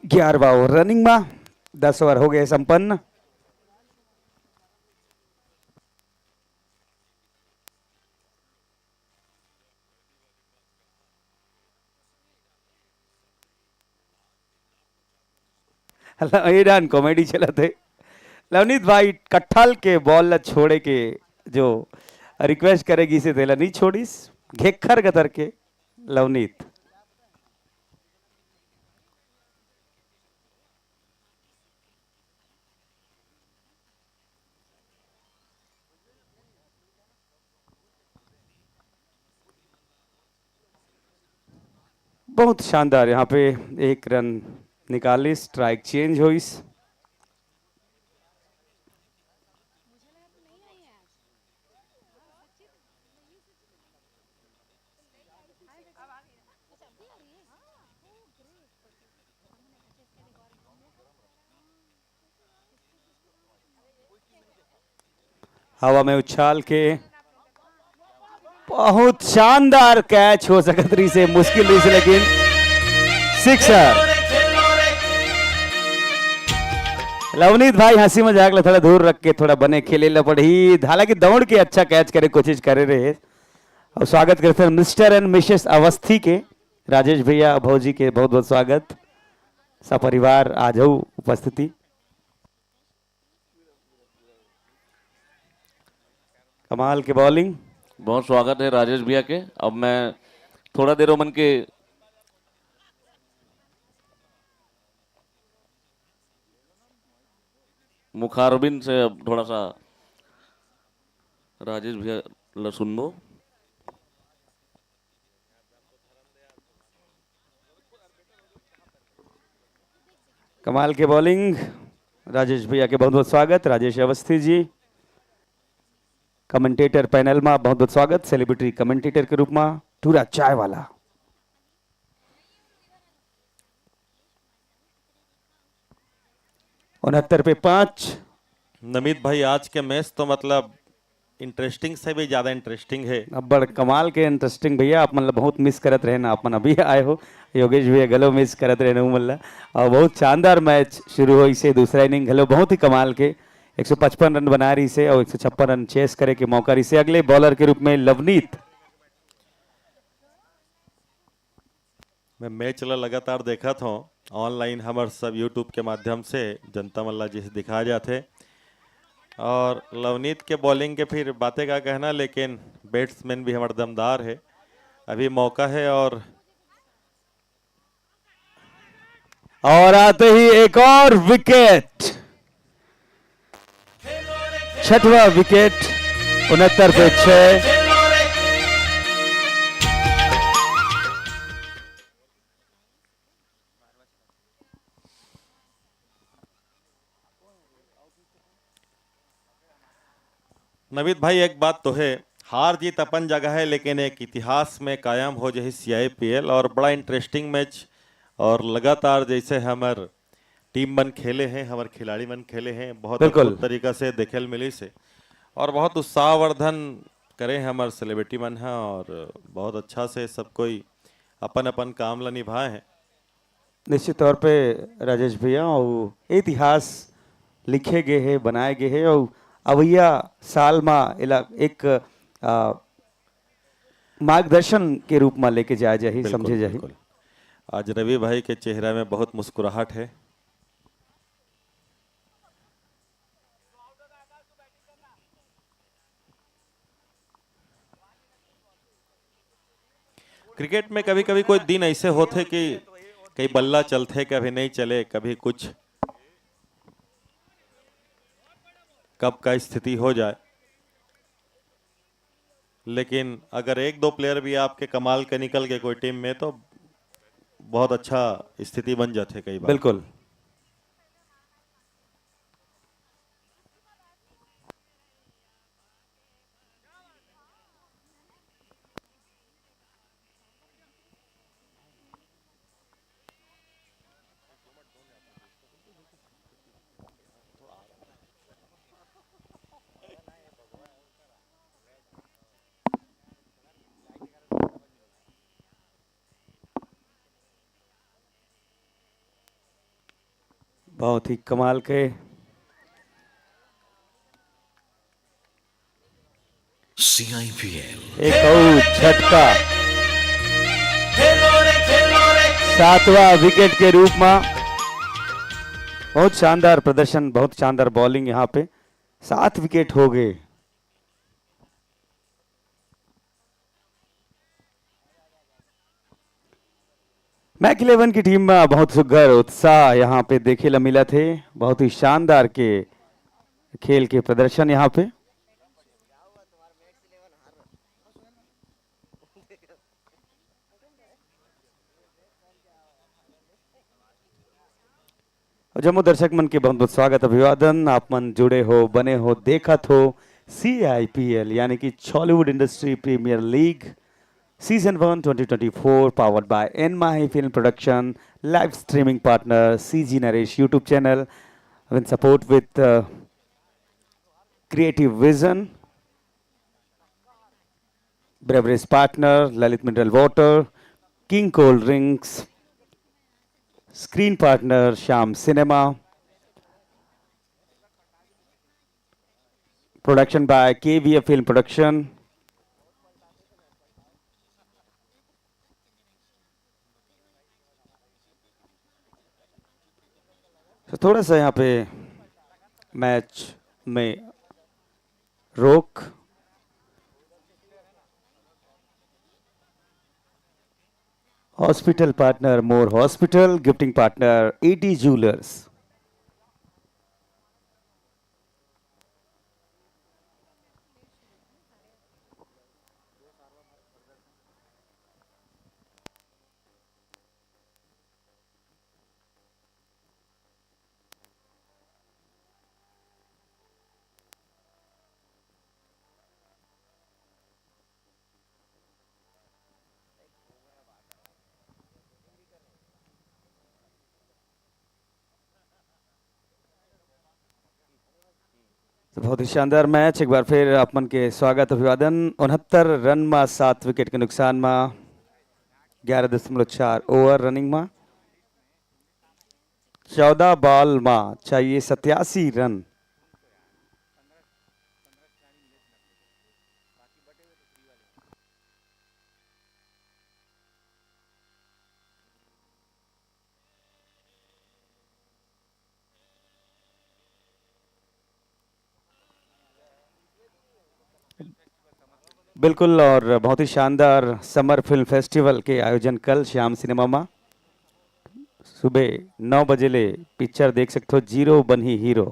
ग्यारहवाँ ओवर रनिंग मा, दस ओवर हो गए संपन्न। ल-, ये डान कॉमेडी चलत हे। लवनीत भाई कट्ठल के बॉल ला छोड़े के जो रिक्वेस्ट करे गिसे तेला नहीं छोड़िस, घेखर गतर के लवनीत। बहुत शानदार, यहाँ पे एक रन निकालिस, स्ट्राइक चेंज होइस। हवा में उछाल के बहुत शानदार कैच हो सकत रहिसे, मुश्किल रहिसे, लेकिन सिक्सर। लवनीत भाई, हंसी मजाक ला थोड़ा दूर रख के थोड़ा बने खेले ला पड़ही। हालांकि दौड़ के अच्छा कैच करे कोशिश करे रहे। और स्वागत करते हैं मिस्टर एंड मिसेस अवस्थी के, राजेश भैया, भौजी के बहुत बहुत स्वागत। सपरिवार आज हो उपस्थिति। कमाल के बॉलिंग। बहुत स्वागत है राजेश भैया के। अब मैं थोड़ा देर ओमन के मुखारबिन से अब थोड़ा सा राजेश भैया ला सुनबो। कमाल के बॉलिंग, राजेश भैया के बहुत बहुत स्वागत। राजेश अवस्थी जी कमेंटेटर पैनल में बहुत बहुत स्वागत, सेलिब्रिटी कमेंटेटर के रूप में। टूरा चाय वाला। उनहत्तर पे पाँच। नमित भाई, आज के मैच तो मतलब इंटरेस्टिंग से भी ज्यादा इंटरेस्टिंग है। अब्बड़ कमाल के इंटरेस्टिंग भैया, आप मन ला बहुत मिस करत रहे ना, आप मन अभी आए हो, योगेश भैया घलो मिस करत रहे ना, उमन ला। और बहुत शानदार मैच शुरू होइसे, दूसरा इनिंग घलो बहुत ही कमाल के, एक सौ पचपन रन बना रहिसे और एक सौ छप्पन रन चेस करे के मौका रहिसे। अगले बॉलर के रूप में लवनीत। मैं मैच ला लगातार देखत हौं, ऑनलाइन हमर सब YouTube के माध्यम से जनता मन ला जैसे दिखाया जाथे। और लवनीत के बॉलिंग के फिर बातें का कहना, लेकिन बैट्समैन भी हमर दमदार है। अभी मौका है और और आते ही एक और विकेट, छठवां विकेट, उनहत्तर पे छह। नवीद भाई, एक बात तो है, हार जीत अपन जगह है, लेकिन एक इतिहास में कायम हो जही सीआईपीएल, और बड़ा इंटरेस्टिंग मैच, और लगातार जैसे हमर टीम मन खेले हैं, हमर खिलाड़ी मन खेले हैं, बहुत बिल्कुल। अद्भुत तरीका से देखे ल मिलिस हे, और बहुत उत्साहवर्धन करे हैं हमर सेलिब्रिटी मन ह, और बहुत अच्छा से सब कोई अपन अपन काम ला निभाए हैं। निश्चित तौर पे राजेश भैया, अउ इतिहास लिखे गे हे, बनाए गे हे, अउ अवइया साल मा एला एक, आ, मार्गदर्शन के रूप मा लेके जाए जाही, बिल्कुल, समझे जाही। बिल्कुल। आज रवि भाई के चेहरा में बहुत मुस्कुराहट है। क्रिकेट में कभी-कभी कोई दिन ऐसे होथे कि कई बल्ला चलथे, कभी नहीं चले, कभी कुछ, कब का स्थिति हो जाए। लेकिन अगर एक दो प्लेयर भी आपके कमाल के निकल गए कोई टीम में, तो बहुत अच्छा स्थिति बन जाथे कई बार। बिल्कुल। बहुत ही कमाल के सीआईपीएल। एक अउ झटका, सातवां विकेट के रूप में। बहुत शानदार प्रदर्शन, बहुत शानदार बॉलिंग यहाँ पे। सात विकेट हो गए। मैक इलेवन की टीम में बहुत सुघर उत्साह यहाँ पे देखे ला मिलत हे, बहुत ही शानदार के खेल के प्रदर्शन यहाँ पे। अउ जम्मो दर्शक मन के बहुत बहुत स्वागत, अभिवादन। आप मन जुड़े हो, बने हो, देखत हो सीआईपीएल, यानी कि Chhollywood Industry Premier League Season One twenty twenty-four, powered by N Mahi Film Production, live streaming partner C G Naresh YouTube channel, in support with, uh, Creative Vision, beverage partner Lalit Mineral Water, King Cold Drinks, screen partner Shyam Cinema, production by K V F Film Production। तो थोड़ा सा यहाँ पे match में रोक। Hospital partner मोर hospital, gifting partner AT jewellers. तो बहुत ही शानदार मैच। एक बार फिर आप मन के स्वागत, अभिवादन। उनहत्तर रन मा सात विकेट के नुकसान मा ग्यारह दशमलव चार ओवर रनिंग मा, चौदह बॉल मा चाहिए सत्यासी रन। बिल्कुल, और बहुत ही शानदार समर फिल्म फेस्टिवल के आयोजन कल श्याम सिनेमा मा सुबह नौ बजे ले पिक्चर देख सकथो, जीरो बनही हीरो।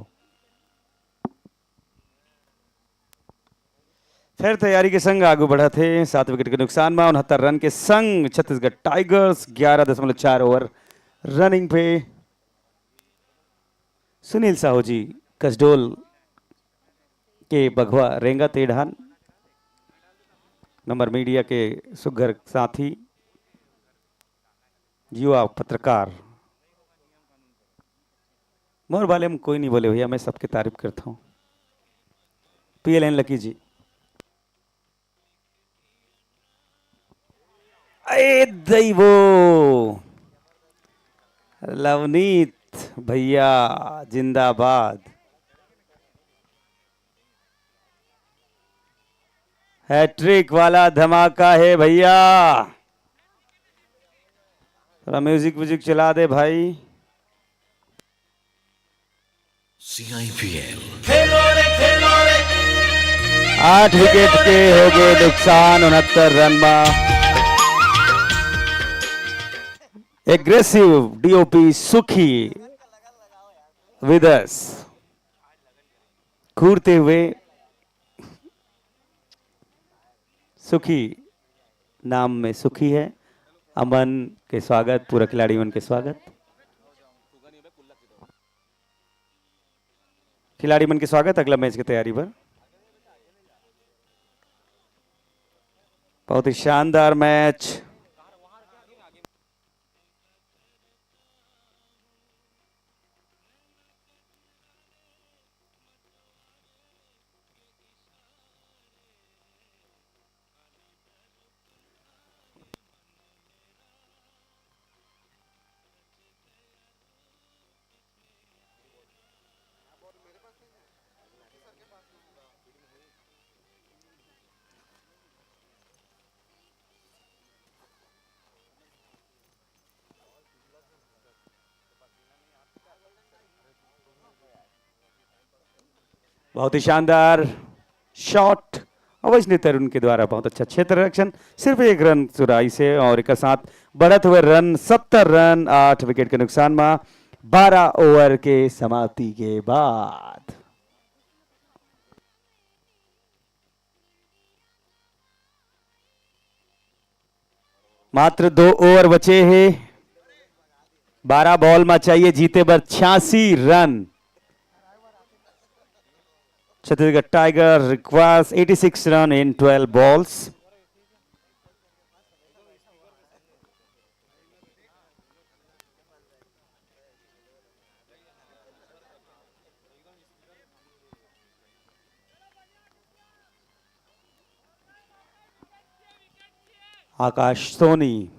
फिर तैयारी के संग आगू बढ़त हे, सात विकेट के नुकसान मा उनहत्तर रन के संग छत्तीसगढ़ टाइगर्स ग्यारह दशमलव चार ओवर रनिंग पे। सुनील साहू जी कसडोल के बघवा रेंगत ए ढान, नंबर मीडिया के सुघर साथी, युवा पत्रकार, मोर बारे म कोई नहीं बोले भैया, मैं सबके तारीफ करता हूँ। पीएलएन लकी जी। ए दैवो, लवनीत भैया जिंदाबाद। हैट्रिक वाला धमाका है भैया। थोड़ा म्यूजिक व्यूजिक चला दे भाई। सीआईपीएल। आठ विकेट के हो गए नुकसान, उनहत्तर रन मा। एग्रेसिव डीओपी सुखी विदस कूदते हुए सुखी नाम में सुखी है। अमन के स्वागत, पूरा खिलाड़ी मन के स्वागत। खिलाड़ी मन के स्वागत अगला मैच के तैयारी बर। बहुत ही शानदार मैच। बहुत ही शानदार शॉट अवैजनी तरुण के द्वारा, बहुत अच्छा क्षेत्र रक्षण, सिर्फ एक रन चुराई से और एक साथ बढ़त हुए रन सत्तर रन, आठ विकेट के नुकसान मा बारह ओवर के समाप्ति के बाद। मात्र दो ओवर बचे हे। बारह बॉल मा चाहिए जीते बर छियासी रन। Chhattisgarh Tiger requires eighty six run in twelve balls. आकाश सोनी।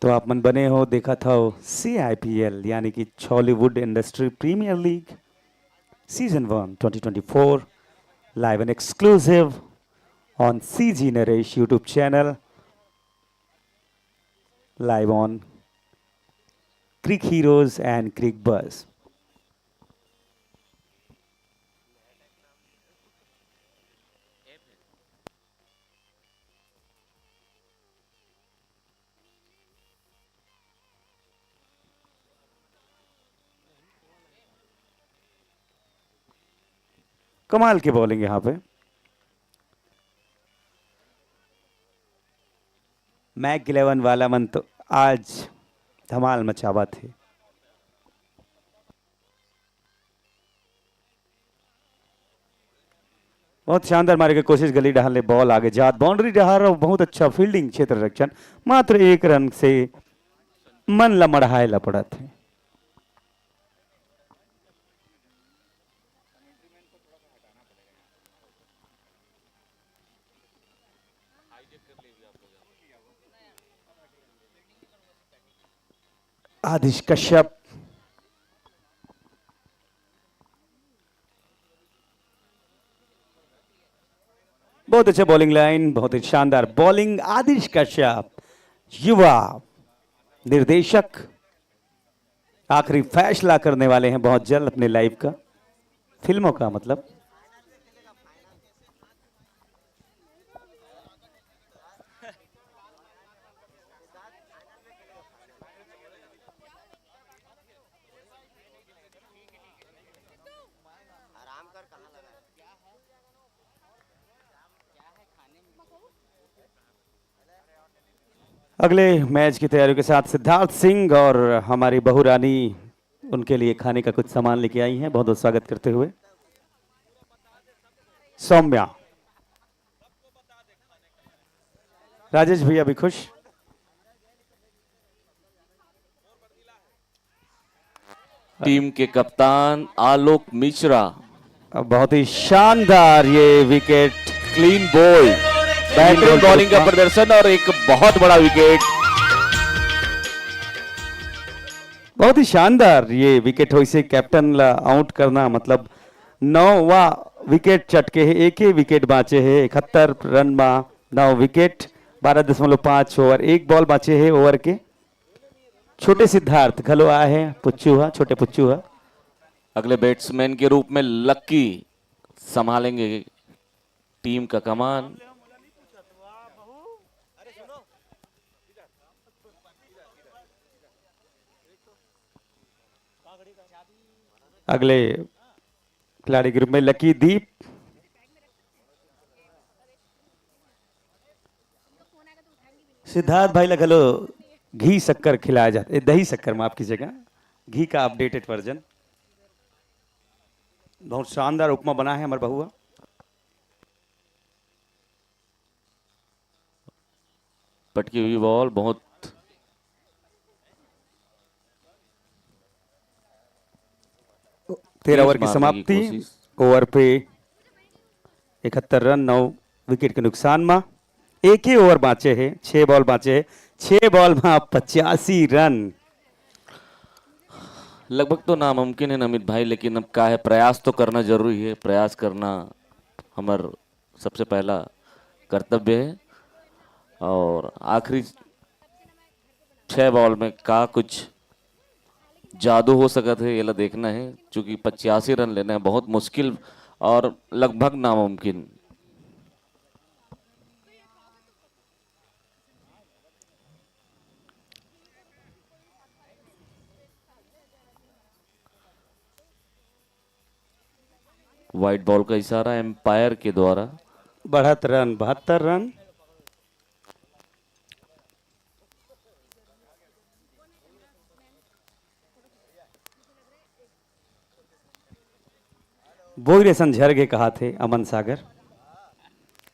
तो आप मन बने हो, देखत हो सीआईपीएल यानी कि Chhollywood Industry Premier League season one twenty twenty-four, live and exclusive on CG Naresh YouTube channel, live on Creek Heroes and Creek Buzz. कमाल के बॉलिंग यहाँ पे। मैक इलेवन वाला मन तो आज धमाल मचावत हे। बहुत शानदार मारे के कोशिश, गली डहर ले बॉल आगे जात, बाउंड्री डहर और बहुत अच्छा फील्डिंग, क्षेत्र रक्षण, मात्र एक रन से मन ला मढ़ाए ला पड़त हे। आदिश कश्यप, बहुत अच्छा बॉलिंग लाइन, बहुत ही शानदार बॉलिंग। आदिश कश्यप, युवा निर्देशक, आखिरी फैसला करने वाले हैं बहुत जल्द अपने लाइफ का, फिल्मों का मतलब। अगले मैच की तैयारियों के साथ सिद्धार्थ सिंह और हमारी बहू रानी उनके लिए खाने का कुछ सामान लेके आई हैं। बहुत बहुत स्वागत करते हुए सौम्या। राजेश भैया भी खुश। टीम के कप्तान आलोक मिश्रा। अब बहुत ही शानदार ये विकेट। क्लीन बॉल, बेहतरीन बॉलिंग का प्रदर्शन और एक बहुत बड़ा विकेट। बहुत ही शानदार ये विकेट हो, इसे कैप्टन ला आउट करना, मतलब नौवा विकेट चटके हे, एक ही विकेट बांचे हे, इकहत्तर रन मा नौ विकेट, बारह दशमलव पाँच ओवर, एक बॉल बांचे हे ओवर के। छोटे सिद्धार्थ घलो आए हे, पुच्चू हा, छोटे पुच्चू हा। अगले बैट्समैन के रूप में लक्की संभालेंगे टीम का कमान। अगले खिलाड़ी ग्रुप में लकी दीप। सिद्धार्थ भाई ला घलो घी शक्कर खिलाया जाता, ए, दही शक्कर, माफ कीजिएगा, घी का अपडेटेड वर्जन। बहुत शानदार उपमा बना है हमारे बहुआ। पटकी हुई बॉल बहुत तेरह ओवर की समाप्ति। ओवर पे इकहत्तर रन, नौ विकेट के नुकसान मा। एक ही ओवर बांचे हे, छह बॉल बांचे हे, छह बॉल मा पचासी रन। लगभग तो नामुमकिन है नमित भाई, लेकिन अब का है, प्रयास तो करना जरूरी है। प्रयास करना हमर सबसे पहला कर्तव्य है। और आखिरी छह बॉल में का कुछ जादू हो सकत है, ये ला देखना है, क्योंकि पचासी रन लेना है बहुत मुश्किल और लगभग नामुमकिन। वाइड बॉल का इशारा एम्पायर के द्वारा। बढ़त रन, बहत्तर रन। बोइर असन झरगे कहाथे अमन सागर।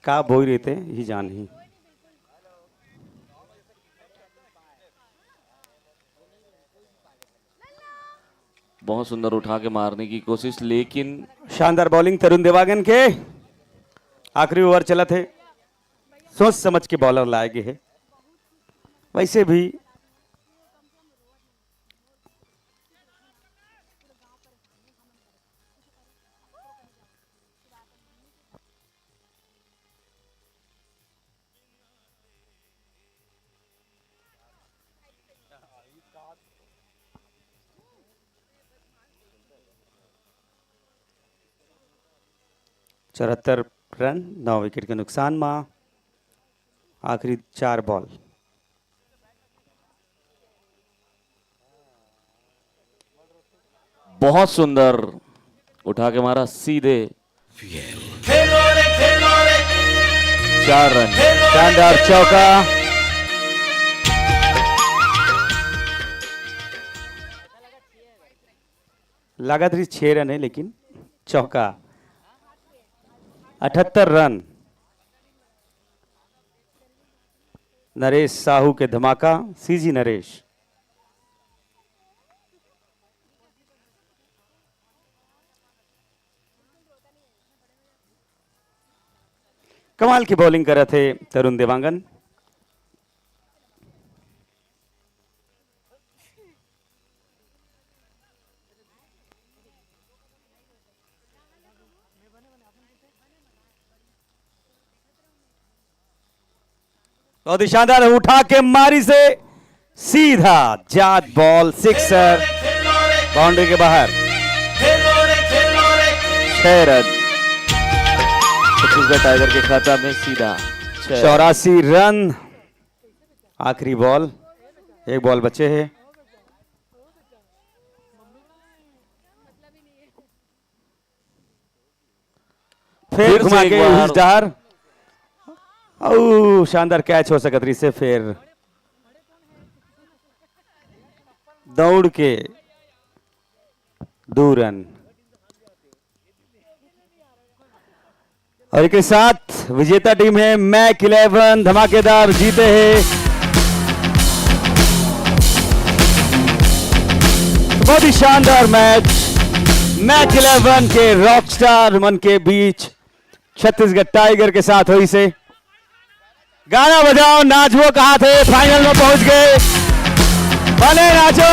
का बोइर एते ही जानही। बहुत सुंदर उठा के मारने की कोशिश, लेकिन शानदार बॉलिंग तरुण देवांगन के। आखिरी ओवर चलत हे, सोच समझ के बॉलर लाए गए हे। वैसे भी चौहत्तर रन, नौ विकेट के नुकसान मा आखिरी चार बॉल। बहुत सुंदर उठा के मारा सीधे। चार रन, शानदार चौका। लागत रही छह रन है, लेकिन चौका। अठहत्तर रन। नरेश साहू के धमाका, सीजी नरेश। कमाल की बॉलिंग करत हे तरुण देवांगन। बहुत ही शानदार उठा के मारी से सीधा जात बॉल, सिक्सर, बाउंड्री के बाहर। छह रन छत्तीसगढ़ टाइगर के खाता में सीधा। छह। चौरासी रन। आखिरी बॉल, एक बॉल बचे है। फिर फिर से घुमा एक के बार। उस डहर। अउ, शानदार कैच हो सकत रहिस हे, फिर दौड़ के दो रन। और एक साथ विजेता टीम है मैक इलेवन, धमाकेदार जीते हैं। बहुत ही शानदार मैच। मैक इलेवन के रॉकस्टार मन के बीच छत्तीसगढ़ टाइगर के साथ होइस हे। गाना बजाओ, नाचबो कहाथे, फाइनल में पहुंच गए। बने नाचो।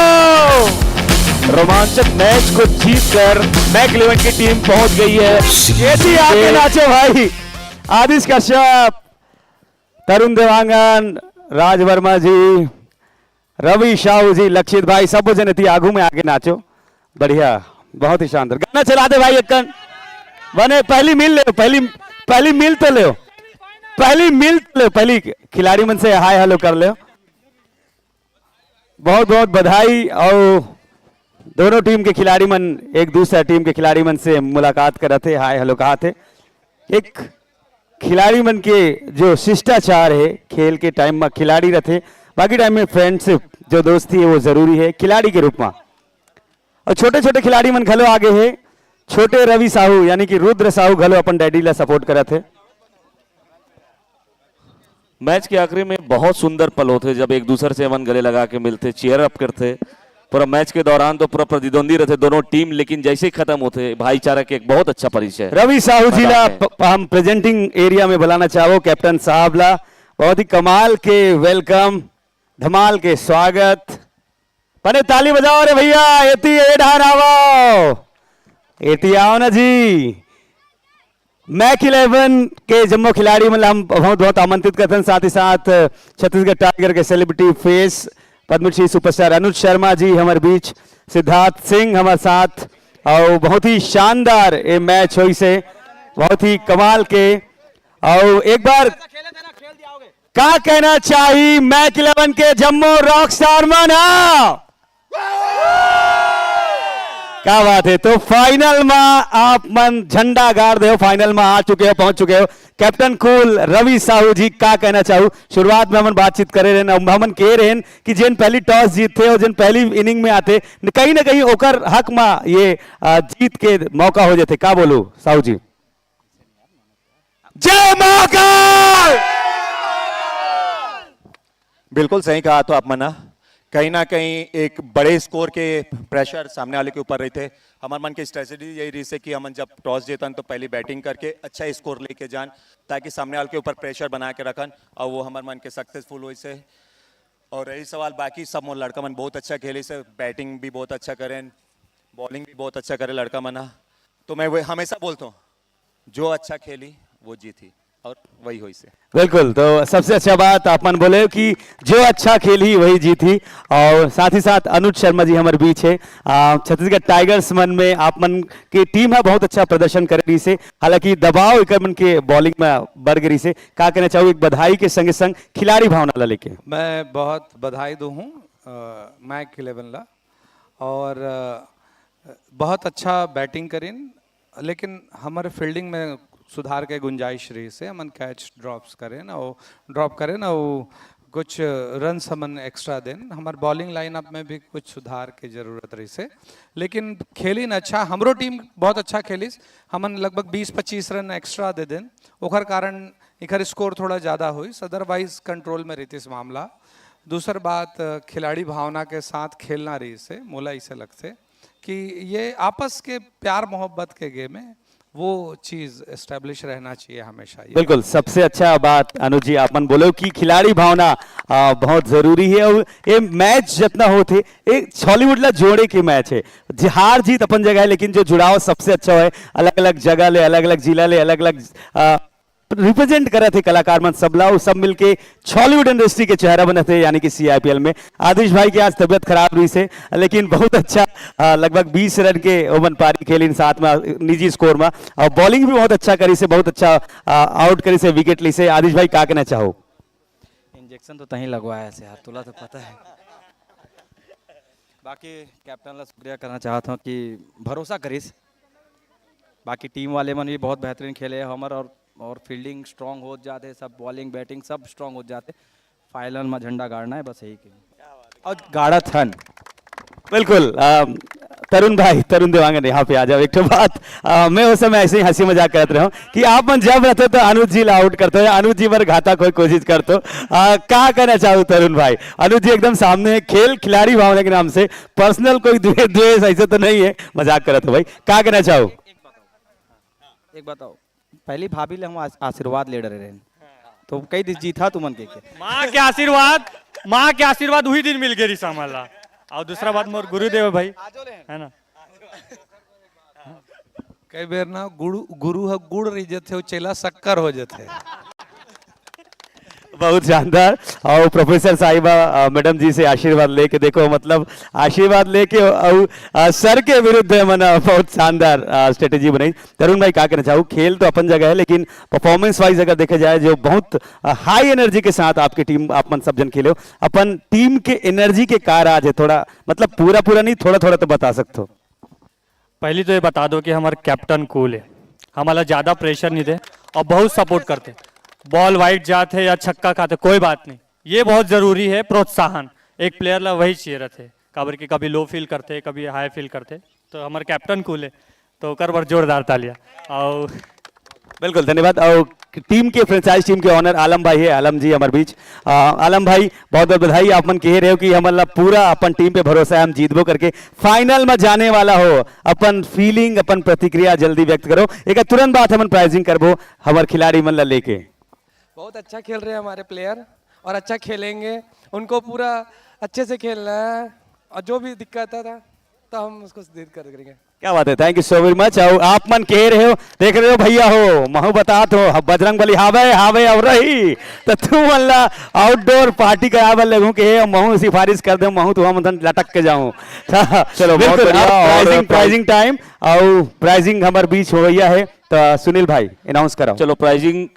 रोमांचक मैच को जीतकर मैक इलेवन की टीम पहुंच गई है। एती आके नाचो भाई। आदिश कश्यप, तरुण देवांगन, राज वर्मा जी, रवि साहू जी, लक्षित भाई, सब जन एती आगू में आके नाचो। बढ़िया, बहुत ही शानदार। गाना चला दे भाई एक्कन। बने, पहली मिल ले, पहली, पहली मिल तो ले, पहली मिल तो ले, पहली खिलाड़ी मन से हाय हेलो कर ले। बहुत बहुत बधाई। और दोनों टीम के खिलाड़ी मन एक दूसरा टीम के खिलाड़ी मन से मुलाकात करत हे, हाय हेलो कहाथे। एक खिलाड़ी मन के जो शिष्टाचार है, खेल के टाइम में खिलाड़ी रहते, बाकी टाइम में फ्रेंडशिप, जो दोस्ती है, वो जरूरी है खिलाड़ी के रूप में। और छोटे छोटे खिलाड़ी मन घलो आगे है। छोटे रवि साहू यानी कि रुद्र साहू घलो अपन डैडी ला सपोर्ट करत है। मैच के आखिरी में बहुत सुंदर पल होते, जब एक दूसरे से एमन गले लगा के मिलते, चीयर अप करते। पूरा मैच के दौरान तो पूरा प्रतिद्वंदी रहते दोनों टीम, लेकिन जैसे ही खत्म होते, भाईचारा के एक बहुत अच्छा परिचय। रवि साहू जी ला प- हम प्रेजेंटिंग एरिया में बुलाना चाहो, कैप्टन साहब ला। बहुत ही कमाल के वेलकम, धमाल के स्वागत। पहले ताली बजाओ रे भैया, एती ए डहर आवो, एती आओ ना जी। मैक इलेवन के जम्मो खिलाड़ी मन ला हम बहुत बहुत आमंत्रित करथन। साथ ही साथ छत्तीसगढ़ टाइगर के celebrity face Padma Shri superstar Anuj Sharma ji हमर बीच, सिद्धार्थ सिंह हमर साथ, और बहुत ही शानदार ये मैच होइस हे, बहुत ही कमाल के। और एक बार का कहना चाही मैक इलेवन के जम्मो रॉक स्टार मन हा? क्या बात है। तो फाइनल में आप मन झंडा गाड़ दे हो, फाइनल में आ चुके हो, पहुंच चुके हो। कैप्टन कूल रवि साहू जी, का कहना चाहू? शुरुआत में हमन बातचीत करे रहन, हमन कहे रहन कि जेन पहली टॉस जीतथे और जेन पहली इनिंग में आथे, कहीं ना कहीं ओकर हक में ये आ, जीत के मौका हो जाथे। का बोलू साहू जी? जय महाकाल। बिल्कुल सही कहा तो आप मना। कहीं ना कहीं एक बड़े स्कोर के प्रेशर सामने वाले के ऊपर रहिथे। हमर मन के स्ट्रेटेजी यही रहिस हे कि हमन जब टॉस जीतन तो पहली बैटिंग करके अच्छा स्कोर लेके जान, ताकि सामने वाले के ऊपर प्रेशर बना के रखन और वो हमर मन के सक्सेसफुल होइस हे। और रही सवाल बाकी सब मोर लड़का मन बहुत अच्छा खेलिस हे, बैटिंग भी बहुत अच्छा करें, बॉलिंग भी बहुत अच्छा करे लड़का मन हा। तो मैं वो हमेशा बोलता हूँ, जो अच्छा खेली वो जीती, और वही होइस हे। बिल्कुल, तो सबसे अच्छा बात आप मन बोले कि जो अच्छा खेली वही जीती। और साथ ही साथ अनुज शर्मा जी हमर बीच हे। आ, छत्तीसगढ़ टाइगर्स मन में आप मन के टीम है बहुत अच्छा प्रदर्शन करे रहिस हे, हालांकि दबाव एकर मन के बॉलिंग में बढ़ गए रहिस हे। का कहना चाहू एक बधाई के संगे संग खिलाड़ी भावना ला लेके? मैं बहुत बधाई दूँ हूँ मैक इलेवन ला, और अ, बहुत अच्छा बैटिंग करिन, लेकिन हमर फील्डिंग में सुधार के गुंजाइश रहिस हे। हमन कैच ड्रॉप्स करेन और ड्रॉप करेन और कुछ रन्स हमन एक्स्ट्रा देन। हमर बॉलिंग लाइनअप में भी कुछ सुधार के जरूरत रहिस हे, लेकिन खेलिन अच्छा, हमरो टीम बहुत अच्छा खेलिस। हमन लगभग बीस पच्चीस रन एक्स्ट्रा दे देन, ओकर कारण एकर स्कोर थोड़ा ज़्यादा होइस, अदरवाइज कंट्रोल में रहितिस मामला। दूसर बात, अ, खिलाड़ी भावना के साथ खेलना रहिस हे, मोला ऐसे लगथे कि ये आपस के प्यार मोहब्बत के गेम हे, वो चीज़ एस्टेब्लिश रहना चाहिए हमेशा। ये बिल्कुल, सबसे अच्छा बात अनुज जी आप मन बोले कि खिलाड़ी भावना आ, बहुत जरूरी है। और ये मैच जितना होत हे, एक हॉलीवुड ला जोड़े के मैच है। जी, हार जीत अपन जगह है, लेकिन जो जुड़ाव सबसे अच्छा है, अलग अलग जगह ले, अलग अलग जिला ले, अलग अलग रिप्रेजेंट करत हे कलाकार मन, सबला वो सब मिलके छॉलीवुड इंडस्ट्री के चेहरा बनत हे, यानी कि सीआईपीएल में। आदिश भाई की आज तबीयत खराब रहिस हे, लेकिन बहुत अच्छा, आ, लगभग बीस रन के ओमन पारी खेलिन साथ में निजी स्कोर में, और बॉलिंग भी बहुत अच्छा करिस हे, बहुत अच्छा आउट करिस हे, विकेट लिस हे। आदिश भाई, का कहना चाहो? इंजेक्शन तो तहीं लगवाए हस यार, तोला तो पता है। बाकी कैप्टन ला शुक्रिया करना चाहत हूँ कि भरोसा करिस। बाकी टीम वाले मन भी बहुत बेहतरीन खेले हे हमर, और और फील्डिंग स्ट्रांग होत जात हे, सब बॉलिंग बैटिंग सब स्ट्रांग होत जात हे। फाइनल में झंडा गाड़ना है, बस यही के। और गाड़त हन। बिल्कुल। अ, तरुण भाई, तरुण देवांगन, यहाँ पे आ जाओ। एक ठो बात, अ, मैं उस समय ऐसे ही हंसी मजाक करत रहा हूँ कि आप मन जब रहते हो तो अनुज जी ला आउट करते हो या अनुज जी बर घाता कोई कोशिश करते हो। अ, का कहना चाहू तरुण भाई? अनुज जी एकदम सामने है, खेल खिलाड़ी भावना के नाम से, पर्सनल कोई द्वे-, द्वेष ऐसे तो नहीं है, मजाक करत हो भाई, का कहना चाहू? एक बताओ, पहली भाभी ले हम आस-, आशीर्वाद ले डरे रहे, तो कई दिन जीता तुमन के, के? माँ के आशीर्वाद, माँ के आशीर्वाद वही दिन मिल गए रिसा मला। और दूसरा बात मोर गुरुदेव है भाई, है ना? कई बेर ना गुरु, गुरु ह गुड़ रह जथे, वो चेला शक्कर हो जथे। बहुत शानदार। और प्रोफेसर साहिबा, अ, मैडम जी से आशीर्वाद लेके, देखो, मतलब, आशीर्वाद लेके और, अ, सर के विरुद्ध है मना, बहुत शानदार, अ, स्ट्रेटेजी बनाई। तरुण भाई, का कहना चाहू, खेल तो अपन जगह है, लेकिन परफॉर्मेंस वाइज अगर देखा जाए, जो बहुत, अ, हाई एनर्जी के साथ आपकी टीम, आप मन सब जन खेले हो, अपन टीम के एनर्जी के का राज है, थोड़ा, मतलब, पूरा पूरा नहीं, थोड़ा थोड़ा तो बता सकते हो। पहली तो ये बता दो कि हमारे कैप्टन कूल है, हमारा ज़्यादा प्रेशर नहीं दे और बहुत सपोर्ट करते। बॉल वाइड जाते या छक्का खाते, कोई बात नहीं, ये बहुत ज़रूरी है। प्रोत्साहन एक प्लेयर ला वही चाहिए रहते, काबर कि कभी लो फील करते, कभी हाई फील करते। तो हमारे कैप्टन कूल है, तो ओकर बर जोरदार तालियां। और बिल्कुल, धन्यवाद। और टीम के, फ्रेंचाइज टीम के ऑनर आलम भाई है, आलम जी हमारे बीच। आ, आलम भाई, बहुत बहुत बधाई। आप मन कह रहे हो कि हमन ला पूरा अपन टीम पे भरोसा है, हम जीतबो करके फाइनल में जाने वाला हो। अपन फीलिंग, अपन प्रतिक्रिया जल्दी व्यक्त करो। एक तुरंत बात हमन प्राइजिंग करबो हमर खिलाड़ी मन ला लेके। बहुत अच्छा खेल रहे हैं हमारे प्लेयर और अच्छा खेलेंगे। उनको पूरा अच्छे से खेलना है और जो भी दिक्कत आता था तो हम उसको दूर कर देंगे। क्या बात है, thank you so very much। और आप मन कह रहे हो, देख रहे हो भैया हो, महू बतात हो, हम बजरंग बली हावे, हावे और रही, तो तू मन ला आउटडोर पार्टी कराए बर लगू के, महू सिफारिश कर दे, महू तुहा मन लटक के जाऊं। चलो, बहुत बिल्कुल, बढ़िया। और और प्राइजिंग, प्राइज- प्राइजिंग टाइम और प्राइजिंग हमारे बीच हो भैया है, तो सुनील भाई अनाउंस कराओ। चलो, प्राइजिंग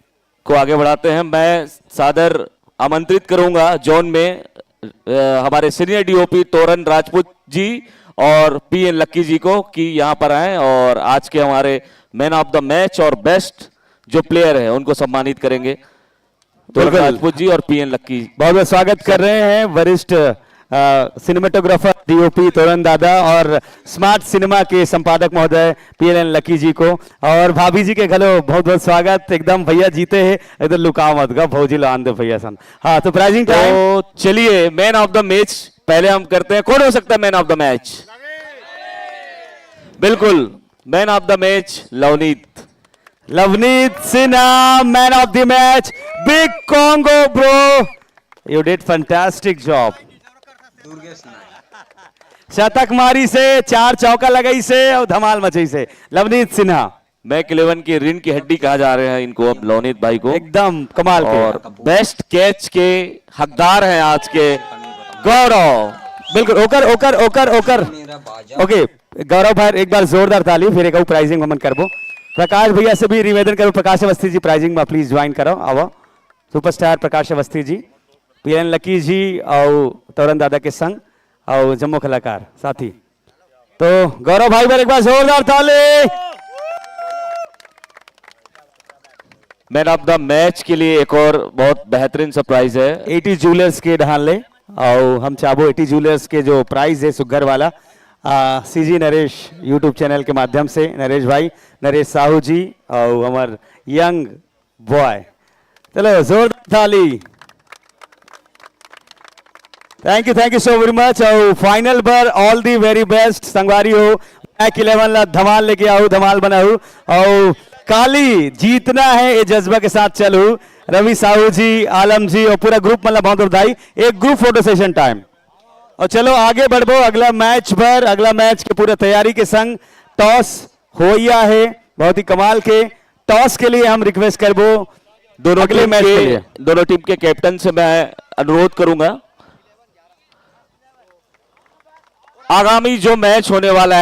को आगे बढ़ाते हैं। मैं सादर आमंत्रित करूंगा जोन में, अ, हमारे सीनियर डीओपी तोरन राजपूत जी और पीएन लक्की जी को कि यहाँ पर आएं और आज के हमारे मैन ऑफ द मैच और बेस्ट जो प्लेयर है उनको सम्मानित करेंगे। तोरन बिल्कुल। राजपूत जी और पीएन लक्की। बहुत बहुत स्वागत कर रहे हैं वरिष्ठ, अ, सिनेमेटोग्राफर डीओपी तोरन दादा और स्मार्ट सिनेमा के संपादक महोदय पीएन लक्की जी को। और भाभी जी के घलो बहुत बहुत स्वागत। एकदम भैया जीते हैं, एकदम लुका मत गा, भौजी लो आन दे भैया सन। हाँ, तो प्राइजिंग टाइम। तो चलिए, मैन ऑफ द मैच पहले हम करते हैं। कौन हो सकता है मैन ऑफ द मैच? बिल्कुल, man of the match Lavneet. Lavneet Sinha, man of the match. Big Congo bro, you did fantastic job. शतक मारी से, चार चौका लगाई से और धमाल मचाई से लवनीत सिन्हा। मैक इलेवन के रीढ़ की हड्डी कहा जा रहे हैं इनको, अब लवनीत भाई को। एकदम कमाल के। और बेस्ट कैच के हकदार हैं आज के गौरव। बिल्कुल, ओकर, ओकर, ओकर, ओकर। ओके, गौरव भाई, एक बार जोरदार ताली, फिर एक और प्राइजिंग हमन करबो। प्रकाश भैया से भी निवेदन करो, प्रकाश अवस्थी जी, प्राइजिंग में प्लीज ज्वाइन करो, आओ। सुपरस्टार प्रकाश अवस्थी जी, पीएन लकी जी और तोरन दादा के संग और जम्मो कलाकार साथी। तो गौरव भाई बर एक बार जोरदार ताली। मैन ऑफ द मैच के लिए एक और बहुत बेहतरीन सरप्राइज है। एटी ज्वेलर्स के डहान ले, और हम चाहबो एटी ज्वेलर्स के जो प्राइज है सुग्घर वाला, आ, सीजी नरेश यूट्यूब चैनल के माध्यम से नरेश भाई, नरेश साहू जी और हमार यंग बॉय, चलो जोरदार ताली। Thank you, thank you so very much. और फाइनल बर ऑल दी वेरी बेस्ट संगवारी हो। मैक इलेवन ला धमाल लेके आहू, धमाल बनाहू। और काली जीतना है, ये जज्बा के साथ चलहू। रवि साहू जी, आलम जी और पूरा ग्रुप मन ला बहुत बधाई। एक ग्रुप फोटो सेशन टाइम। और चलो आगे बढ़बो अगला मैच बर। अगला मैच के पूरा तैयारी के संग टॉस होइया है, बहुत ही कमाल के। टॉस के लिए हम रिक्वेस्ट करबो दोनों अगले टीम मैच के के, लिए। दोनों टीम के कैप्टन से मैं अनुरोध करूंगा, आगामी जो मैच होने वाला है,